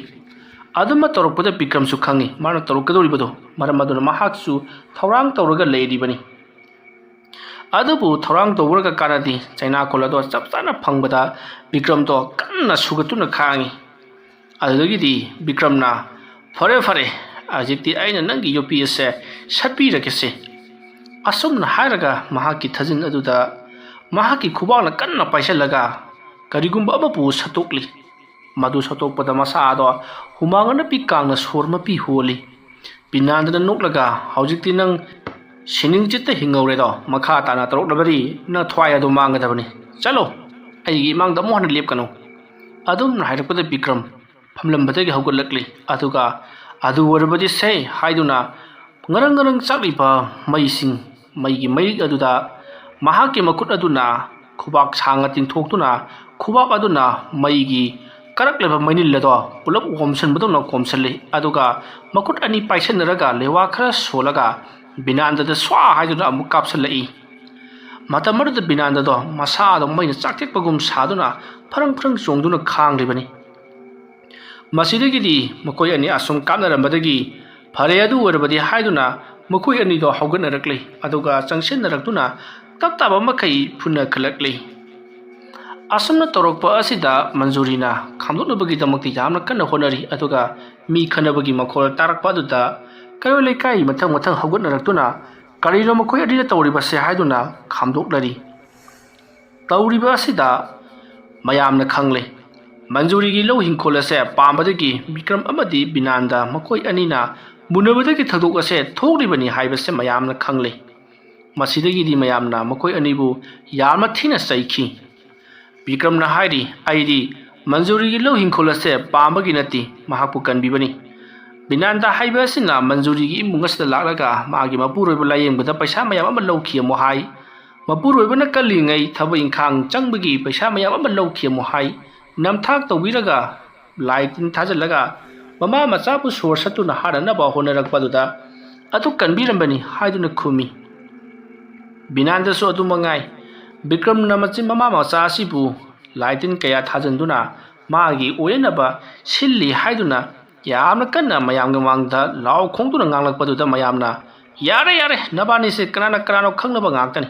ꯑꯗꯨꯃ ꯇꯧꯔꯛꯄꯗ ꯕꯤꯀ꯭ꯔꯝꯁꯨ ꯈꯪꯉꯤ ꯃꯥꯅ ꯇꯧꯔꯛꯀꯗꯧꯔꯤꯕꯗꯣ, ꯃꯔꯝ ꯑꯗꯨꯅ ꯃꯍꯥꯛꯁꯨ ꯊꯧꯔꯥꯡ ꯇꯧꯔꯒ ꯂꯩꯔꯤꯕꯅꯤ꯫ ꯑꯗꯨꯕꯨ ꯊꯧꯔꯥꯡ ꯇꯧꯔꯒ ꯀꯥꯟꯅꯗꯦ, ꯆꯩꯅꯥꯀꯣꯜ ꯑꯗꯣ ꯆꯞ ꯆꯥꯅ ꯐꯪꯕꯗ ꯕꯤꯀ꯭ꯔꯝꯗꯣ ꯀꯟꯅ ꯁꯨꯒꯠꯇꯨꯅ ꯈꯥꯡꯉꯤ꯫ ꯑꯗꯨꯗꯒꯤꯗꯤ ꯕꯤꯀ꯭ꯔꯝꯅ, "ꯐꯔꯦ ꯐꯔꯦ, ꯍꯧꯖꯤꯛꯇꯤ ꯑꯩꯅ ꯅꯪꯒꯤ ꯌꯣꯠꯄꯤ ꯑꯁꯦ ꯁꯠꯄꯤꯔꯒꯦꯁꯦ"꯫ ꯑꯁꯨꯝꯅ ꯍꯥꯏꯔꯒ ꯃꯍꯥꯛꯀꯤ ꯊꯥꯖꯤꯟ ꯑꯗꯨꯗ ꯃꯍꯥꯛꯀꯤ ꯈꯨꯕꯥꯛꯅ ꯀꯟꯅ ꯄꯥꯏꯁꯤꯜꯂꯒ ꯀꯔꯤꯒꯨꯝꯕ ꯑꯃꯕꯨ ꯁꯠꯇꯣꯛꯂꯤ꯫ ꯃꯗꯨ ꯁꯠꯇꯣꯛꯄꯗ ꯃꯁꯥ ꯑꯗꯣ ꯍꯨꯃꯥꯡ ꯑꯅꯞꯄꯤ ꯀꯥꯡꯅ ꯁꯣꯔ ꯃꯄꯤ ꯍꯣꯜꯂꯤ꯫ ꯕꯤꯅꯥꯟꯗꯅ ꯅꯣꯛꯂꯒ, "ꯍꯧꯖꯤꯛꯇꯤ ꯅꯪ ꯁꯤꯅꯤꯡ ꯆꯤꯠꯇ ꯍꯤꯡꯍꯧꯔꯦꯗꯣ, ꯃꯈꯥ ꯇꯥꯅ ꯇꯧꯔꯛꯂꯕꯗꯤ ꯅꯪ ꯊꯋꯥꯏ ꯑꯗꯨ ꯃꯥꯡꯒꯗꯕꯅꯤ꯫ ꯆꯠꯂꯣ, ꯑꯩꯒꯤ ꯏꯃꯥꯡꯗ ꯑꯃꯨꯛ ꯍꯟꯅ ꯂꯦꯞꯀꯅꯨ"꯫ ꯑꯗꯨꯝꯅ ꯍꯥꯏꯔꯛꯄꯗ ꯕꯤꯀ꯭ꯔꯝ ꯐꯝꯂꯝꯕꯗꯒꯤ ꯍꯧꯒꯠꯂꯛꯂꯤ꯫ ꯑꯗꯨꯒ "ꯑꯗꯨ ꯑꯣꯏꯔꯕꯗꯤ ꯁꯦ" ꯍꯥꯏꯗꯨꯅ ꯉꯔꯪ ꯉꯔꯪ ꯆꯥꯛꯂꯤꯕ ꯃꯩꯁꯤꯡ, ꯃꯩꯒꯤ ꯃꯩꯔꯤꯛ ꯑꯗꯨꯗ ꯃꯍꯥꯛꯀꯤ ꯃꯈꯨꯠ ꯑꯗꯨꯅ ꯈꯨꯕꯥꯛ ꯁꯥꯡꯅ ꯇꯤꯡꯊꯣꯛꯇꯨꯅ ꯈꯨꯕꯥꯛ ꯑꯗꯨꯅ ꯃꯩꯒꯤ ꯀꯔꯛꯂꯤꯕ ꯃꯩꯅꯤꯜ ꯑꯗꯣ ꯄꯨꯂꯞ ꯑꯣꯝꯁꯤꯟꯕꯗꯧꯅ ꯀꯣꯝꯁꯤꯜꯂꯤ꯫ ꯑꯗꯨꯒ ꯃꯈꯨꯠ ꯑꯅꯤ ꯄꯥꯏꯁꯤꯟꯅꯔꯒ ꯂꯩꯋꯥ ꯈꯔ ꯁꯣꯜꯂꯒ ꯕꯤꯅꯥꯟꯗꯗ ꯁ꯭ꯋꯥ ꯍꯥꯏꯗꯨꯅ ꯑꯃꯨꯛ ꯀꯥꯞꯁꯤꯜꯂꯛꯏ꯫ ꯃꯇꯝ ꯑꯗꯨꯗ ꯕꯤꯅꯥꯟꯗꯗꯣ ꯃꯁꯥꯗꯣ ꯃꯩꯅ ꯆꯥꯛꯊꯦꯛꯄꯒꯨꯝ ꯁꯥꯗꯨꯅ ꯐꯔꯪ ꯐꯔꯪ ꯆꯣꯡꯗꯨꯅ ꯈꯥꯡꯂꯤꯕꯅꯤ꯫ ꯃꯁꯤꯗꯒꯤꯗꯤ ꯃꯈꯣꯏ ꯑꯅꯤ ꯑꯁꯨꯝ ꯀꯥꯞꯅꯔꯝꯕꯗꯒꯤ "ꯐꯔꯦ, ꯑꯗꯨ ꯑꯣꯏꯔꯕꯗꯤ" ꯍꯥꯏꯗꯨꯅ ꯃꯈꯣꯏ ꯑꯅꯤꯗꯣ ꯍꯧꯒꯠꯅꯔꯛꯂꯤ꯫ ꯑꯗꯨꯒ ꯆꯪꯁꯤꯟꯅꯔꯛꯇꯨꯅ ꯇꯞ ꯇꯥꯕ ꯃꯈꯩ ꯐꯨꯅꯈꯠꯂꯛꯂꯤ꯫ ꯑꯁꯨꯝꯅ ꯇꯧꯔꯛꯄ ꯑꯁꯤꯗ ꯃꯟꯖꯨꯔꯤꯅ ꯈꯥꯝꯗꯣꯛꯅꯕꯒꯤꯗꯃꯛꯇꯤ ꯌꯥꯝꯅ ꯀꯟꯅ ꯍꯣꯠꯅꯔꯤ꯫ ꯑꯗꯨꯒ ꯃꯤ ꯈꯠꯅꯕꯒꯤ ꯃꯈꯣꯜ ꯇꯥꯔꯛꯄ ꯑꯗꯨꯗ ꯀꯩꯔꯣꯏ ꯂꯩꯀꯥꯏ ꯃꯊꯪ ꯃꯊꯪ ꯍꯧꯒꯠꯅꯔꯛꯇꯨꯅ "ꯀꯔꯤꯅꯣ ꯃꯈꯣꯏ ꯑꯅꯤꯅ ꯇꯧꯔꯤꯕꯁꯦ?" ꯍꯥꯏꯗꯨꯅ ꯈꯥꯝꯗꯣꯛꯅꯔꯤ꯫ ꯇꯧꯔꯤꯕ ꯑꯁꯤꯗ ꯃꯌꯥꯝꯅ ꯈꯪꯂꯦ꯫ ꯃꯟꯖꯨꯔꯤꯒꯤ ꯂꯧ ꯍꯤꯡꯈꯣꯜ ꯑꯁꯦ ꯄꯥꯝꯕꯗꯒꯤ ꯕꯤꯀ꯭ꯔꯝ ꯑꯃꯗꯤ ꯕꯤꯅꯥꯟꯗ ꯃꯈꯣꯏ ꯑꯅꯤꯅ ꯃꯨꯟꯅꯕꯗꯒꯤ ꯊꯧꯗꯣꯛ ꯑꯁꯦ ꯊꯣꯛꯂꯤꯕꯅꯤ ꯍꯥꯏꯕꯁꯦ ꯃꯌꯥꯝꯅ ꯈꯪꯂꯦ꯫ ꯃꯁꯤꯗꯒꯤꯗꯤ ꯃꯌꯥꯝꯅ ꯃꯈꯣꯏ ꯑꯅꯤꯕꯨ ꯌꯥꯝꯅ ꯊꯤꯅ ꯆꯩꯈꯤ꯫ ꯕꯤꯀ꯭ꯔꯝꯅ ꯍꯥꯏꯔꯤ, "ꯑꯩꯗꯤ ꯃꯟꯖꯨꯔꯤꯒꯤ ꯂꯧ ꯍꯤꯡꯈꯣꯜ ꯑꯁꯦ ꯄꯥꯝꯕꯒꯤ ꯅꯠꯇꯦ, ꯃꯍꯥꯛꯄꯨ ꯀꯟꯕꯤꯕꯅꯤ꯫ ꯕꯤꯅꯥꯟꯗ ꯍꯥꯏꯕ ꯑꯁꯤꯅ ꯃꯟꯖꯨꯔꯤꯒꯤ ꯏꯃꯨꯡ ꯑꯁꯤꯗ ꯂꯥꯛꯂꯒ ꯃꯥꯒꯤ ꯃꯄꯨꯔꯣꯏꯕ ꯂꯥꯏꯌꯦꯡꯕꯗ ꯄꯩꯁꯥ ꯃꯌꯥꯝ ꯑꯃ ꯂꯧꯈꯤ ꯑꯃꯨꯛ ꯍꯥꯏ꯫ ꯃꯄꯨꯔꯣꯏꯕꯅ ꯀꯜꯂꯤꯉꯩ ꯊꯕꯛ ꯏꯪꯈꯥꯡ ꯆꯪꯕꯒꯤ ꯄꯩꯁꯥ ꯃꯌꯥꯝ ꯑꯃ ꯂꯧꯈꯤ ꯑꯃꯨꯛ ꯍꯥꯏ꯫ ꯅꯝꯊꯥꯛ ꯇꯧꯕꯤꯔꯒ ꯂꯥꯏ ꯇꯤꯟ ꯊꯥꯖꯤꯜꯂꯒ ꯃꯃꯥ ꯃꯆꯥꯕꯨ ꯁꯣꯔ ꯁꯠꯇꯨꯅ ꯍꯥꯠꯅꯅꯕ ꯍꯣꯠꯅꯔꯛꯄ ꯑꯗꯨꯗ ꯑꯗꯨ ꯀꯟꯕꯤꯔꯝꯕꯅꯤ" ꯍꯥꯏꯗꯨꯅ ꯈꯨꯝꯃꯤ꯫ ꯕꯤꯅꯥꯟꯗꯁꯨ ꯑꯗꯨ ꯃꯉꯥꯏ꯫ ꯕꯤꯀ꯭ꯔꯝꯅ ꯃꯆꯤꯟ ꯃꯃꯥ ꯃꯆꯥ ꯑꯁꯤꯕꯨ ꯂꯥꯏ ꯇꯤꯟ ꯀꯌꯥ ꯊꯥꯖꯤꯟꯗꯨꯅ ꯃꯥꯒꯤ ꯑꯣꯏꯅꯅꯕ ꯁꯤꯜꯂꯤ ꯍꯥꯏꯗꯨꯅ ꯌꯥꯝꯅ ꯀꯟꯅ ꯃꯌꯥꯝꯒꯤ ꯃꯃꯥꯡꯗ ꯂꯥꯎ ꯈꯣꯡꯗꯨꯅ ꯉꯥꯡꯂꯛꯄꯗꯨꯗ ꯃꯌꯥꯝꯅ, "ꯌꯥꯔꯦ, ꯌꯥꯔꯦ, ꯅꯕꯥꯅꯤꯁꯦ ꯀꯅꯥꯅ ꯀꯅꯥꯅꯣ ꯈꯪꯅꯕ ꯉꯥꯛꯇꯅꯤ꯫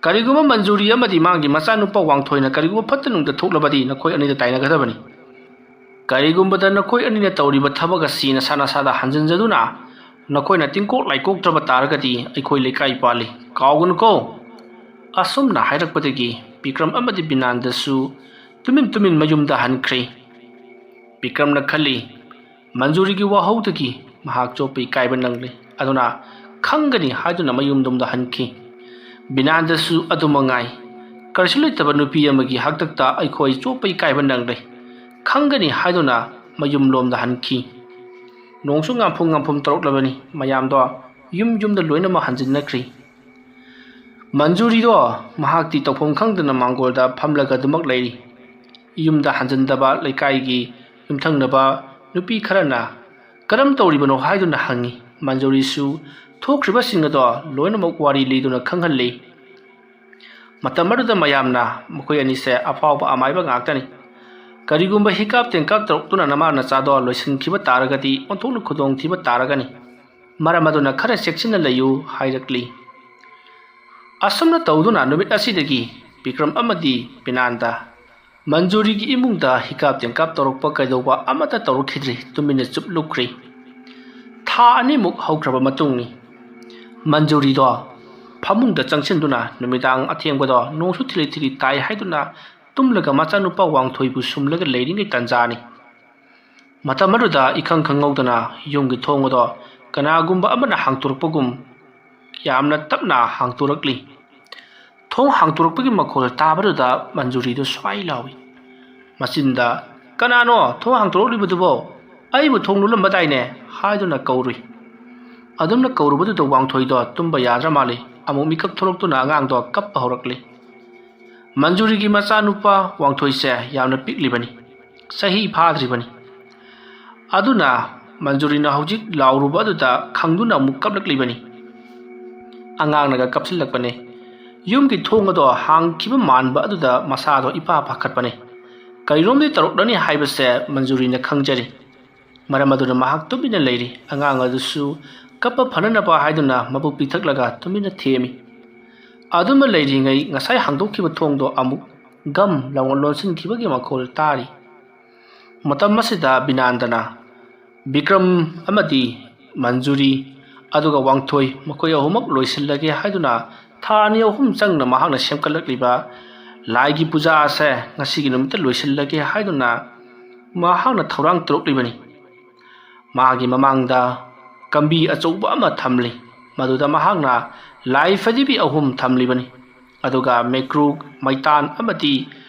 ꯀꯔꯤꯒꯨꯝꯕ ꯃꯟꯖꯨꯔꯤ ꯑꯃꯗꯤ ꯃꯥꯒꯤ ꯃꯆꯥꯅꯨꯄꯥ ꯋꯥꯡꯊꯣꯏꯅ ꯀꯔꯤꯒꯨꯝꯕ ꯐꯠꯇ ꯅꯨꯡꯗ ꯊꯣꯛꯂꯕꯗꯤ ꯅꯈꯣꯏ ꯑꯅꯤꯗ ꯇꯥꯏꯅꯒꯗꯕꯅꯤ꯫ ꯀꯔꯤꯒꯨꯝꯕꯗ ꯅꯈꯣꯏ ꯑꯅꯤꯅ ꯇꯧꯔꯤꯕ ꯊꯕꯛ ꯑꯁꯤ ꯅꯁꯥ ꯅꯁꯥꯗ ꯍꯟꯖꯤꯟꯖꯗꯨꯅ ꯅꯈꯣꯏꯅ ꯇꯤꯡꯀꯣꯛ ꯂꯥꯏꯀꯣꯛꯇ꯭ꯔꯕ ꯇꯥꯔꯒꯗꯤ ꯑꯩꯈꯣꯏ ꯂꯩꯀꯥꯏ ꯄꯥꯜꯂꯤ, ꯀꯥꯎꯒꯅꯨꯀꯣ"꯫ ꯑꯁꯨꯝꯅ ꯍꯥꯏꯔꯛꯄꯗꯒꯤ ꯕꯤꯀ꯭ꯔꯝ ꯑꯃꯗꯤ ꯕꯤꯅꯥꯟꯗꯁꯨ ꯇꯨꯃꯤꯟ ꯇꯨꯃꯤꯟ ꯃꯌꯨꯝꯗ ꯍꯟꯈ꯭ꯔꯦ꯫ ꯕꯤꯀ꯭ꯔꯝꯅ ꯈꯜꯂꯤ, ꯃꯟꯖꯨꯔꯤꯒꯤ ꯋꯥꯍꯧꯗꯒꯤ ꯃꯍꯥꯛ ꯆꯣꯞꯄ ꯏꯀꯥꯏꯕ ꯅꯪꯂꯦ꯫ ꯑꯗꯨꯅ ꯈꯪꯒꯅꯤ ꯍꯥꯏꯗꯨꯅ ꯃꯌꯨꯝꯗꯣꯝꯗ ꯍꯟꯈꯤ꯫ ꯕꯤꯅꯥꯟꯗꯁꯨ ꯑꯗꯨ ꯃꯉꯥꯏ꯫ ꯀꯔꯤꯁꯨ ꯂꯩꯇꯕ ꯅꯨꯄꯤ ꯑꯃꯒꯤ ꯍꯥꯛꯇꯛꯇ ꯑꯩꯈꯣꯏ ꯆꯣꯞꯄ ꯏꯀꯥꯏꯕ ꯅꯪꯂꯦ꯫ ꯈꯪꯒꯅꯤ ꯍꯥꯏꯗꯨꯅ ꯃꯌꯨꯝꯂꯣꯝꯗ ꯍꯟꯈꯤ꯫ ꯅꯣꯡꯁꯨ ꯉꯥꯝꯐꯨꯝ ꯉꯥꯝꯐꯨꯝ ꯇꯧꯔꯛꯂꯕꯅꯤ꯫ ꯃꯌꯥꯝꯗꯣ ꯌꯨꯝ ꯌꯨꯝꯗ ꯂꯣꯏꯅꯃꯛ ꯍꯟꯖꯤꯟꯅꯈ꯭ꯔꯤ꯫ ꯃꯟꯖꯨꯔꯤꯗꯣ ꯃꯍꯥꯛꯇꯤ ꯇꯧꯐꯝ ꯈꯪꯗꯅ ꯃꯥꯡꯒꯣꯜꯗ ꯐꯝꯂꯒ ꯑꯗꯨꯃꯛ ꯂꯩꯔꯤ꯫ ꯌꯨꯝꯗ ꯍꯟꯖꯤꯟꯗꯕ ꯂꯩꯀꯥꯏꯒꯤ ꯌꯨꯝꯊꯪꯅꯕ ꯅꯨꯄꯤ ꯈꯔꯅ "ꯀꯔꯝ ꯇꯧꯔꯤꯕꯅꯣ?" ꯍꯥꯏꯗꯨꯅ ꯍꯪꯉꯤ꯫ ꯃꯟꯖꯨꯔꯤꯁꯨ ꯊꯣꯛꯈ꯭ꯔꯤꯕꯁꯤꯡ ꯑꯗꯣ ꯂꯣꯏꯅꯃꯛ ꯋꯥꯔꯤ ꯂꯤꯗꯨꯅ ꯈꯪꯍꯜꯂꯤ꯫ ꯃꯇꯝ ꯑꯗꯨꯗ ꯃꯌꯥꯝꯅ ꯃꯈꯣꯏ ꯑꯅꯤꯁꯦ ꯑꯐꯥꯎꯕ ꯑꯃꯥꯏꯕ ꯉꯥꯛꯇꯅꯤ꯫ ꯀꯔꯤꯒꯨꯝꯕ ꯍꯤꯀꯥꯞ ꯇꯦꯡꯀꯥꯞ ꯇꯧꯔꯛꯇꯨꯅ ꯅꯃꯥ ꯅꯆꯥꯗꯣ ꯂꯣꯏꯁꯤꯟꯈꯤꯕ ꯇꯥꯔꯒꯗꯤ ꯑꯣꯟꯊꯣꯛꯅ ꯈꯨꯗꯣꯡꯊꯤꯕ ꯇꯥꯔꯒꯅꯤ꯫ ꯃꯔꯝ ꯑꯗꯨꯅ ꯈꯔ ꯆꯦꯛꯁꯤꯟꯅ ꯂꯩꯌꯨ ꯍꯥꯏꯔꯛꯂꯤ꯫ ꯑꯁꯨꯝꯅ ꯇꯧꯗꯨꯅ ꯅꯨꯃꯤꯠ ꯑꯁꯤꯗꯒꯤ ꯕꯤꯀ꯭ꯔꯝ ꯑꯃꯗꯤ ꯕꯤꯅꯥꯟꯗ ꯃꯟꯖꯨꯔꯤꯒꯤ ꯏꯃꯨꯡꯗ ꯍꯤꯀꯥꯞ ꯇꯦꯡꯀꯥꯞ ꯇꯧꯔꯛꯄ ꯀꯩꯗꯧꯕ ꯑꯃꯠꯇ ꯇꯧꯔꯛꯈꯤꯗ꯭ꯔꯤ꯫ ꯇꯨꯃꯤꯟꯅ ꯆꯨꯞ ꯂꯨꯞꯈ꯭ꯔꯤ꯫ ꯊꯥ ꯑꯅꯤꯃꯨꯛ ꯍꯧꯈ꯭ꯔꯕ ꯃꯇꯨꯡꯅꯤ꯫ ꯃꯟꯖꯨꯔꯤꯗꯣ ꯐꯃꯨꯡꯗ ꯆꯪꯁꯤꯟꯗꯨꯅ ꯅꯨꯃꯤꯗꯥꯡ ꯑꯊꯦꯡꯕꯗꯣ ꯅꯣꯡꯁꯨ ꯊꯤꯂꯤ ꯊꯤꯂꯤ ꯇꯥꯏ ꯍꯥꯏꯗꯨꯅ ꯇꯨꯝꯂꯒ ꯃꯆꯥꯅꯨꯄꯥ ꯋꯥꯡꯊꯣꯏꯕꯨ ꯁꯨꯝꯂꯒ ꯂꯩꯔꯤꯉꯩ ꯇꯥꯟꯖꯥꯅꯤ꯫ ꯃꯇꯝ ꯑꯗꯨꯗ ꯏꯈꯪ ꯈꯪꯍꯧꯗꯅ ꯌꯨꯝꯒꯤ ꯊꯣꯡ ꯑꯗꯣ ꯀꯅꯥꯒꯨꯝꯕ ꯑꯃꯅ ꯍꯥꯡꯇꯣꯔꯛꯄꯒꯨꯝ ꯌꯥꯝꯅ ꯇꯞꯅ ꯍꯥꯡꯇꯣꯔꯛꯂꯤ꯫ ꯊꯣꯡ ꯍꯥꯡꯇꯣꯔꯛꯄꯒꯤ ꯃꯈꯣꯜ ꯇꯥꯕꯗꯨꯗ ꯃꯟꯖꯨꯔꯤꯗꯨ ꯁ꯭ꯋꯥꯏ ꯂꯥꯎꯏ꯫ ꯃꯆꯤꯟꯗ, "ꯀꯅꯥꯅꯣ ꯊꯣꯡ ꯍꯥꯡꯇꯣꯔꯛꯂꯤꯕꯗꯨꯕꯣ? ꯑꯩꯕꯨ ꯊꯣꯡ ꯂꯣꯜꯂꯝꯕꯗꯥꯏꯅꯦ?" ꯍꯥꯏꯗꯨꯅ ꯀꯧꯔꯨꯏ꯫ ꯑꯗꯨꯝꯅ ꯀꯧꯔꯨꯕꯗꯨꯗ ꯋꯥꯡꯊꯣꯏꯗꯣ ꯇꯨꯝꯕ ꯌꯥꯗ꯭ꯔ ꯃꯥꯜꯂꯤ꯫ ꯑꯃꯨꯛ ꯃꯤꯀꯞ ꯊꯣꯛꯂꯛꯇꯨꯅ ꯑꯉꯥꯡꯗꯣ ꯀꯞꯄ ꯍꯧꯔꯛꯂꯤ꯫ ꯃꯟꯖꯨꯔꯤꯒꯤ ꯃꯆꯥꯅꯨꯄꯥ ꯋꯥꯡꯊꯣꯏꯁꯦ ꯌꯥꯝꯅ ꯄꯤꯛꯂꯤꯕꯅꯤ, ꯆꯍꯤ ꯐꯥꯗ꯭ꯔꯤꯕꯅꯤ꯫ ꯑꯗꯨꯅ ꯃꯟꯖꯨꯔꯤꯅ ꯍꯧꯖꯤꯛ ꯂꯥꯎꯔꯨꯕ ꯑꯗꯨꯗ ꯈꯪꯗꯨꯅ ꯑꯃꯨꯛ ꯀꯞꯂꯛꯂꯤꯕꯅꯤ꯫ ꯑꯉꯥꯡꯅꯒ ꯀꯞꯁꯤꯜꯂꯛꯄꯅꯦ꯫ ꯌꯨꯝꯒꯤ ꯊꯣꯡ ꯑꯗꯣ ꯍꯥꯡꯈꯤꯕ ꯃꯥꯟꯕ ꯑꯗꯨꯗ ꯃꯁꯥꯗꯣ ꯏꯄꯥ ꯄꯥꯈꯠꯄꯅꯦ꯫ ꯀꯔꯤꯅꯣꯝꯗꯤ ꯇꯧꯔꯛꯂꯅꯤ ꯍꯥꯏꯕꯁꯦ ꯃꯟꯖꯨꯔꯤꯅ ꯈꯪꯖꯔꯤ꯫ ꯃꯔꯝ ꯑꯗꯨꯅ ꯃꯍꯥꯛ ꯇꯨꯃꯤꯟꯅ ꯂꯩꯔꯤ꯫ ꯑꯉꯥꯡ ꯑꯗꯨꯁꯨ ꯀꯞꯄ ꯐꯅꯅꯕ ꯍꯥꯏꯗꯨꯅ ꯃꯕꯨꯛ ꯄꯤꯊꯛꯂꯒ ꯇꯨꯃꯤꯟꯅ ꯊꯦꯝꯃꯤ꯫ ꯑꯗꯨꯃ ꯂꯩꯔꯤꯉꯩ ꯉꯁꯥꯏ ꯍꯥꯡꯗꯣꯛꯈꯤꯕ ꯊꯣꯡꯗꯣ ꯑꯃꯨꯛ ꯒꯝ ꯂꯥꯎꯅ ꯂꯣꯟꯁꯤꯟꯈꯤꯕꯒꯤ ꯃꯈꯣꯜ ꯇꯥꯔꯤ꯫ ꯃꯇꯝ ꯑꯁꯤꯗ ꯕꯤꯅꯥꯟꯗꯅ ꯕꯤꯀ꯭ꯔꯝ ꯑꯃꯗꯤ ꯃꯟꯖꯨꯔꯤ ꯑꯗꯨꯒ ꯋꯥꯡꯊꯣꯏ ꯃꯈꯣꯏ ꯑꯍꯨꯝꯃꯛ ꯂꯣꯏꯁꯤꯜꯂꯒꯦ ꯍꯥꯏꯗꯨꯅ ꯊꯥ ꯑꯅꯤ ꯑꯍꯨꯝ ꯆꯪꯅ ꯃꯍꯥꯛꯅ ꯁꯦꯝꯒꯠꯂꯛꯂꯤꯕ ꯂꯥꯏꯒꯤ ꯄꯨꯖꯥ ꯑꯁꯦ ꯉꯁꯤꯒꯤ ꯅꯨꯃꯤꯠꯇ ꯂꯣꯏꯁꯤꯜꯂꯒꯦ ꯍꯥꯏꯗꯨꯅ ꯃꯍꯥꯛꯅ ꯊꯧꯔꯥꯡ ꯇꯧꯔꯛꯂꯤꯕꯅꯤ꯫ ꯃꯥꯒꯤ ꯃꯃꯥꯡꯗ ꯀꯝꯕꯤ ꯑꯆꯧꯕ ꯑꯃ ꯊꯝꯂꯤ꯫ ꯃꯗꯨꯗ ꯃꯍꯥꯛꯅ ꯂꯥꯏ ꯐꯗꯤꯕꯤ ꯑꯍꯨꯝ ꯊꯝꯂꯤꯕꯅꯤ꯫ ꯑꯗꯨꯒ ꯃꯩꯀ꯭ꯔꯨ, ꯃꯩꯇꯥꯟ ꯑꯃꯗꯤ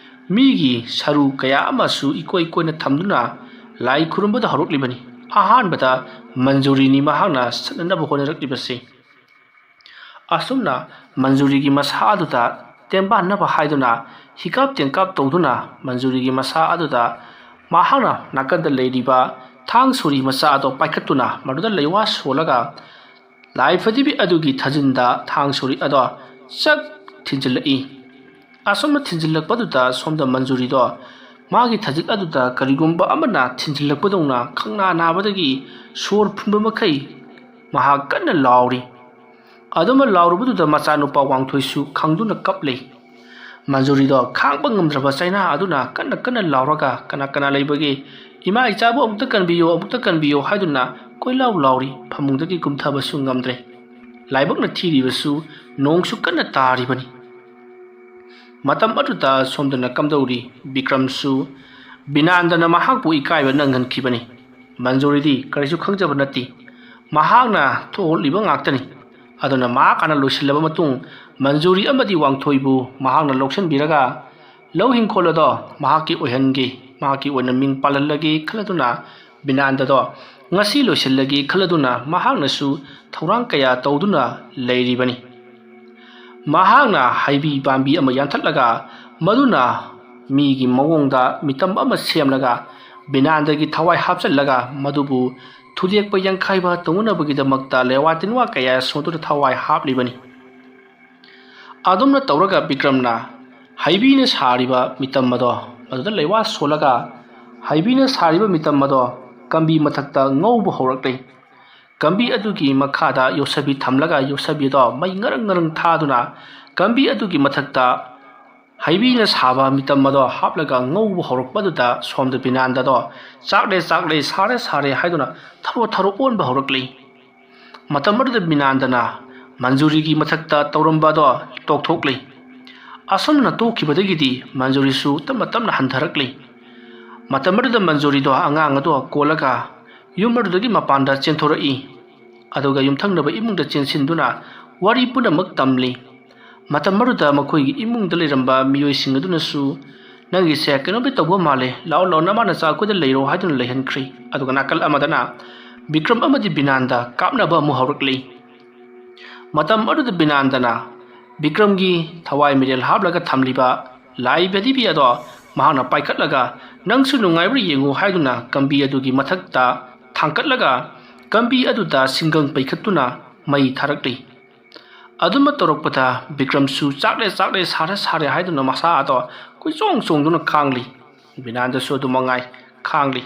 ꯃꯤꯒꯤ ꯁꯔꯨ ꯀꯌꯥ ꯑꯃꯁꯨ ꯏꯀꯣꯏ ꯀꯣꯏꯅ ꯊꯝꯗꯨꯅ ꯂꯥꯏ ꯈꯨꯔꯨꯝꯕꯗ ꯍꯧꯔꯛꯂꯤꯕꯅꯤ꯫ ꯑꯍꯥꯟꯕꯗ ꯃꯟꯖꯨꯔꯤꯅꯤ ꯃꯍꯥꯛꯅ ꯁꯠꯅꯅꯕ ꯍꯣꯠꯅꯔꯛꯂꯤꯕꯁꯤ꯫ ꯑꯁꯨꯝꯅ ꯃꯟꯖꯨꯔꯤꯒꯤ ꯃꯁꯥ ꯑꯗꯨꯗ ꯇꯦꯝꯕꯥꯟꯅꯕ ꯍꯥꯏꯗꯨꯅ ꯍꯤꯀꯥꯞ ꯇꯦꯡꯀꯥꯞ ꯇꯧꯗꯨꯅ ꯃꯟꯖꯨꯔꯤꯒꯤ ꯃꯁꯥ ꯑꯗꯨꯗ ꯃꯍꯥꯛꯅ ꯅꯥꯀꯟꯗ ꯂꯩꯔꯤꯕ ꯊꯥꯡ ꯁꯣꯔꯤ ꯃꯆꯥ ꯑꯗꯣ ꯄꯥꯏꯈꯠꯇꯨꯅ ꯃꯗꯨꯗ ꯂꯩꯋꯥ ꯁꯣꯜꯂꯒ ꯂꯥꯏ ꯐꯗꯤꯕꯤ ꯑꯗꯨꯒꯤ ꯊꯥꯖꯤꯟꯗ ꯊꯥꯡ ꯁꯣꯔꯤ ꯑꯗꯣ ꯆꯛ ꯊꯤꯟꯖꯤꯜꯂꯛꯏ꯫ ꯑꯁꯨꯝꯅ ꯊꯤꯟꯖꯤꯜꯂꯛꯄꯗꯨꯗ ꯁꯣꯝꯗ ꯃꯟꯖꯨꯔꯤꯗꯣ ꯃꯥꯒꯤ ꯊꯥꯖꯤꯜ ꯑꯗꯨꯗ ꯀꯔꯤꯒꯨꯝꯕ ꯑꯃꯅ ꯊꯤꯟꯖꯤꯜꯂꯛꯄꯗꯧꯅ ꯈꯪꯅꯥ ꯅꯥꯕꯗꯒꯤ ꯁꯣꯔ ꯐꯨꯟꯕ ꯃꯈꯩ ꯃꯍꯥꯛ ꯀꯟꯅ ꯂꯥꯎꯔꯤ꯫ ꯑꯗꯨꯃ ꯂꯥꯎꯔꯨꯕꯗꯨꯗ ꯃꯆꯥꯅꯨꯄꯥ ꯋꯥꯡꯊꯣꯏꯁꯨ ꯈꯪꯗꯨꯅ ꯀꯞꯂꯤ꯫ ꯃꯟꯖꯨꯔꯤꯗꯣ ꯈꯥꯡꯕ ꯉꯝꯗ꯭ꯔꯕ ꯆꯩꯅꯥ ꯑꯗꯨꯅ ꯀꯟꯅ ꯀꯟꯅ ꯂꯥꯎꯔꯒ, "ꯀꯅꯥ ꯀꯅꯥ ꯂꯩꯕꯒꯦ? ꯏꯃꯥ ꯏꯆꯥꯕꯨ ꯑꯃꯨꯛꯇ ꯀꯟꯕꯤꯌꯨ, ꯑꯃꯨꯛꯇ ꯀꯟꯕꯤꯌꯨ" ꯍꯥꯏꯗꯨꯅ ꯀꯣꯏꯂꯥꯎ ꯂꯥꯎꯔꯤ꯫ ꯐꯃꯨꯡꯗꯒꯤ ꯀꯨꯝꯊꯕꯁꯨ ꯉꯝꯗ꯭ꯔꯦ꯫ ꯂꯥꯏꯕꯛꯅ ꯊꯤꯔꯤꯕꯁꯨ ꯅꯣꯡꯁꯨ ꯀꯟꯅ ꯇꯥꯔꯤꯕꯅꯤ꯫ ꯃꯇꯝ ꯑꯗꯨꯗ ꯁꯣꯝꯗꯅ ꯀꯝꯗꯧꯔꯤ? ꯕꯤꯀ꯭ꯔꯝꯁꯨ ꯕꯤꯅꯥꯟꯗꯅ ꯃꯍꯥꯛꯄꯨ ꯏꯀꯥꯏꯕ ꯅꯪꯍꯟꯈꯤꯕꯅꯤ꯫ ꯃꯟꯖꯨꯔꯤꯗꯤ ꯀꯔꯤꯁꯨ ꯈꯪꯖꯕ ꯅꯠꯇꯦ꯫ ꯃꯍꯥꯛꯅ ꯊꯣꯛꯍꯜꯂꯤꯕ ꯉꯥꯛꯇꯅꯤ꯫ ꯑꯗꯨꯅ ꯃꯍꯥꯛ ꯍꯥꯟꯅ ꯂꯣꯏꯁꯤꯜꯂꯕ ꯃꯇꯨꯡ, ꯃꯟꯖꯨꯔꯤ ꯑꯃꯗꯤ ꯋꯥꯡꯊꯣꯏꯕꯨ ꯃꯍꯥꯛꯅ ꯂꯧꯁꯤꯟꯕꯤꯔꯒ, ꯂꯧ ꯍꯤꯡꯈꯣꯜ ꯑꯗꯣ ꯃꯍꯥꯛꯀꯤ ꯑꯣꯏꯍꯟꯒꯦ, ꯃꯍꯥꯛꯀꯤ ꯑꯣꯏꯅ ꯃꯤꯡ ꯄꯥꯜꯍꯜꯂꯒꯦ ꯈꯜꯂꯗꯨꯅ, ꯕꯤꯅꯥꯟꯗꯗꯣ ꯉꯁꯤ ꯂꯣꯏꯁꯤꯜꯂꯒꯦ ꯈꯜꯂꯗꯨꯅ ꯃꯍꯥꯛꯅꯁꯨ ꯊꯧꯔꯥꯡ ꯀꯌꯥ ꯇꯧꯗꯨꯅ ꯂꯩꯔꯤꯕꯅꯤ꯫ ꯃꯍꯥꯛꯅ ꯍꯩꯕꯤ ꯄꯥꯝꯕꯤ ꯑꯃ ꯌꯥꯟꯊꯠꯂꯒ, ꯃꯗꯨꯅ ꯃꯤꯒꯤ ꯃꯑꯣꯡꯗ ꯃꯤꯇꯝ ꯑꯃ ꯁꯦꯝꯂꯒ, ꯕꯤꯅꯥꯟꯗꯒꯤ ꯊꯋꯥꯏ ꯍꯥꯞꯆꯤꯜꯂꯒ, ꯃꯗꯨꯕꯨ ꯊꯨꯗꯦꯛꯄ ꯌꯥꯡꯈꯥꯏꯕ ꯇꯧꯅꯅꯕꯒꯤꯗꯃꯛꯇ ꯂꯦꯋꯥ ꯇꯤꯟꯋꯥ ꯀꯌꯥ ꯁꯣꯟꯗꯨꯅ ꯊꯋꯥꯏ ꯍꯥꯞꯂꯤꯕꯅꯤ꯫ ꯑꯗꯨꯝꯅ ꯇꯧꯔꯒ ꯕꯤꯀ꯭ꯔꯝꯅ ꯍꯩꯕꯤꯅ ꯁꯥꯔꯤꯕ ꯃꯤꯇꯝ ꯑꯗꯣ, ꯃꯗꯨꯗ ꯂꯩꯋꯥ ꯁꯣꯜꯂꯒ, ꯍꯩꯕꯤꯅ ꯁꯥꯔꯤꯕ ꯃꯤꯇꯝ ꯑꯗꯣ ꯀꯝꯕꯤ ꯃꯊꯛꯇ ꯉꯧꯕ ꯍꯧꯔꯛꯂꯦ꯫ ꯀꯝꯕꯤ ꯑꯗꯨꯒꯤ ꯃꯈꯥꯗ ꯌꯣꯠꯁꯕꯤ ꯊꯝꯂꯒ, ꯌꯣꯠꯁꯕꯤ ꯑꯗꯣ ꯃꯩ ꯉꯔꯪ ꯉꯔꯪ ꯊꯥꯗꯨꯅ, ꯀꯝꯕꯤ ꯑꯗꯨꯒꯤ ꯃꯊꯛꯇ ꯍꯩꯕꯤꯅ ꯁꯥꯕ ꯃꯤꯇꯝ ꯑꯗꯣ ꯍꯥꯞꯂꯒ ꯉꯧꯕ ꯍꯧꯔꯛꯄꯗꯨꯗ, ꯁꯣꯝꯗ ꯕꯤꯅꯥꯟꯗꯗꯣ "ꯆꯥꯛꯂꯦ, ꯆꯥꯛꯂꯦ, ꯁꯥꯔꯦ, ꯁꯥꯔꯦ" ꯍꯥꯏꯗꯨꯅ ꯊꯔꯣ ꯊꯔꯣ ꯑꯣꯟꯕ ꯍꯧꯔꯛꯂꯤ꯫ ꯃꯇꯝ ꯑꯗꯨꯗ ꯕꯤꯅꯥꯟꯗꯅ ꯃꯟꯖꯨꯔꯤꯒꯤ ꯃꯊꯛꯇ ꯇꯧꯔꯝꯕ ꯑꯗꯣ ꯇꯣꯛꯊꯣꯛꯂꯤ꯫ ꯑꯁꯨꯝꯅ ꯇꯣꯛꯈꯤꯕꯗꯒꯤꯗꯤ ꯃꯟꯖꯨꯔꯤꯁꯨ ꯇꯞꯅ ꯇꯞꯅ ꯍꯟꯊꯔꯛꯂꯤ꯫ ꯃꯇꯝ ꯑꯗꯨꯗ ꯃꯟꯖꯨꯔꯤꯗꯣ ꯑꯉꯥꯡ ꯑꯗꯣ ꯀꯣꯜꯂꯒ ꯌꯨꯝ ꯑꯗꯨꯗꯒꯤ ꯃꯄꯥꯟꯗ ꯆꯦꯟꯊꯣꯔꯛꯏ꯫ ꯑꯗꯨꯒ ꯌꯨꯝꯊꯪꯅꯕ ꯏꯃꯨꯡꯗ ꯆꯦꯟꯁꯤꯟꯗꯨꯅ ꯋꯥꯔꯤ ꯄꯨꯝꯅꯃꯛ ꯇꯝꯂꯤ꯫ ꯃꯇꯝ ꯑꯗꯨꯗ ꯃꯈꯣꯏꯒꯤ ꯏꯃꯨꯡꯗ ꯂꯩꯔꯝꯕ ꯃꯤꯑꯣꯏꯁꯤꯡ ꯑꯗꯨꯅꯁꯨ, "ꯅꯪꯒꯤꯁꯦ ꯀꯩꯅꯣꯝꯗꯤ ꯇꯧꯕ ꯃꯥꯜꯂꯦ, ꯂꯥꯛꯑꯣ, ꯂꯥꯛꯑꯣ, ꯅꯃꯥ ꯅꯆꯥ ꯑꯩꯈꯣꯏꯗ ꯂꯩꯔꯣ" ꯍꯥꯏꯗꯨꯅ ꯂꯩꯍꯟꯈ꯭ꯔꯤ꯫ ꯑꯗꯨꯒ ꯅꯥꯀꯜ ꯑꯃꯗꯅ ꯕꯤꯀ꯭ꯔꯝ ꯑꯃꯗꯤ ꯕꯤꯅꯥꯟꯗ ꯀꯥꯞꯅꯕ ꯑꯃꯨꯛ ꯍꯧꯔꯛꯂꯤ꯫ ꯃꯇꯝ ꯑꯗꯨꯗ ꯕꯤꯅꯥꯟꯗꯅ ꯕꯤꯀ꯭ꯔꯝꯒꯤ ꯊꯋꯥꯏ ꯃꯤꯔꯦꯜ ꯍꯥꯞꯂꯒ ꯊꯝꯂꯤꯕ ꯂꯥꯏ ꯕꯦꯗꯤꯕꯤ ꯑꯗꯣ ꯃꯍꯥꯛꯅ ꯄꯥꯏꯈꯠꯂꯒ, "ꯅꯪꯁꯨ ꯅꯨꯡꯉꯥꯏꯕ꯭ꯔꯥ ꯌꯦꯡꯉꯨ" ꯍꯥꯏꯗꯨꯅ ꯀꯝꯕꯤ ꯑꯗꯨꯒꯤ ꯃꯊꯛꯇ ꯊꯥꯡꯀꯠꯂꯒ, ꯀꯝꯕꯤ ꯑꯗꯨꯗ ꯁꯤꯡꯒꯪ ꯄꯩꯈꯠꯇꯨꯅ ꯃꯩ ꯊꯥꯔꯛꯂꯤ꯫ ꯑꯗꯨꯝꯅ ꯇꯧꯔꯛꯄꯗ ꯕꯤꯀ꯭ꯔꯝꯁꯨ "ꯆꯥꯛꯂꯦ, ꯆꯥꯛꯂꯦ, ꯁꯥꯔꯦ, ꯁꯥꯔꯦ" ꯍꯥꯏꯗꯨꯅ ꯃꯁꯥ ꯑꯗꯣ ꯀꯣꯏꯆꯣꯡ ꯆꯣꯡꯗꯨꯅ ꯈꯥꯡꯂꯤ꯫ ꯕꯤꯅꯥꯟꯗꯁꯨ ꯑꯗꯨ ꯃꯉꯥꯏ ꯈꯥꯡꯂꯤ꯫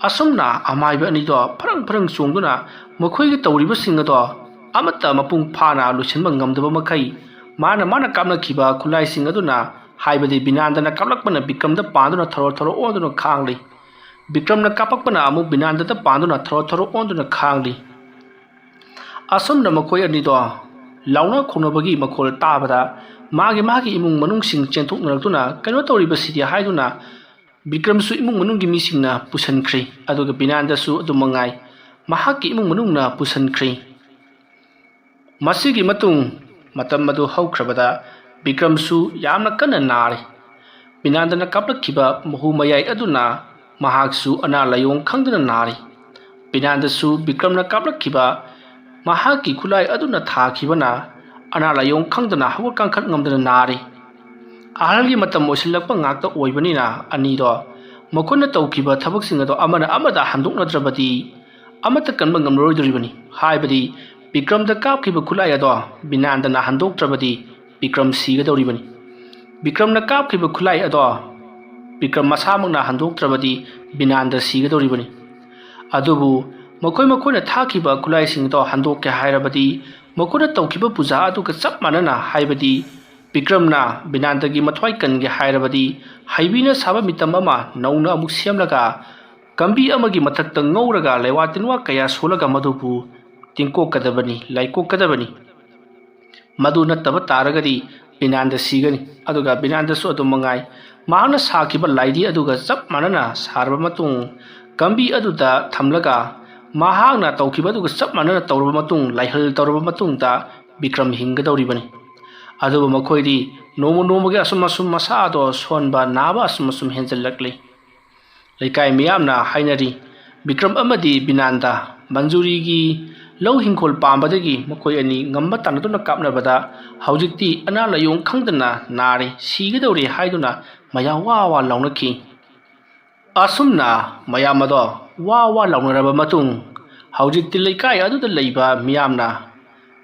ꯑꯁꯨꯝꯅ ꯑꯃꯥꯏꯕ ꯑꯅꯤꯗꯣ ꯐꯔꯪ ꯐꯔꯪ ꯆꯣꯡꯗꯨꯅ ꯃꯈꯣꯏꯒꯤ ꯇꯧꯔꯤꯕꯁꯤꯡ ꯑꯗꯣ ꯑꯃꯠꯇ ꯃꯄꯨꯡ ꯐꯥꯅ ꯂꯣꯏꯁꯤꯟꯕ ꯉꯝꯗꯕ ꯃꯈꯩ, ꯃꯥꯅ ꯃꯥꯅ ꯀꯥꯞꯅꯈꯤꯕ ꯈꯨꯠꯂꯥꯏꯁꯤꯡ ꯑꯗꯨꯅ, ꯍꯥꯏꯕꯗꯤ ꯕꯤꯅꯥꯟꯗꯅ ꯀꯥꯞꯂꯛꯄꯅ ꯕꯤꯀ꯭ꯔꯝꯗ ꯄꯥꯟꯗꯨꯅ ꯊꯔꯣ ꯊꯔꯣ ꯑꯣꯟꯗꯨꯅ ꯈꯥꯡꯂꯤ꯫ ꯕꯤꯀ꯭ꯔꯝꯅ ꯀꯥꯞꯄꯛꯄꯅ ꯑꯃꯨꯛ ꯕꯤꯅꯥꯟꯗꯗ ꯄꯥꯟꯗꯨꯅ ꯊꯔꯣ ꯊꯔꯣ ꯑꯣꯟꯗꯨꯅ ꯈꯥꯡꯂꯤ꯫ ꯑꯁꯨꯝꯅ ꯃꯈꯣꯏ ꯑꯅꯤꯗꯣ ꯂꯥꯎꯅ ꯈꯣꯡꯅꯕꯒꯤ ꯃꯈꯣꯜ ꯇꯥꯕꯗ, ꯃꯥꯒꯤ ꯃꯥꯒꯤ ꯏꯃꯨꯡ ꯃꯅꯨꯡꯁꯤꯡ ꯆꯦꯟꯊꯣꯛꯅꯔꯛꯇꯨꯅ, "ꯀꯩꯅꯣ ꯇꯧꯔꯤꯕꯁꯤꯗꯤ?" ꯍꯥꯏꯗꯨꯅ ꯕꯤꯀ꯭ꯔꯝꯁꯨ ꯏꯃꯨꯡ ꯃꯅꯨꯡꯒꯤ ꯃꯤꯁꯤꯡꯅ ꯄꯨꯁꯤꯟꯈ꯭ꯔꯤ, ꯑꯗꯨꯒ ꯕꯤꯅꯥꯟꯗꯁꯨ ꯑꯗꯨꯝ ꯃꯉꯥꯏ, ꯃꯍꯥꯛꯀꯤ ꯏꯃꯨꯡ ꯃꯅꯨꯡꯅ ꯄꯨꯁꯤꯟꯈ꯭ꯔꯤ꯫ ꯃꯁꯤꯒꯤ ꯃꯇꯨꯡ ꯃꯇꯝ ꯑꯗꯨ ꯍꯧꯈ꯭ꯔꯕꯗ ꯕꯤꯀ꯭ꯔꯝꯁꯨ ꯌꯥꯝꯅ ꯀꯟꯅ ꯅꯥꯔꯤ꯫ ꯕꯤꯅꯥꯟꯗꯅ ꯀꯥꯞꯂꯛꯈꯤꯕ ꯃꯍꯨ ꯃꯌꯥꯏ ꯑꯗꯨꯅ ꯃꯍꯥꯛꯁꯨ ꯑꯅꯥ ꯂꯥꯏꯌꯣꯡ ꯈꯪꯗꯅ ꯅꯥꯔꯤ꯫ ꯕꯤꯅꯥꯟꯗꯁꯨ ꯕꯤꯀ꯭ꯔꯝꯅ ꯀꯥꯞꯂꯛꯈꯤꯕ ꯃꯍꯥꯛꯀꯤ ꯈꯨꯠꯂꯥꯏ ꯑꯗꯨꯅ ꯊꯥꯈꯤꯕꯅ ꯑꯅꯥ ꯂꯥꯏꯌꯣꯡ ꯈꯪꯗꯅ ꯍꯧꯒꯠ ꯀꯥꯡꯈꯠ ꯉꯝꯗꯅ ꯅꯥꯔꯤ꯫ ꯑꯍꯜꯒꯤ ꯃꯇꯝ ꯑꯣꯏꯁꯤꯜꯂꯛꯄ ꯉꯥꯛꯇ ꯑꯣꯏꯕꯅꯤꯅ ꯑꯅꯤꯗꯣ ꯃꯈꯣꯏꯅ ꯇꯧꯈꯤꯕ ꯊꯕꯛꯁꯤꯡ ꯑꯗꯣ ꯑꯃꯅ ꯑꯃꯗ ꯍꯟꯗꯣꯛꯅꯗ꯭ꯔꯕꯗꯤ ꯑꯃꯠꯇ ꯀꯟꯕ ꯉꯝꯂꯔꯣꯏꯗꯣꯔꯤꯕꯅꯤ꯫ ꯍꯥꯏꯕꯗꯤ ꯕꯤꯀ꯭ꯔꯝꯗ ꯀꯥꯞꯈꯤꯕ ꯈꯨꯠꯂꯥꯏ ꯑꯗꯣ ꯕꯤꯅꯥꯟꯗꯅ ꯍꯟꯗꯣꯛꯇ꯭ꯔꯕꯗꯤ ꯕꯤꯀ꯭ꯔꯝ ꯁꯤꯒꯗꯧꯔꯤꯕꯅꯤ꯫ ꯕꯤꯀ꯭ꯔꯝꯅ ꯀꯥꯞꯈꯤꯕ ꯈꯨꯠꯂꯥꯏ ꯑꯗꯣ ꯕꯤꯀ꯭ꯔꯝ ꯃꯁꯥꯃꯛꯅ ꯍꯟꯗꯣꯛꯇ꯭ꯔꯕꯗꯤ ꯕꯤꯅꯥꯟꯗ ꯁꯤꯒꯗꯧꯔꯤꯕꯅꯤ꯫ ꯑꯗꯨꯕꯨ ꯃꯈꯣꯏ ꯃꯈꯣꯏꯅ ꯊꯥꯈꯤꯕ ꯈꯨꯠꯂꯥꯏꯁꯤꯡ ꯑꯗꯣ ꯍꯟꯗꯣꯛꯀꯦ ꯍꯥꯏꯔꯕꯗꯤ ꯃꯈꯣꯏꯅ ꯇꯧꯈꯤꯕ ꯄꯨꯖꯥ ꯑꯗꯨꯒ ꯆꯞ ꯃꯥꯟꯅꯅ, ꯍꯥꯏꯕꯗꯤ ꯕꯤꯀ꯭ꯔꯝꯅ ꯕꯤꯅꯥꯟꯗꯒꯤ ꯃꯊ꯭ꯋꯥꯏ ꯀꯟꯒꯦ ꯍꯥꯏꯔꯕꯗꯤ ꯍꯩꯕꯤꯅ ꯁꯥꯕ ꯃꯤꯇꯝ ꯑꯃ ꯅꯧꯅ ꯑꯃꯨꯛ ꯁꯦꯝꯂꯒ ꯀꯝꯕꯤ ꯑꯃꯒꯤ ꯃꯊꯛꯇ ꯉꯧꯔꯒ ꯂꯩꯋꯥ ꯇꯤꯟꯋꯥ ꯀꯌꯥ ꯁꯣꯜꯂꯒ ꯃꯗꯨꯕꯨ ꯇꯤꯡꯀꯣꯛꯀꯗꯕꯅꯤ, ꯂꯥꯏꯀꯣꯛꯀꯗꯕꯅꯤ꯫ ꯃꯗꯨ ꯅꯠꯇꯕ ꯇꯥꯔꯒꯗꯤ ꯕꯤꯅꯥꯟꯗ ꯁꯤꯒꯅꯤ꯫ ꯑꯗꯨꯒ ꯕꯤꯅꯥꯟꯗꯁꯨ ꯑꯗꯨꯝ ꯃꯉꯥꯏ, ꯃꯍꯥꯛꯅ ꯁꯥꯈꯤꯕ ꯂꯥꯏꯙꯤ ꯑꯗꯨꯒ ꯆꯞ ꯃꯥꯟꯅꯅ ꯁꯥꯔꯕ ꯃꯇꯨꯡ, ꯀꯝꯕꯤ ꯑꯗꯨꯗ ꯊꯝꯂꯒ ꯃꯍꯥꯛꯅ ꯇꯧꯈꯤꯕ ꯑꯗꯨꯒ ꯆꯞ ꯃꯥꯟꯅꯅ ꯇꯧꯔꯕ ꯃꯇꯨꯡ, ꯂꯥꯏꯍꯜ ꯇꯧꯔꯕ ꯃꯇꯨꯡꯗ ꯕꯤꯀ꯭ꯔꯝ ꯍꯤꯡꯒꯗꯧꯔꯤꯕꯅꯤ꯫ ꯑꯗꯨꯕꯨ ꯃꯈꯣꯏꯗꯤ ꯅꯣꯡꯃ ꯅꯣꯡꯃꯒꯤ ꯑꯁꯨꯝ ꯑꯁꯨꯝ ꯃꯁꯥꯗꯣ ꯁꯣꯟꯕ, ꯅꯥꯕ ꯑꯁꯨꯝ ꯑꯁꯨꯝ ꯍꯦꯟꯖꯜꯂꯛꯂꯤ꯫ ꯂꯩꯀꯥꯏ ꯃꯤꯌꯥꯝꯅ ꯍꯥꯏꯅꯔꯤ, ꯕꯤꯀ꯭ꯔꯝ ꯑꯃꯗꯤ ꯕꯤꯅꯥꯟꯗ ꯃꯟꯖꯨꯔꯤꯒꯤ ꯂꯧ ꯍꯤꯡꯈꯣꯜ ꯄꯥꯝꯕꯗꯒꯤ ꯃꯈꯣꯏ ꯑꯅꯤ ꯉꯝꯕ ꯇꯥꯟꯅꯗꯨꯅ ꯀꯥꯞꯅꯕꯗ ꯍꯧꯖꯤꯛꯇꯤ ꯑꯅꯥ ꯂꯥꯏꯌꯣꯡ ꯈꯪꯗꯅ ꯅꯥꯔꯦ, ꯁꯤꯒꯗꯧꯔꯦ ꯍꯥꯏꯗꯨꯅ ꯃꯌꯥꯝ ꯋꯥ ꯋꯥ ꯂꯥꯎꯅꯈꯤ꯫ ꯑꯁꯨꯝꯅ ꯃꯌꯥꯝ ꯑꯗꯣ ꯋꯥ ꯋꯥ ꯂꯥꯎꯅꯔꯕ ꯃꯇꯨꯡ, ꯍꯧꯖꯤꯛꯇꯤ ꯂꯩꯀꯥꯏ ꯑꯗꯨꯗ ꯂꯩꯕ ꯃꯤꯌꯥꯝꯅ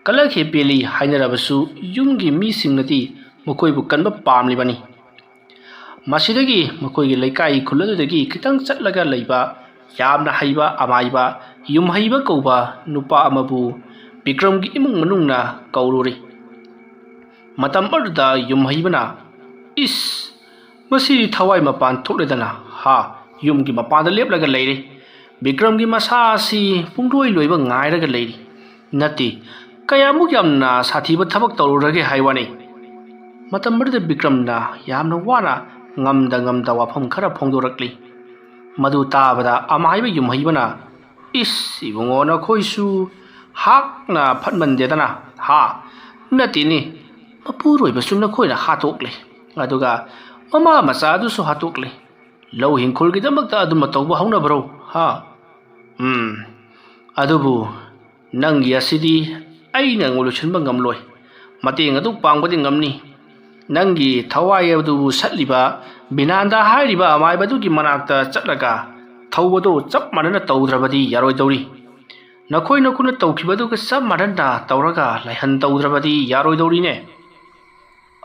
ꯀꯂꯛ ꯍꯦꯄꯦꯂꯤ ꯍꯥꯏꯅꯔꯕꯁꯨ ꯌꯨꯝꯒꯤ ꯃꯤꯁꯤꯡꯅꯗꯤ ꯃꯈꯣꯏꯕꯨ ꯀꯟꯕ ꯄꯥꯝꯂꯤꯕꯅꯤ꯫ ꯃꯁꯤꯗꯒꯤ ꯃꯈꯣꯏꯒꯤ ꯂꯩꯀꯥꯏ ꯈꯨꯜ ꯑꯗꯨꯗꯒꯤ ꯈꯤꯇꯪ ꯆꯠꯂꯒ ꯂꯩꯕ ꯌꯥꯝꯅ ꯍꯩꯕ ꯑꯃꯥꯏꯕ ꯌꯨꯝꯍꯩꯕ ꯀꯧꯕ ꯅꯨꯄꯥ ꯑꯃꯕꯨ ꯕꯤꯀ꯭ꯔꯝꯒꯤ ꯏꯃꯨꯡ ꯃꯅꯨꯡꯅ ꯀꯧꯔꯨꯔꯤ꯫ ꯃꯇꯝ ꯑꯗꯨꯗ ꯌꯨꯝꯍꯩꯕꯅ, "ꯏꯁ, ꯃꯁꯤ ꯊꯋꯥꯏ ꯃꯄꯥꯟ ꯊꯣꯛꯂꯦꯗꯅ, ꯍꯥ, ꯌꯨꯝꯒꯤ ꯃꯄꯥꯟꯗ ꯂꯦꯞꯂꯒ ꯂꯩꯔꯦ꯫ ꯕꯤꯀ꯭ꯔꯝꯒꯤ ꯃꯁꯥ ꯑꯁꯤ ꯄꯨꯡꯂꯣꯏ ꯂꯣꯏꯕ ꯉꯥꯏꯔꯒ ꯂꯩꯔꯤ꯫ ꯅꯠꯇꯦ, ꯀꯌꯥꯃꯨꯛ ꯌꯥꯝꯅ ꯁꯥꯊꯤꯕ ꯊꯕꯛ ꯇꯧꯔꯨꯔꯒꯦ ꯍꯥꯏ ꯋꯥꯅꯤ?" ꯃꯇꯝ ꯑꯗꯨꯗ ꯕꯤꯀ꯭ꯔꯝꯅ ꯌꯥꯝꯅ ꯋꯥꯅ ꯉꯝꯗ ꯉꯝꯗ ꯋꯥꯐꯝ ꯈꯔ ꯐꯣꯡꯗꯣꯔꯛꯂꯤ꯫ ꯃꯗꯨ ꯇꯥꯕꯗ ꯑꯃꯥꯏꯕ ꯌꯨꯝꯍꯩꯕꯅ, "ꯏꯁ, ꯏꯕꯨꯡꯉꯣ, ꯅꯈꯣꯏꯁꯨ ꯍꯥꯛꯅ ꯐꯠꯃꯟꯗꯦꯗꯅ, ꯍꯥ? ꯅꯠꯇꯦꯅꯦ, ꯃꯄꯨꯔꯣꯏꯕꯁꯨ ꯅꯈꯣꯏꯅ ꯍꯥꯠꯇꯣꯛꯂꯦ, ꯑꯗꯨꯒ ꯃꯃꯥ ꯃꯆꯥ ꯑꯗꯨꯁꯨ ꯍꯥꯠꯇꯣꯛꯂꯦ꯫ ꯂꯧ ꯍꯤꯡꯈꯣꯜꯒꯤꯗꯃꯛꯇ ꯑꯗꯨꯝꯕ ꯇꯧꯕ ꯍꯧꯅꯕ꯭ꯔꯣ, ꯍꯥ? ꯎꯝ, ꯑꯗꯨꯕꯨ ꯅꯪꯒꯤ ꯑꯁꯤꯗꯤ ꯑꯩꯅ ꯂꯣꯏꯁꯤꯟꯕ ꯉꯝꯂꯣꯏ꯫ ꯃꯇꯦꯡ ꯑꯗꯨ ꯄꯥꯡꯕꯗꯤ ꯉꯝꯅꯤ꯫ ꯅꯪꯒꯤ ꯊꯋꯥꯏ ꯑꯗꯨꯕꯨ ꯁꯠꯂꯤꯕ ꯕꯤꯅꯥꯟꯗ ꯍꯥꯏꯔꯤꯕ ꯑꯃꯥꯏꯕꯗꯨꯒꯤ ꯃꯅꯥꯛꯇ ꯆꯠꯂꯒ ꯊꯧꯕꯗꯨ ꯆꯞ ꯃꯥꯟꯅꯅ ꯇꯧꯗ꯭ꯔꯕꯗꯤ ꯌꯥꯔꯣꯏꯗꯧꯔꯤ꯫ ꯅꯈꯣꯏ ꯅꯈꯨꯠꯅ ꯇꯧꯈꯤꯕꯗꯨꯒ ꯆꯞ ꯃꯥꯟꯅꯅ ꯇꯧꯔꯒ ꯂꯥꯏꯍꯟ ꯇꯧꯗ꯭ꯔꯕꯗꯤ ꯌꯥꯔꯣꯏꯗꯧꯔꯤꯅꯦ꯫"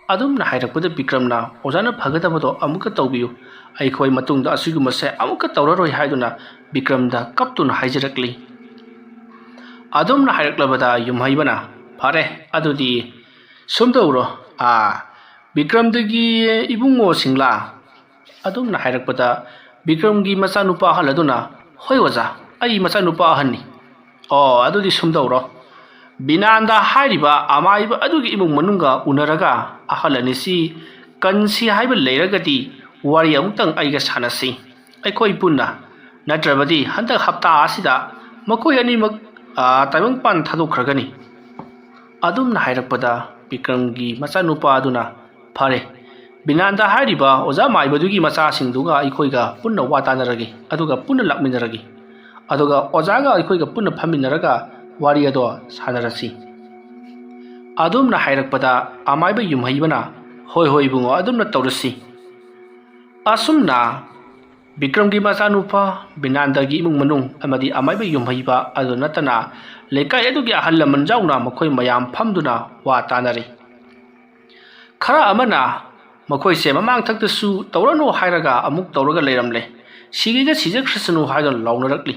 ꯑꯗꯨꯝꯅ ꯍꯥꯏꯔꯛꯄꯗ ꯕꯤꯀ꯭ꯔꯝꯅ, "ꯑꯣꯖꯥꯅ ꯐꯒꯗꯕꯗꯣ ꯑꯃꯨꯛꯀ ꯇꯧꯕꯤꯌꯨ, ꯑꯩꯈꯣꯏ ꯃꯇꯨꯡꯗ ꯑꯁꯤꯒꯨꯝꯕꯁꯦ ꯑꯃꯨꯛꯀ ꯇꯧꯔꯔꯣꯏ" ꯍꯥꯏꯗꯨꯅ ꯕꯤꯀ꯭ꯔꯝꯗ ꯀꯞꯇꯨꯅ ꯍꯥꯏꯖꯔꯛꯂꯤ꯫ ꯑꯗꯨꯝꯅ ꯍꯥꯏꯔꯛꯂꯕꯗ ꯌꯨꯝꯍꯩꯕꯅ, "ꯐꯔꯦ, ꯑꯗꯨꯗꯤ ꯁꯨꯝ ꯇꯧꯔꯣ, ꯑꯥ, ꯕꯤꯀ꯭ꯔꯝꯗꯒꯤ ꯏꯕꯨꯡꯉꯣꯁꯤꯡꯂꯥ?" ꯑꯗꯨꯝꯅ ꯍꯥꯏꯔꯛꯄꯗ ꯕꯤꯀ꯭ꯔꯝꯒꯤ ꯃꯆꯥꯅꯨꯄꯥ ꯑꯍꯜ ꯑꯗꯨꯅ, "ꯍꯣꯏ ꯑꯣꯖꯥ, ꯑꯩ ꯃꯆꯥꯅꯨꯄꯥ ꯑꯍꯟꯅꯤ꯫ ꯑꯣ, ꯑꯗꯨꯗꯤ ꯁꯨꯝ ꯇꯧꯔꯣ, ꯕꯤꯅꯥꯟꯗ ꯍꯥꯏꯔꯤꯕ ꯑꯃꯥꯏꯕ ꯑꯗꯨꯒꯤ ꯏꯃꯨꯡ ꯃꯅꯨꯡꯒ ꯎꯅꯔꯒ ꯑꯍꯜ ꯑꯅꯤꯁꯤ ꯀꯟꯁꯤ ꯍꯥꯏꯕ ꯂꯩꯔꯒꯗꯤ ꯋꯥꯔꯤ ꯑꯃꯨꯛꯇꯪ ꯑꯩꯒ ꯁꯥꯟꯅꯁꯤ, ꯑꯩꯈꯣꯏ ꯄꯨꯟꯅ꯫ ꯅꯠꯇ꯭ꯔꯕꯗꯤ ꯍꯟꯗꯛ ꯍꯞꯇꯥ ꯑꯁꯤꯗ ꯃꯈꯣꯏ ꯑꯅꯤꯃꯛ, ꯑꯥ, ꯇꯥꯏꯕꯪꯄꯥꯟ ꯊꯥꯗꯣꯛꯈ꯭ꯔꯒꯅꯤ꯫" ꯑꯗꯨꯝꯅ ꯍꯥꯏꯔꯛꯄꯗ ꯕꯤꯀ꯭ꯔꯝꯒꯤ ꯃꯆꯥꯅꯨꯄꯥ ꯑꯗꯨꯅ, "ꯐꯔꯦ, ꯕꯤꯅꯥꯟꯗ ꯍꯥꯏꯔꯤꯕ ꯑꯣꯖꯥ ꯃꯥꯏꯕꯗꯨꯒꯤ ꯃꯆꯥꯁꯤꯡꯗꯨꯒ ꯑꯩꯈꯣꯏꯒ ꯄꯨꯟꯅ ꯋꯥ ꯇꯥꯅꯔꯒꯦ, ꯑꯗꯨꯒ ꯄꯨꯟꯅ ꯂꯥꯛꯃꯤꯟꯅꯔꯒꯦ, ꯑꯗꯨꯒ ꯑꯣꯖꯥꯒ ꯑꯩꯈꯣꯏꯒ ꯄꯨꯟꯅ ꯐꯝꯃꯤꯟꯅꯔꯒ ꯋꯥꯔꯤ ꯑꯗꯣ ꯁꯥꯟꯅꯔꯁꯤ꯫" ꯑꯗꯨꯝꯅ ꯍꯥꯏꯔꯛꯄꯗ ꯑꯃꯥꯏꯕ ꯌꯨꯝꯍꯩꯕꯅ, "ꯍꯣꯏ, ꯍꯣꯏ, ꯏꯕꯨꯡꯉꯣ, ꯑꯗꯨꯝꯅ ꯇꯧꯔꯁꯤ꯫" ꯑꯁꯨꯝꯅ ꯕꯤꯀ꯭ꯔꯝꯒꯤ ꯃꯆꯥꯅꯨꯄꯥ, ꯕꯤꯅꯥꯟꯗꯒꯤ ꯏꯃꯨꯡ ꯃꯅꯨꯡ ꯑꯃꯗꯤ ꯑꯃꯥꯏꯕ ꯌꯨꯝꯍꯩꯕ ꯑꯗꯨ ꯅꯠꯇꯅ ꯂꯩꯀꯥꯏ ꯑꯗꯨꯒꯤ ꯑꯍꯜ ꯂꯃꯟ ꯌꯥꯎꯅ ꯃꯈꯣꯏ ꯃꯌꯥꯝ ꯐꯝꯗꯨꯅ ꯋꯥ ꯇꯥꯅꯔꯤ꯫ ꯈꯔ ꯑꯃꯅ ꯃꯈꯣꯏꯁꯦ ꯃꯃꯥꯡꯊꯛꯇꯁꯨ ꯇꯧꯔꯅꯨ ꯍꯥꯏꯔꯒ ꯑꯃꯨꯛ ꯇꯧꯔꯒ ꯂꯩꯔꯝꯂꯦ, ꯁꯤꯒꯦꯒ ꯁꯤꯖꯈ꯭ꯔꯁꯅꯨ ꯍꯥꯏꯗꯨꯅ ꯂꯥꯎꯅꯔꯛꯂꯤ꯫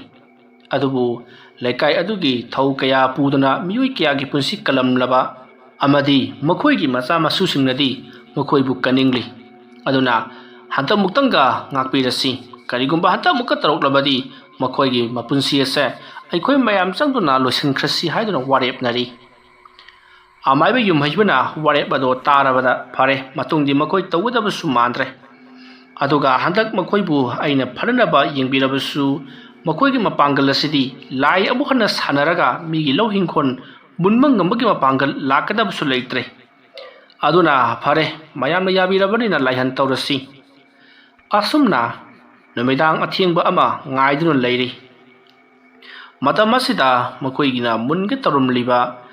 ꯑꯗꯨꯕꯨ ꯂꯩꯀꯥꯏ ꯑꯗꯨꯒꯤ ꯊꯧ ꯀꯌꯥ ꯄꯨꯗꯨꯅ ꯃꯤꯑꯣꯏ ꯀꯌꯥꯒꯤ ꯄꯨꯟꯁꯤ ꯀꯜꯂꯝꯂꯕ ꯑꯃꯗꯤ ꯃꯈꯣꯏꯒꯤ ꯃꯆꯥ ꯃꯁꯨꯁꯤꯡꯅꯗꯤ ꯃꯈꯣꯏꯕꯨ ꯀꯟꯅꯤꯡꯂꯤ꯫ ꯑꯗꯨꯅ ꯍꯟꯗꯛꯃꯨꯛꯇꯪꯒ ꯉꯥꯛꯄꯤꯔꯁꯤ꯫ ꯀꯔꯤꯒꯨꯝꯕ ꯍꯟꯗꯛꯃꯨꯛꯀ ꯇꯧꯔꯛꯂꯕꯗꯤ ꯃꯈꯣꯏꯒꯤ ꯃꯄꯨꯟꯁꯤ ꯑꯁꯦ ꯑꯩꯈꯣꯏ ꯃꯌꯥꯝ ꯆꯪꯗꯨꯅ ꯂꯣꯏꯁꯤꯟꯈ꯭ꯔꯁꯤ ꯍꯥꯏꯗꯨꯅ ꯋꯥꯔꯦꯞꯅꯔꯤ꯫ ꯑꯃꯥꯏꯕ ꯌꯨꯝꯍꯩꯕꯅ ꯋꯥꯔꯦꯞ ꯑꯗꯣ ꯇꯥꯔꯕꯗ ꯐꯔꯦ, ꯃꯇꯨꯡꯗꯤ ꯃꯈꯣꯏ ꯇꯧꯒꯗꯕꯁꯨ ꯃꯥꯟꯗ꯭ꯔꯦ꯫ ꯑꯗꯨꯒ ꯍꯟꯗꯛ ꯃꯈꯣꯏꯕꯨ ꯑꯩꯅ ꯐꯅꯅꯕ ꯌꯦꯡꯕꯤꯔꯕꯁꯨ, ꯃꯈꯣꯏꯒꯤ ꯃꯄꯥꯡꯒꯜ ꯑꯁꯤꯗꯤ ꯂꯥꯏ ꯑꯃꯨꯛ ꯍꯟꯅ ꯁꯥꯟꯅꯔꯒ ꯃꯤꯒꯤ ꯂꯧ ꯍꯤꯡꯈꯣꯜ ꯃꯨꯟꯕ ꯉꯝꯕꯒꯤ ꯃꯄꯥꯡꯒꯜ ꯂꯥꯛꯀꯗꯕꯁꯨ ꯂꯩꯇ꯭ꯔꯦ꯫ ꯑꯗꯨꯅ ꯐꯔꯦ, ꯃꯌꯥꯝꯅ ꯌꯥꯕꯤꯔꯕꯅꯤꯅ ꯂꯥꯏꯍꯟ ꯇꯧꯔꯁꯤ꯫ ꯑꯁꯨꯝꯅ ꯅꯨꯃꯤꯗꯥꯡ ꯑꯊꯦꯡꯕ ꯑꯃ ꯉꯥꯏꯗꯨꯅ ꯂꯩꯔꯤ꯫ ꯃꯇꯝ ꯑꯁꯤꯗ ꯃꯈꯣꯏꯒꯤꯅ ꯃꯨꯟꯒꯦ ꯇꯧꯔꯝꯂꯤꯕ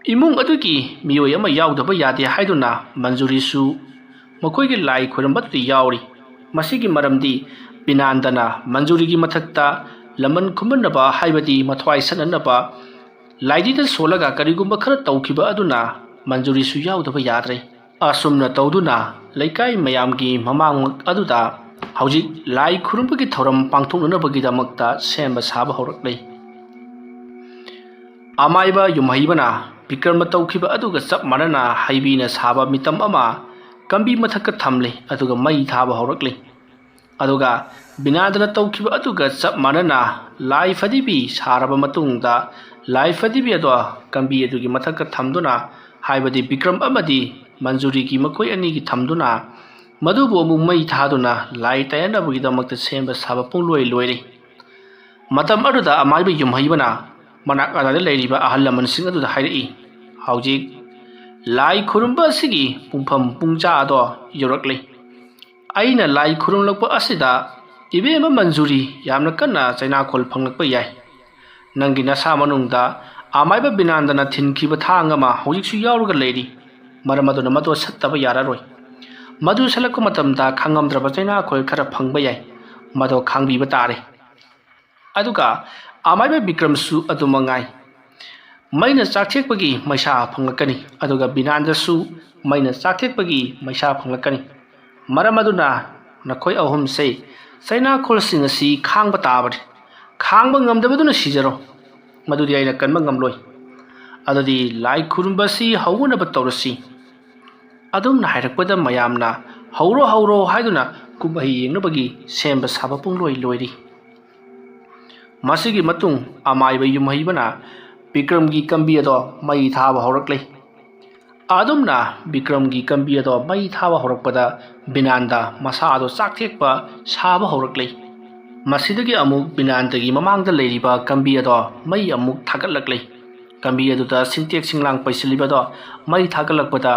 ꯏꯃꯨꯡ ꯑꯗꯨꯒꯤ ꯃꯤꯑꯣꯏ ꯑꯃ ꯌꯥꯎꯗꯕ ꯌꯥꯗꯦ ꯍꯥꯏꯗꯨꯅ ꯃꯟꯖꯨꯔꯤꯁꯨ ꯃꯈꯣꯏꯒꯤ ꯂꯥꯏ ꯈꯣꯏꯔꯝꯕꯗꯨꯗ ꯌꯥꯎꯔꯤ꯫ ꯃꯁꯤꯒꯤ ꯃꯔꯝꯗꯤ ꯕꯤꯅꯥꯟꯗꯅ ꯃꯟꯖꯨꯔꯤꯒꯤ ꯃꯊꯛꯇ ꯂꯃꯟ ꯈꯨꯝꯍꯟꯅꯕ, ꯍꯥꯏꯕꯗꯤ ꯃꯊ꯭ꯋꯥꯏ ꯁꯠꯅꯅꯕ ꯂꯥꯏꯙꯤꯗ ꯁꯣꯜꯂꯒ ꯀꯔꯤꯒꯨꯝꯕ ꯈꯔ ꯇꯧꯈꯤꯕ ꯑꯗꯨꯅ ꯃꯟꯖꯨꯔꯤꯁꯨ ꯌꯥꯎꯗꯕ ꯌꯥꯗ꯭ꯔꯦ꯫ ꯑꯁꯨꯝꯅ ꯇꯧꯗꯨꯅ ꯂꯩꯀꯥꯏ ꯃꯌꯥꯝꯒꯤ ꯃꯃꯥꯡ ꯑꯗꯨꯗ ꯍꯧꯖꯤꯛ ꯂꯥꯏ ꯈꯨꯔꯨꯝꯕꯒꯤ ꯊꯧꯔꯝ ꯄꯥꯡꯊꯣꯛꯅꯅꯕꯒꯤꯗꯃꯛꯇ ꯁꯦꯝꯕ ꯁꯥꯕ ꯍꯧꯔꯛꯂꯤ꯫ ꯑꯃꯥꯏꯕ ꯌꯨꯝꯍꯩꯕꯅ ꯕꯤꯀ꯭ꯔꯝꯅ ꯇꯧꯈꯤꯕ ꯑꯗꯨꯒ ꯆꯞ ꯃꯥꯟꯅꯅ ꯍꯩꯕꯤꯅ ꯁꯥꯕ ꯃꯤꯇꯝ ꯑꯃ ꯀꯝꯕꯤ ꯃꯊꯛꯇ ꯊꯝꯂꯤ, ꯑꯗꯨꯒ ꯃꯩ ꯊꯥꯕ ꯍꯧꯔꯛꯂꯤ꯫ ꯑꯗꯨꯒ ꯕꯤꯅꯥꯟꯗꯅ ꯇꯧꯈꯤꯕ ꯑꯗꯨꯒ ꯆꯞ ꯃꯥꯟꯅꯅ ꯂꯥꯏ ꯐꯗꯤꯕꯤ ꯁꯥꯔꯕ ꯃꯇꯨꯡꯗ, ꯂꯥꯏ ꯐꯗꯤꯕꯤ ꯑꯗꯣ ꯀꯝꯕꯤ ꯑꯗꯨꯒꯤ ꯃꯊꯛꯇ ꯊꯝꯗꯨꯅ, ꯍꯥꯏꯕꯗꯤ ꯕꯤꯀ꯭ꯔꯝ ꯑꯃꯗꯤ ꯃꯟꯖꯨꯔꯤꯒꯤ ꯃꯈꯣꯏ ꯑꯅꯤꯒꯤ ꯊꯝꯗꯨꯅ, ꯃꯗꯨꯕꯨ ꯑꯃꯨꯛ ꯃꯩ ꯊꯥꯗꯨꯅ ꯂꯥꯏ ꯇꯩꯅꯅꯕꯒꯤꯗꯃꯛꯇ ꯁꯦꯝꯕ ꯁꯥꯕ ꯄꯨꯡꯂꯣꯏ ꯂꯣꯏꯔꯤ꯫ ꯃꯇꯝ ꯑꯗꯨꯗ ꯑꯃꯥꯏꯕ ꯌꯨꯝꯍꯩꯕꯅ ꯃꯅꯥꯛ ꯑꯗꯥꯏꯗ ꯂꯩꯔꯤꯕ ꯑꯍꯜ ꯂꯃꯟꯁꯤꯡ ꯑꯗꯨꯗ ꯍꯥꯏꯔꯛꯏ, "ꯍꯧꯖꯤꯛ ꯂꯥꯏ ꯈꯨꯔꯨꯝꯕ ꯑꯁꯤꯒꯤ ꯄꯨꯡꯐꯝ ꯄꯨꯡꯆꯥ ꯑꯗꯣ ꯌꯧꯔꯛꯂꯤ꯫ ꯑꯩꯅ ꯂꯥꯏ ꯈꯨꯔꯨꯝꯂꯛꯄ ꯑꯁꯤꯗ ꯏꯕꯦꯝꯃ ꯃꯟꯖꯨꯔꯤ ꯌꯥꯝꯅ ꯀꯟꯅ ꯆꯩꯅꯥꯈꯣꯜ ꯐꯪꯂꯛꯄ ꯌꯥꯏ꯫ ꯅꯪꯒꯤ ꯅꯁꯥ ꯃꯅꯨꯡꯗ ꯑꯃꯥꯏꯕ ꯕꯤꯅꯥꯟꯗꯅ ꯊꯤꯟꯈꯤꯕ ꯊꯥꯡ ꯑꯃ ꯍꯧꯖꯤꯛꯁꯨ ꯌꯥꯎꯔꯒ ꯂꯩꯔꯤ꯫ ꯃꯔꯝ ꯑꯗꯨꯅ ꯃꯗꯨ ꯁꯠꯇꯕ ꯌꯥꯔꯔꯣꯏ꯫ ꯃꯗꯨ ꯁꯠꯂꯛꯄ ꯃꯇꯝꯗ ꯈꯪꯉꯝꯗ꯭ꯔꯕ ꯆꯩꯅꯥꯈꯣꯜ ꯈꯔ ꯐꯪꯕ ꯌꯥꯏ꯫ ꯃꯗꯨ ꯈꯥꯡꯕꯤꯕ ꯇꯥꯔꯦ꯫" ꯑꯗꯨꯒ ꯑꯃꯥꯏꯕ ꯕꯤꯀ꯭ꯔꯝꯁꯨ ꯑꯗꯨ ꯃꯉꯥꯏ꯫ ꯃꯩꯅ ꯆꯥꯛꯊꯦꯛꯄꯒꯤ ꯃꯩꯁꯥ ꯐꯪꯂꯛꯀꯅꯤ, ꯑꯗꯨꯒ ꯕꯤꯅꯥꯟꯗꯁꯨ ꯃꯩꯅ ꯆꯥꯛꯊꯦꯛꯄꯒꯤ ꯃꯩꯁꯥ ꯐꯪꯂꯛꯀꯅꯤ꯫ ꯃꯔꯝ ꯑꯗꯨꯅ ꯅꯈꯣꯏ ꯑꯍꯨꯝꯁꯦ ꯆꯩꯅꯥꯈꯣꯜꯁꯤꯡ ꯑꯁꯤ ꯈꯥꯡꯕ ꯇꯥꯕꯅꯤ꯫ ꯈꯥꯡꯕ ꯉꯝꯗꯕꯗꯨꯅ ꯁꯤꯖꯔꯣ, ꯃꯗꯨꯗꯤ ꯑꯩꯅ ꯀꯟꯕ ꯉꯝꯂꯣꯏ꯫ ꯑꯗꯨꯗꯤ ꯂꯥꯏ ꯈꯨꯔꯨꯝꯕꯁꯤ ꯍꯧꯅꯅꯕ ꯇꯧꯔꯁꯤ꯫ ꯑꯗꯨꯝꯅ ꯍꯥꯏꯔꯛꯄꯗ ꯃꯌꯥꯝꯅ "ꯍꯧꯔꯣ, ꯍꯧꯔꯣ" ꯍꯥꯏꯗꯨꯅ ꯀꯨꯝꯍꯩ ꯌꯦꯡꯅꯕꯒꯤ ꯁꯦꯝꯕ ꯁꯥꯕ ꯄꯨꯡꯂꯣꯏ ꯂꯣꯏꯔꯤ꯫ ꯃꯁꯤꯒꯤ ꯃꯇꯨꯡ ꯑꯃꯥꯏꯕ ꯌꯨꯝꯍꯩꯕꯅ ꯕꯤꯀ꯭ꯔꯝꯒꯤ ꯀꯝꯕꯤ ꯑꯗꯣ ꯃꯩ ꯊꯥꯕ ꯍꯧꯔꯛꯂꯤ꯫ ꯑꯗꯨꯝꯅ ꯕꯤꯀ꯭ꯔꯝꯒꯤ ꯀꯝꯕꯤ ꯑꯗꯣ ꯃꯩ ꯊꯥꯕ ꯍꯧꯔꯛꯄꯗ ꯕꯤꯅꯥꯟꯗ ꯃꯁꯥ ꯑꯗꯣ ꯆꯥꯛꯊꯦꯛꯄ ꯁꯥꯕ ꯍꯧꯔꯛꯂꯤ꯫ ꯃꯁꯤꯗꯒꯤ ꯑꯃꯨꯛ ꯕꯤꯅꯥꯟꯗꯒꯤ ꯃꯃꯥꯡꯗ ꯂꯩꯔꯤꯕ ꯀꯝꯕꯤ ꯑꯗꯣ ꯃꯩ ꯑꯃꯨꯛ ꯊꯥꯒꯠꯂꯛꯂꯤ꯫ ꯀꯝꯕꯤ ꯑꯗꯨꯗ ꯁꯤꯡꯇꯦꯛ ꯁꯤꯡꯂꯥꯡ ꯄꯩꯁꯤꯜꯂꯤꯕꯗꯣ ꯃꯩ ꯊꯥꯒꯠꯂꯛꯄꯗ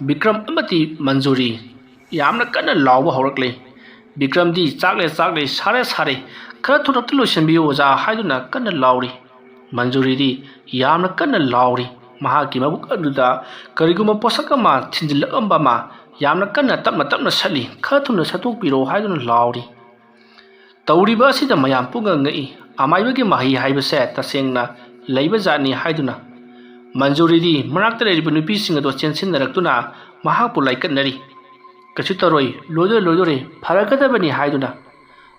ꯕꯤꯀ꯭ꯔꯝ ꯑꯃꯗꯤ ꯃꯟꯖꯨꯔꯤ ꯌꯥꯝꯅ ꯀꯟꯅ ꯂꯥꯎꯕ ꯍꯧꯔꯛꯂꯤ꯫ ꯕꯤꯀ꯭ꯔꯝꯗꯤ "ꯆꯥꯛꯂꯦ, ꯆꯥꯛꯂꯦ, ꯁꯥꯔꯦ, ꯁꯥꯔꯦ, ꯈꯔ ꯊꯨꯅ ꯑꯝꯇ ꯂꯣꯏꯁꯤꯟꯕꯤꯌꯨ ꯑꯣꯖꯥ" ꯍꯥꯏꯗꯨꯅ ꯀꯟꯅ ꯂꯥꯎꯔꯤ꯫ ꯃꯟꯖꯨꯔꯤꯗꯤ ꯌꯥꯝꯅ ꯀꯟꯅ ꯂꯥꯎꯔꯤ꯫ ꯃꯍꯥꯛꯀꯤ ꯃꯕꯨꯛ ꯑꯗꯨꯗ ꯀꯔꯤꯒꯨꯝꯕ ꯄꯣꯠꯁꯛ ꯑꯃ ꯊꯤꯟꯖꯤꯜꯂꯛꯂꯝꯕ ꯑꯃ ꯌꯥꯝꯅ ꯀꯟꯅ ꯇꯞꯅ ꯇꯞꯅ ꯁꯠꯂꯤ꯫ "ꯈꯔ ꯊꯨꯅ ꯁꯠꯇꯣꯛꯄꯤꯔꯣ" ꯍꯥꯏꯗꯨꯅ ꯂꯥꯎꯔꯤ꯫ ꯇꯧꯔꯤꯕ ꯑꯁꯤꯗ ꯃꯌꯥꯝ ꯄꯨꯝꯅ ꯉꯛꯏ꯫ ꯑꯃꯥꯏꯕꯒꯤ ꯃꯍꯩ ꯍꯥꯏꯕꯁꯦ ꯇꯁꯦꯡꯅ ꯂꯩꯕ ꯖꯥꯠꯅꯤ ꯍꯥꯏꯗꯨꯅ꯫ ꯃꯟꯖꯨꯔꯤꯗꯤ ꯃꯅꯥꯛꯇ ꯂꯩꯔꯤꯕ ꯅꯨꯄꯤꯁꯤꯡ ꯑꯗꯨ ꯆꯦꯟꯁꯤꯟꯅꯔꯛꯇꯨꯅ ꯃꯍꯥꯛꯄꯨ ꯂꯥꯏꯀꯠꯅꯔꯤ꯫ "ꯀꯩꯁꯨ ꯇꯧꯔꯣꯏ, ꯂꯣꯏꯗꯣꯔꯦ, ꯂꯣꯏꯗꯣꯔꯦ, ꯐꯔꯒꯗꯕꯅꯤ" ꯍꯥꯏꯗꯨꯅ꯫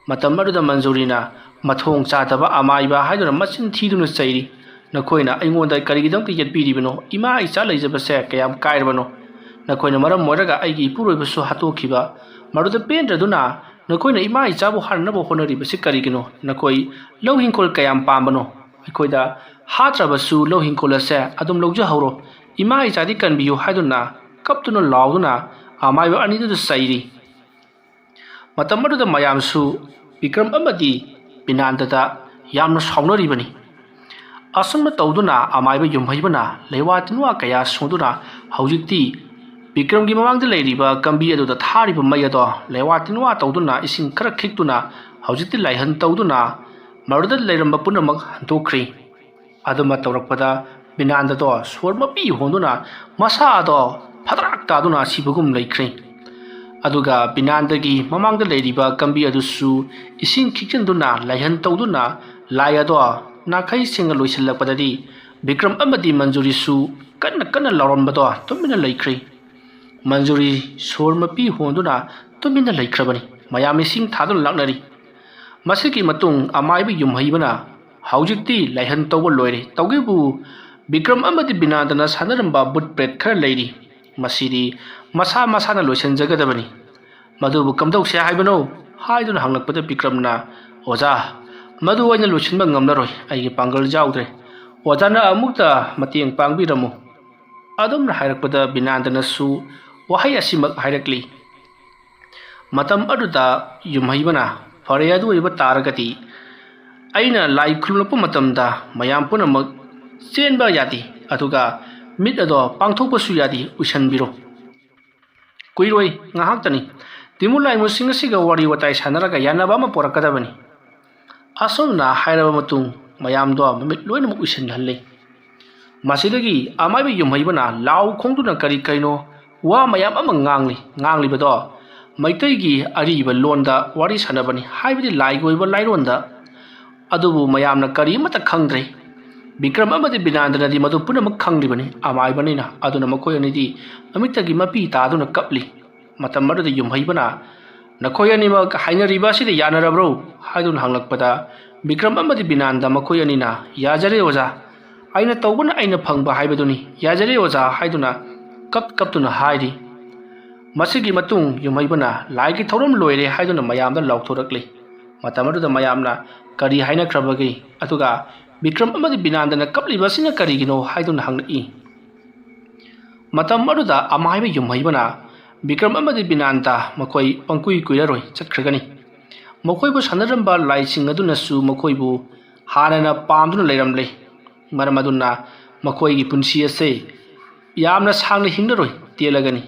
ꯃꯇꯝ ꯑꯗꯨꯗ ꯃꯟꯖꯨꯔꯤꯅ "ꯃꯊꯣꯡ ꯆꯥꯗꯕ ꯑꯃꯥꯏꯕ" ꯍꯥꯏꯗꯨꯅ ꯃꯆꯤꯟ ꯊꯤꯗꯨꯅ ꯆꯩꯔꯤ꯫ "ꯅꯈꯣꯏꯅ ꯑꯩꯉꯣꯟꯗ ꯀꯔꯤꯒꯤꯗꯃꯛꯇ ꯌꯦꯠꯄꯤꯔꯤꯕꯅꯣ? ꯏꯃꯥ ꯏꯆꯥ ꯂꯩꯖꯕꯁꯦ ꯀꯌꯥꯝ ꯀꯥꯏꯔꯕꯅꯣ? ꯅꯈꯣꯏꯅ ꯃꯔꯝ ꯑꯣꯏꯔꯒ ꯑꯩꯒꯤ ꯏꯄꯨꯔꯣꯏꯕꯁꯨ ꯍꯥꯠꯇꯣꯛꯈꯤꯕ꯫ ꯃꯗꯨꯗ ꯄꯦꯟꯗ꯭ꯔꯗꯨꯅ ꯅꯈꯣꯏꯅ ꯏꯃꯥ ꯏꯆꯥꯕꯨ ꯍꯥꯠꯅꯅꯕ ꯍꯣꯠꯅꯔꯤꯕꯁꯤ ꯀꯔꯤꯒꯤꯅꯣ? ꯅꯈꯣꯏ ꯂꯧ ꯍꯤꯡꯈꯣꯜ ꯀꯌꯥꯝ ꯄꯥꯝꯕꯅꯣ? ꯑꯩꯈꯣꯏꯗ ꯍꯥꯠꯇ꯭ꯔꯕꯁꯨ ꯂꯧ ꯍꯤꯡꯈꯣꯜ ꯑꯁꯦ ꯑꯗꯨꯝ ꯂꯧꯖꯍꯧꯔꯣ꯫ ꯏꯃꯥ ꯏꯆꯥꯗꯤ ꯀꯟꯕꯤꯌꯨ" ꯍꯥꯏꯗꯨꯅ ꯀꯞꯇꯨꯅ ꯂꯥꯎꯗꯨꯅ ꯑꯃꯥꯏꯕ ꯑꯅꯤꯗꯨꯗ ꯆꯩꯔꯤ꯫ ꯃꯇꯝ ꯑꯗꯨꯗ ꯃꯌꯥꯝꯁꯨ ꯕꯤꯀ꯭ꯔꯝ ꯑꯃꯗꯤ ꯕꯤꯅꯥꯟꯗꯗ ꯌꯥꯝꯅ ꯁꯥꯎꯅꯔꯤꯕꯅꯤ꯫ ꯑꯁꯨꯝꯅ ꯇꯧꯗꯨꯅ ꯑꯃꯥꯏꯕ ꯌꯨꯝꯍꯩꯕꯅ ꯂꯩꯋꯥ ꯇꯤꯟꯋꯥ ꯀꯌꯥ ꯁꯣꯡꯗꯨꯅ ꯍꯧꯖꯤꯛꯇꯤ ꯕꯤꯀ꯭ꯔꯝꯒꯤ ꯃꯃꯥꯡꯗ ꯂꯩꯔꯤꯕ ꯀꯝꯕꯤ ꯑꯗꯨꯗ ꯊꯥꯔꯤꯕ ꯃꯩ ꯑꯗꯣ ꯂꯩꯋꯥ ꯇꯤꯟꯋꯥ ꯇꯧꯗꯨꯅ, ꯏꯁꯤꯡ ꯈꯔ ꯈꯤꯛꯇꯨꯅ, ꯍꯧꯖꯤꯛꯇꯤ ꯂꯥꯏꯍꯟ ꯇꯧꯗꯨꯅ ꯃꯗꯨꯗ ꯂꯩꯔꯝꯕ ꯄꯨꯝꯅꯃꯛ ꯍꯟꯗꯣꯛꯈ꯭ꯔꯤ꯫ ꯑꯗꯨꯃ ꯇꯧꯔꯛꯄꯗ ꯕꯤꯅꯥꯟꯗꯗꯣ ꯁꯣꯔ ꯃꯄꯤ ꯍꯣꯟꯗꯨꯅ ꯃꯁꯥ ꯑꯗꯣ ꯐꯗ꯭ꯔꯥꯛ ꯇꯥꯗꯨꯅ ꯁꯤꯕꯒꯨꯝ ꯂꯩꯈ꯭ꯔꯦ꯫ ꯑꯗꯨꯒ ꯕꯤꯅꯥꯟꯗꯒꯤ ꯃꯃꯥꯡꯗ ꯂꯩꯔꯤꯕ ꯀꯝꯕꯤ ꯑꯗꯨꯁꯨ ꯏꯁꯤꯡ ꯈꯤꯛꯆꯤꯟꯗꯨꯅ ꯂꯥꯏꯍꯟ ꯇꯧꯗꯨꯅ ꯂꯥꯏ ꯑꯗꯣ ꯅꯥꯈꯩ ꯁꯦꯡꯅ ꯂꯣꯏꯁꯤꯜꯂꯛꯄꯗꯗꯤ ꯕꯤꯀ꯭ꯔꯝ ꯑꯃꯗꯤ ꯃꯟꯖꯨꯔꯤꯁꯨ ꯀꯟꯅ ꯀꯟꯅ ꯂꯥꯎꯔꯝꯕꯗꯣ ꯇꯨꯃꯤꯟꯅ ꯂꯩꯈ꯭ꯔꯦ꯫ ꯃꯟꯖꯨꯔꯤ ꯁꯣꯔ ꯃꯄꯤ ꯍꯣꯟꯗꯨꯅ ꯇꯨꯃꯤꯟꯅ ꯂꯩꯈ꯭ꯔꯕꯅꯤ꯫ ꯃꯌꯥꯝ ꯏꯁꯤꯡ ꯊꯥꯗꯨꯅ ꯂꯥꯛꯅꯔꯤ꯫ ꯃꯁꯤꯒꯤ ꯃꯇꯨꯡ ꯑꯃꯥꯏꯕ ꯌꯨꯝꯍꯩꯕꯅ ꯍꯧꯖꯤꯛꯇꯤ ꯂꯥꯏꯍꯟ ꯇꯧꯕ ꯂꯣꯏꯔꯦ, ꯇꯧꯒꯦꯕꯨ ꯕꯤꯀ꯭ꯔꯝ ꯑꯃꯗꯤ ꯕꯤꯅꯥꯟꯗꯅ ꯁꯥꯟꯅꯔꯝꯕ ꯕꯨꯠ ꯄ꯭ꯔꯦꯠ ꯈꯔ ꯂꯩꯔꯤ, ꯃꯁꯤꯗꯤ ꯃꯁꯥ ꯃꯁꯥꯅ ꯂꯣꯏꯁꯤꯟꯖꯒꯗꯕꯅꯤ꯫ "ꯃꯗꯨꯕꯨ ꯀꯝꯗꯧꯁꯦ ꯍꯥꯏꯕꯅꯣ?" ꯍꯥꯏꯗꯨꯅ ꯍꯪꯂꯛꯄꯗ ꯕꯤꯀ꯭ꯔꯝꯅ, "ꯑꯣꯖꯥ, ꯃꯗꯨ ꯑꯩꯅ ꯂꯣꯏꯁꯤꯟꯕ ꯉꯝꯂꯔꯣꯏ, ꯑꯩꯒꯤ ꯄꯥꯡꯒꯜ ꯌꯥꯎꯗ꯭ꯔꯦ꯫ ꯑꯣꯖꯥꯅ ꯑꯃꯨꯛꯇ ꯃꯇꯦꯡ ꯄꯥꯡꯕꯤꯔꯝꯃꯨ"꯫ ꯑꯗꯨꯝꯅ ꯍꯥꯏꯔꯛꯄꯗ ꯕꯤꯅꯥꯟꯗꯅꯁꯨ ꯋꯥꯍꯩ ꯑꯁꯤꯃꯛ ꯍꯥꯏꯔꯛꯂꯤ꯫ ꯃꯇꯝ ꯑꯗꯨꯗ ꯌꯨꯝꯍꯩꯕꯅ, "ꯐꯔꯦ, ꯑꯗꯨ ꯑꯣꯏꯕ ꯇꯥꯔꯒꯗꯤ ꯑꯩꯅ ꯂꯥꯏ ꯈꯨꯔꯨꯝꯂꯛꯄ ꯃꯇꯝꯗ ꯃꯌꯥꯝ ꯄꯨꯝꯅꯃꯛ ꯆꯦꯟꯕ ꯌꯥꯗꯦ, ꯑꯗꯨꯒ ꯃꯤꯠ ꯑꯗꯣ ꯄꯥꯡꯊꯣꯛꯄꯁꯨ ꯌꯥꯗꯦ, ꯎꯏꯁꯟꯕꯤꯔꯣ"꯫ ꯀꯨꯏꯔꯣꯏ, ꯉꯥꯏꯍꯥꯛꯇꯅꯤ꯫ ꯇꯤꯃꯨ ꯂꯥꯏꯃꯨꯁꯤꯡ ꯑꯁꯤꯒ ꯋꯥꯔꯤ ꯋꯥꯇꯥꯏ ꯁꯥꯟꯅꯔꯒ ꯌꯥꯅꯕ ꯑꯃ ꯄꯨꯔꯛꯀꯗꯕꯅꯤ꯫ ꯑꯁꯨꯝꯅ ꯍꯥꯏꯔꯕ ꯃꯇꯨꯡ ꯃꯌꯥꯝꯗꯣ ꯃꯃꯤꯠ ꯂꯣꯏꯅꯃꯛ ꯎꯏꯁꯤꯟꯍꯜꯂꯤ꯫ ꯃꯁꯤꯗꯒꯤ ꯑꯃꯥꯏꯕ ꯌꯨꯝꯍꯩꯕꯅ ꯂꯥꯎ ꯈꯣꯡꯗꯨꯅ ꯀꯔꯤ ꯀꯔꯤꯅꯣ ꯋꯥ ꯃꯌꯥꯝ ꯑꯃ ꯉꯥꯡꯂꯤ꯫ ꯉꯥꯡꯂꯤꯕꯗꯣ ꯃꯩꯇꯩꯒꯤ ꯑꯔꯤꯕ ꯂꯣꯟꯗ ꯋꯥꯔꯤ ꯁꯥꯟꯅꯕꯅꯤ, ꯍꯥꯏꯕꯗꯤ ꯂꯥꯏꯒꯤ ꯑꯣꯏꯕ ꯂꯥꯏꯔꯣꯟꯗ꯫ ꯑꯗꯨꯕꯨ ꯃꯌꯥꯝꯅ ꯀꯔꯤ ꯑꯃꯠꯇ ꯈꯪꯗ꯭ꯔꯦ꯫ ꯕꯤꯀ꯭ꯔꯝ ꯑꯃꯗꯤ ꯕꯤꯅꯥꯟꯗꯅꯗꯤ ꯃꯗꯨ ꯄꯨꯝꯅꯃꯛ ꯈꯪꯂꯤꯕꯅꯤ, ꯑꯃꯥꯏꯕꯅꯤꯅ꯫ ꯑꯗꯨꯅ ꯃꯈꯣꯏ ꯑꯅꯤꯗꯤ ꯃꯃꯤꯠꯇꯒꯤ ꯃꯄꯤ ꯇꯥꯗꯨꯅ ꯀꯞꯂꯤ꯫ ꯃꯇꯝ ꯑꯗꯨꯗ ꯌꯨꯝꯍꯩꯕꯅ, "ꯅꯈꯣꯏ ꯑꯅꯤꯃꯛ ꯍꯥꯏꯅꯔꯤꯕ ꯑꯁꯤꯗ ꯌꯥꯅꯔꯕ꯭ꯔꯣ?" ꯍꯥꯏꯗꯨꯅ ꯍꯪꯂꯛꯄꯗ, ꯕꯤꯀ꯭ꯔꯝ ꯑꯃꯗꯤ ꯕꯤꯅꯥꯟꯗ ꯃꯈꯣꯏ ꯑꯅꯤꯅ, "ꯌꯥꯖꯔꯦ ꯑꯣꯖꯥ, ꯑꯩꯅ ꯇꯧꯕꯅ ꯑꯩꯅ ꯐꯪꯕ ꯍꯥꯏꯕꯗꯨꯅꯤ, ꯌꯥꯖꯔꯦ ꯑꯣꯖꯥ" ꯍꯥꯏꯗꯨꯅ ꯀꯞ ꯀꯞꯇꯨꯅ ꯍꯥꯏꯔꯤ꯫ ꯃꯁꯤꯒꯤ ꯃꯇꯨꯡ ꯌꯨꯝꯍꯩꯕꯅ, "ꯂꯥꯏꯒꯤ ꯊꯧꯔꯝ ꯂꯣꯏꯔꯦ" ꯍꯥꯏꯗꯨꯅ ꯃꯌꯥꯝꯗ ꯂꯥꯎꯊꯣꯔꯛꯂꯤ꯫ ꯃꯇꯝ ꯑꯗꯨꯗ ꯃꯌꯥꯝꯅ ꯀꯔꯤ ꯍꯥꯏꯅꯈ꯭ꯔꯕꯒꯦ, ꯑꯗꯨꯒ ꯕꯤꯀ꯭ꯔꯝ ꯑꯃꯗꯤ ꯕꯤꯅꯥꯟꯗꯅ ꯀꯞꯂꯤꯕ ꯑꯁꯤꯅ ꯀꯔꯤꯒꯤꯅꯣ ꯍꯥꯏꯗꯨꯅ ꯍꯪꯂꯛꯏ꯫ ꯃꯇꯝ ꯑꯗꯨꯗ ꯑꯃꯥꯏꯕ ꯌꯨꯝꯍꯩꯕꯅ, "ꯕꯤꯀ꯭ꯔꯝ ꯑꯃꯗꯤ ꯕꯤꯅꯥꯟꯗ ꯃꯈꯣꯏ ꯄꯪꯀꯨꯏ ꯀꯨꯏꯔꯔꯣꯏ, ꯆꯠꯈ꯭ꯔꯒꯅꯤ꯫ ꯃꯈꯣꯏꯕꯨ ꯁꯥꯟꯅꯔꯝꯕ ꯂꯥꯏꯁꯤꯡ ꯑꯗꯨꯅꯁꯨ ꯃꯈꯣꯏꯕꯨ ꯍꯥꯟꯅꯅ ꯄꯥꯝꯗꯨꯅ ꯂꯩꯔꯝꯂꯦ꯫ ꯃꯔꯝ ꯑꯗꯨꯅ ꯃꯈꯣꯏꯒꯤ ꯄꯨꯟꯁꯤ ꯑꯁꯦ ꯌꯥꯝꯅ ꯁꯥꯡꯅ ꯍꯤꯡꯂꯔꯣꯏ, ꯇꯦꯜꯂꯒꯅꯤ꯫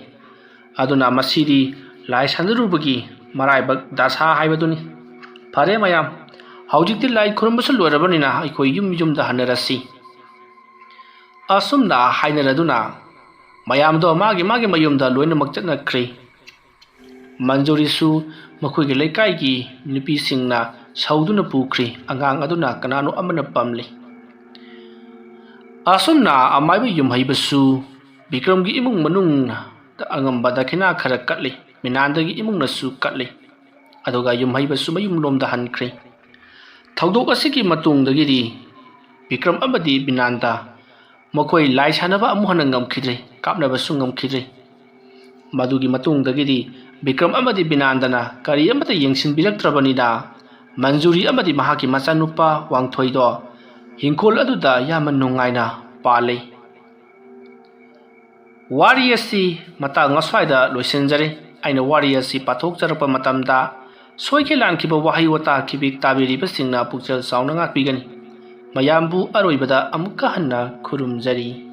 ꯑꯗꯨꯅ ꯃꯁꯤꯗꯤ ꯂꯥꯏ ꯁꯥꯟꯅꯔꯨꯕꯒꯤ ꯃꯔꯥꯏꯕꯛ ꯗꯁꯥ ꯍꯥꯏꯕꯗꯨꯅꯤ꯫ ꯐꯔꯦ ꯃꯌꯥꯝ, ꯍꯧꯖꯤꯛꯇꯤ ꯂꯥꯏ ꯈꯨꯔꯨꯝꯕꯁꯨ ꯂꯣꯏꯔꯕꯅꯤꯅ ꯑꯩꯈꯣꯏ ꯌꯨꯝ ꯌꯨꯝꯗ ꯍꯟꯅꯔꯁꯤ"꯫ ꯑꯁꯨꯝꯅ ꯍꯥꯏꯅꯔꯗꯨꯅ ꯃꯌꯥꯝꯗꯣ ꯃꯥꯒꯤ ꯃꯥꯒꯤ ꯃꯌꯨꯝꯗ ꯂꯣꯏꯅꯃꯛ ꯆꯠꯅꯈ꯭ꯔꯦ꯫ ꯃꯟꯖꯨꯔꯤꯁꯨ ꯃꯈꯣꯏꯒꯤ ꯂꯩꯀꯥꯏꯒꯤ ꯅꯨꯄꯤꯁꯤꯡꯅ ꯁꯧꯗꯨꯅ ꯄꯨꯈ꯭ꯔꯦ꯫ ꯑꯉꯥꯡ ꯑꯗꯨꯅ ꯀꯅꯥꯅꯣ ꯑꯃꯅ ꯄꯝꯂꯤ꯫ ꯑꯁꯨꯝꯅ ꯑꯃꯥꯏꯕ ꯌꯨꯝꯍꯩꯕꯁꯨ ꯕꯤꯀ꯭ꯔꯝꯒꯤ ꯏꯃꯨꯡ ꯃꯅꯨꯡꯗ ꯑꯉꯝꯕ ꯗꯈꯤꯅꯥ ꯈꯔ ꯀꯠꯂꯤ꯫ ꯃꯤꯅꯥꯟꯗꯒꯤ ꯏꯃꯨꯡꯅꯁꯨ ꯀꯠꯂꯤ꯫ ꯑꯗꯨꯒ ꯌꯨꯝꯍꯩꯕꯁꯨ ꯃꯌꯨꯝꯂꯣꯝꯗ ꯍꯟꯈ꯭ꯔꯦ꯫ ꯊꯧꯗꯣꯛ ꯑꯁꯤꯒꯤ ꯃꯇꯨꯡꯗꯒꯤꯗꯤ ꯕꯤꯀ꯭ꯔꯝ ꯑꯃꯗꯤ ꯕꯤꯅꯥꯟꯗ ꯃꯈꯣꯏ ꯂꯥꯏ ꯁꯥꯟꯅꯕ ꯑꯃꯨꯛ ꯍꯟꯅ ꯉꯝꯈꯤꯗ꯭ꯔꯦ, ꯀꯥꯞꯅꯕꯁꯨ ꯉꯝꯈꯤꯗ꯭ꯔꯦ꯫ ꯃꯗꯨꯒꯤ ꯃꯇꯨꯡꯗꯒꯤꯗꯤ ꯕꯤꯀ꯭ꯔꯝ ꯑꯃꯗꯤ ꯕꯤꯅꯥꯟꯗꯅ ꯀꯔꯤ ꯑꯃꯠꯇ ꯌꯦꯡꯁꯤꯟꯕꯤꯔꯛꯇ꯭ꯔꯕꯅꯤꯅ, ꯃꯟꯖꯨꯔꯤ ꯑꯃꯗꯤ ꯃꯍꯥꯛꯀꯤ ꯃꯆꯥꯅꯨꯄꯥ ꯋꯥꯡꯊꯣꯏꯗꯣ ꯍꯤꯡꯈꯣꯜ ꯑꯗꯨꯗ ꯌꯥꯝꯅ ꯅꯨꯡꯉꯥꯏꯅ ꯄꯥꯜꯂꯤ꯫ ꯋꯥꯔꯤ ꯑꯁꯤ ꯃꯇꯥꯡ ꯑꯁ꯭ꯋꯥꯏꯗ ꯂꯣꯏꯁꯤꯟꯖꯔꯦ꯫ ꯑꯩꯅ ꯋꯥꯔꯤ ꯑꯁꯤ ꯄꯥꯊꯣꯛꯆꯔꯛꯄ ꯃꯇꯝꯗ ꯁꯣꯏꯈꯤ ꯂꯥꯟꯈꯤꯕ ꯋꯥꯍꯩ ꯋꯥꯇꯥ ꯈꯤꯕꯤꯛ ꯇꯥꯕꯤꯔꯤꯕꯁꯤꯡꯅ ꯄꯨꯛꯆꯦꯜ ꯆꯥꯎꯅ ꯉꯥꯛꯄꯤꯒꯅꯤ꯫ ꯃꯌꯥꯝꯕꯨ ꯑꯔꯣꯏꯕꯗ ꯑꯃꯨꯛꯀ ꯍꯟꯅ ꯈꯨꯔꯨꯝꯖꯔꯤ꯫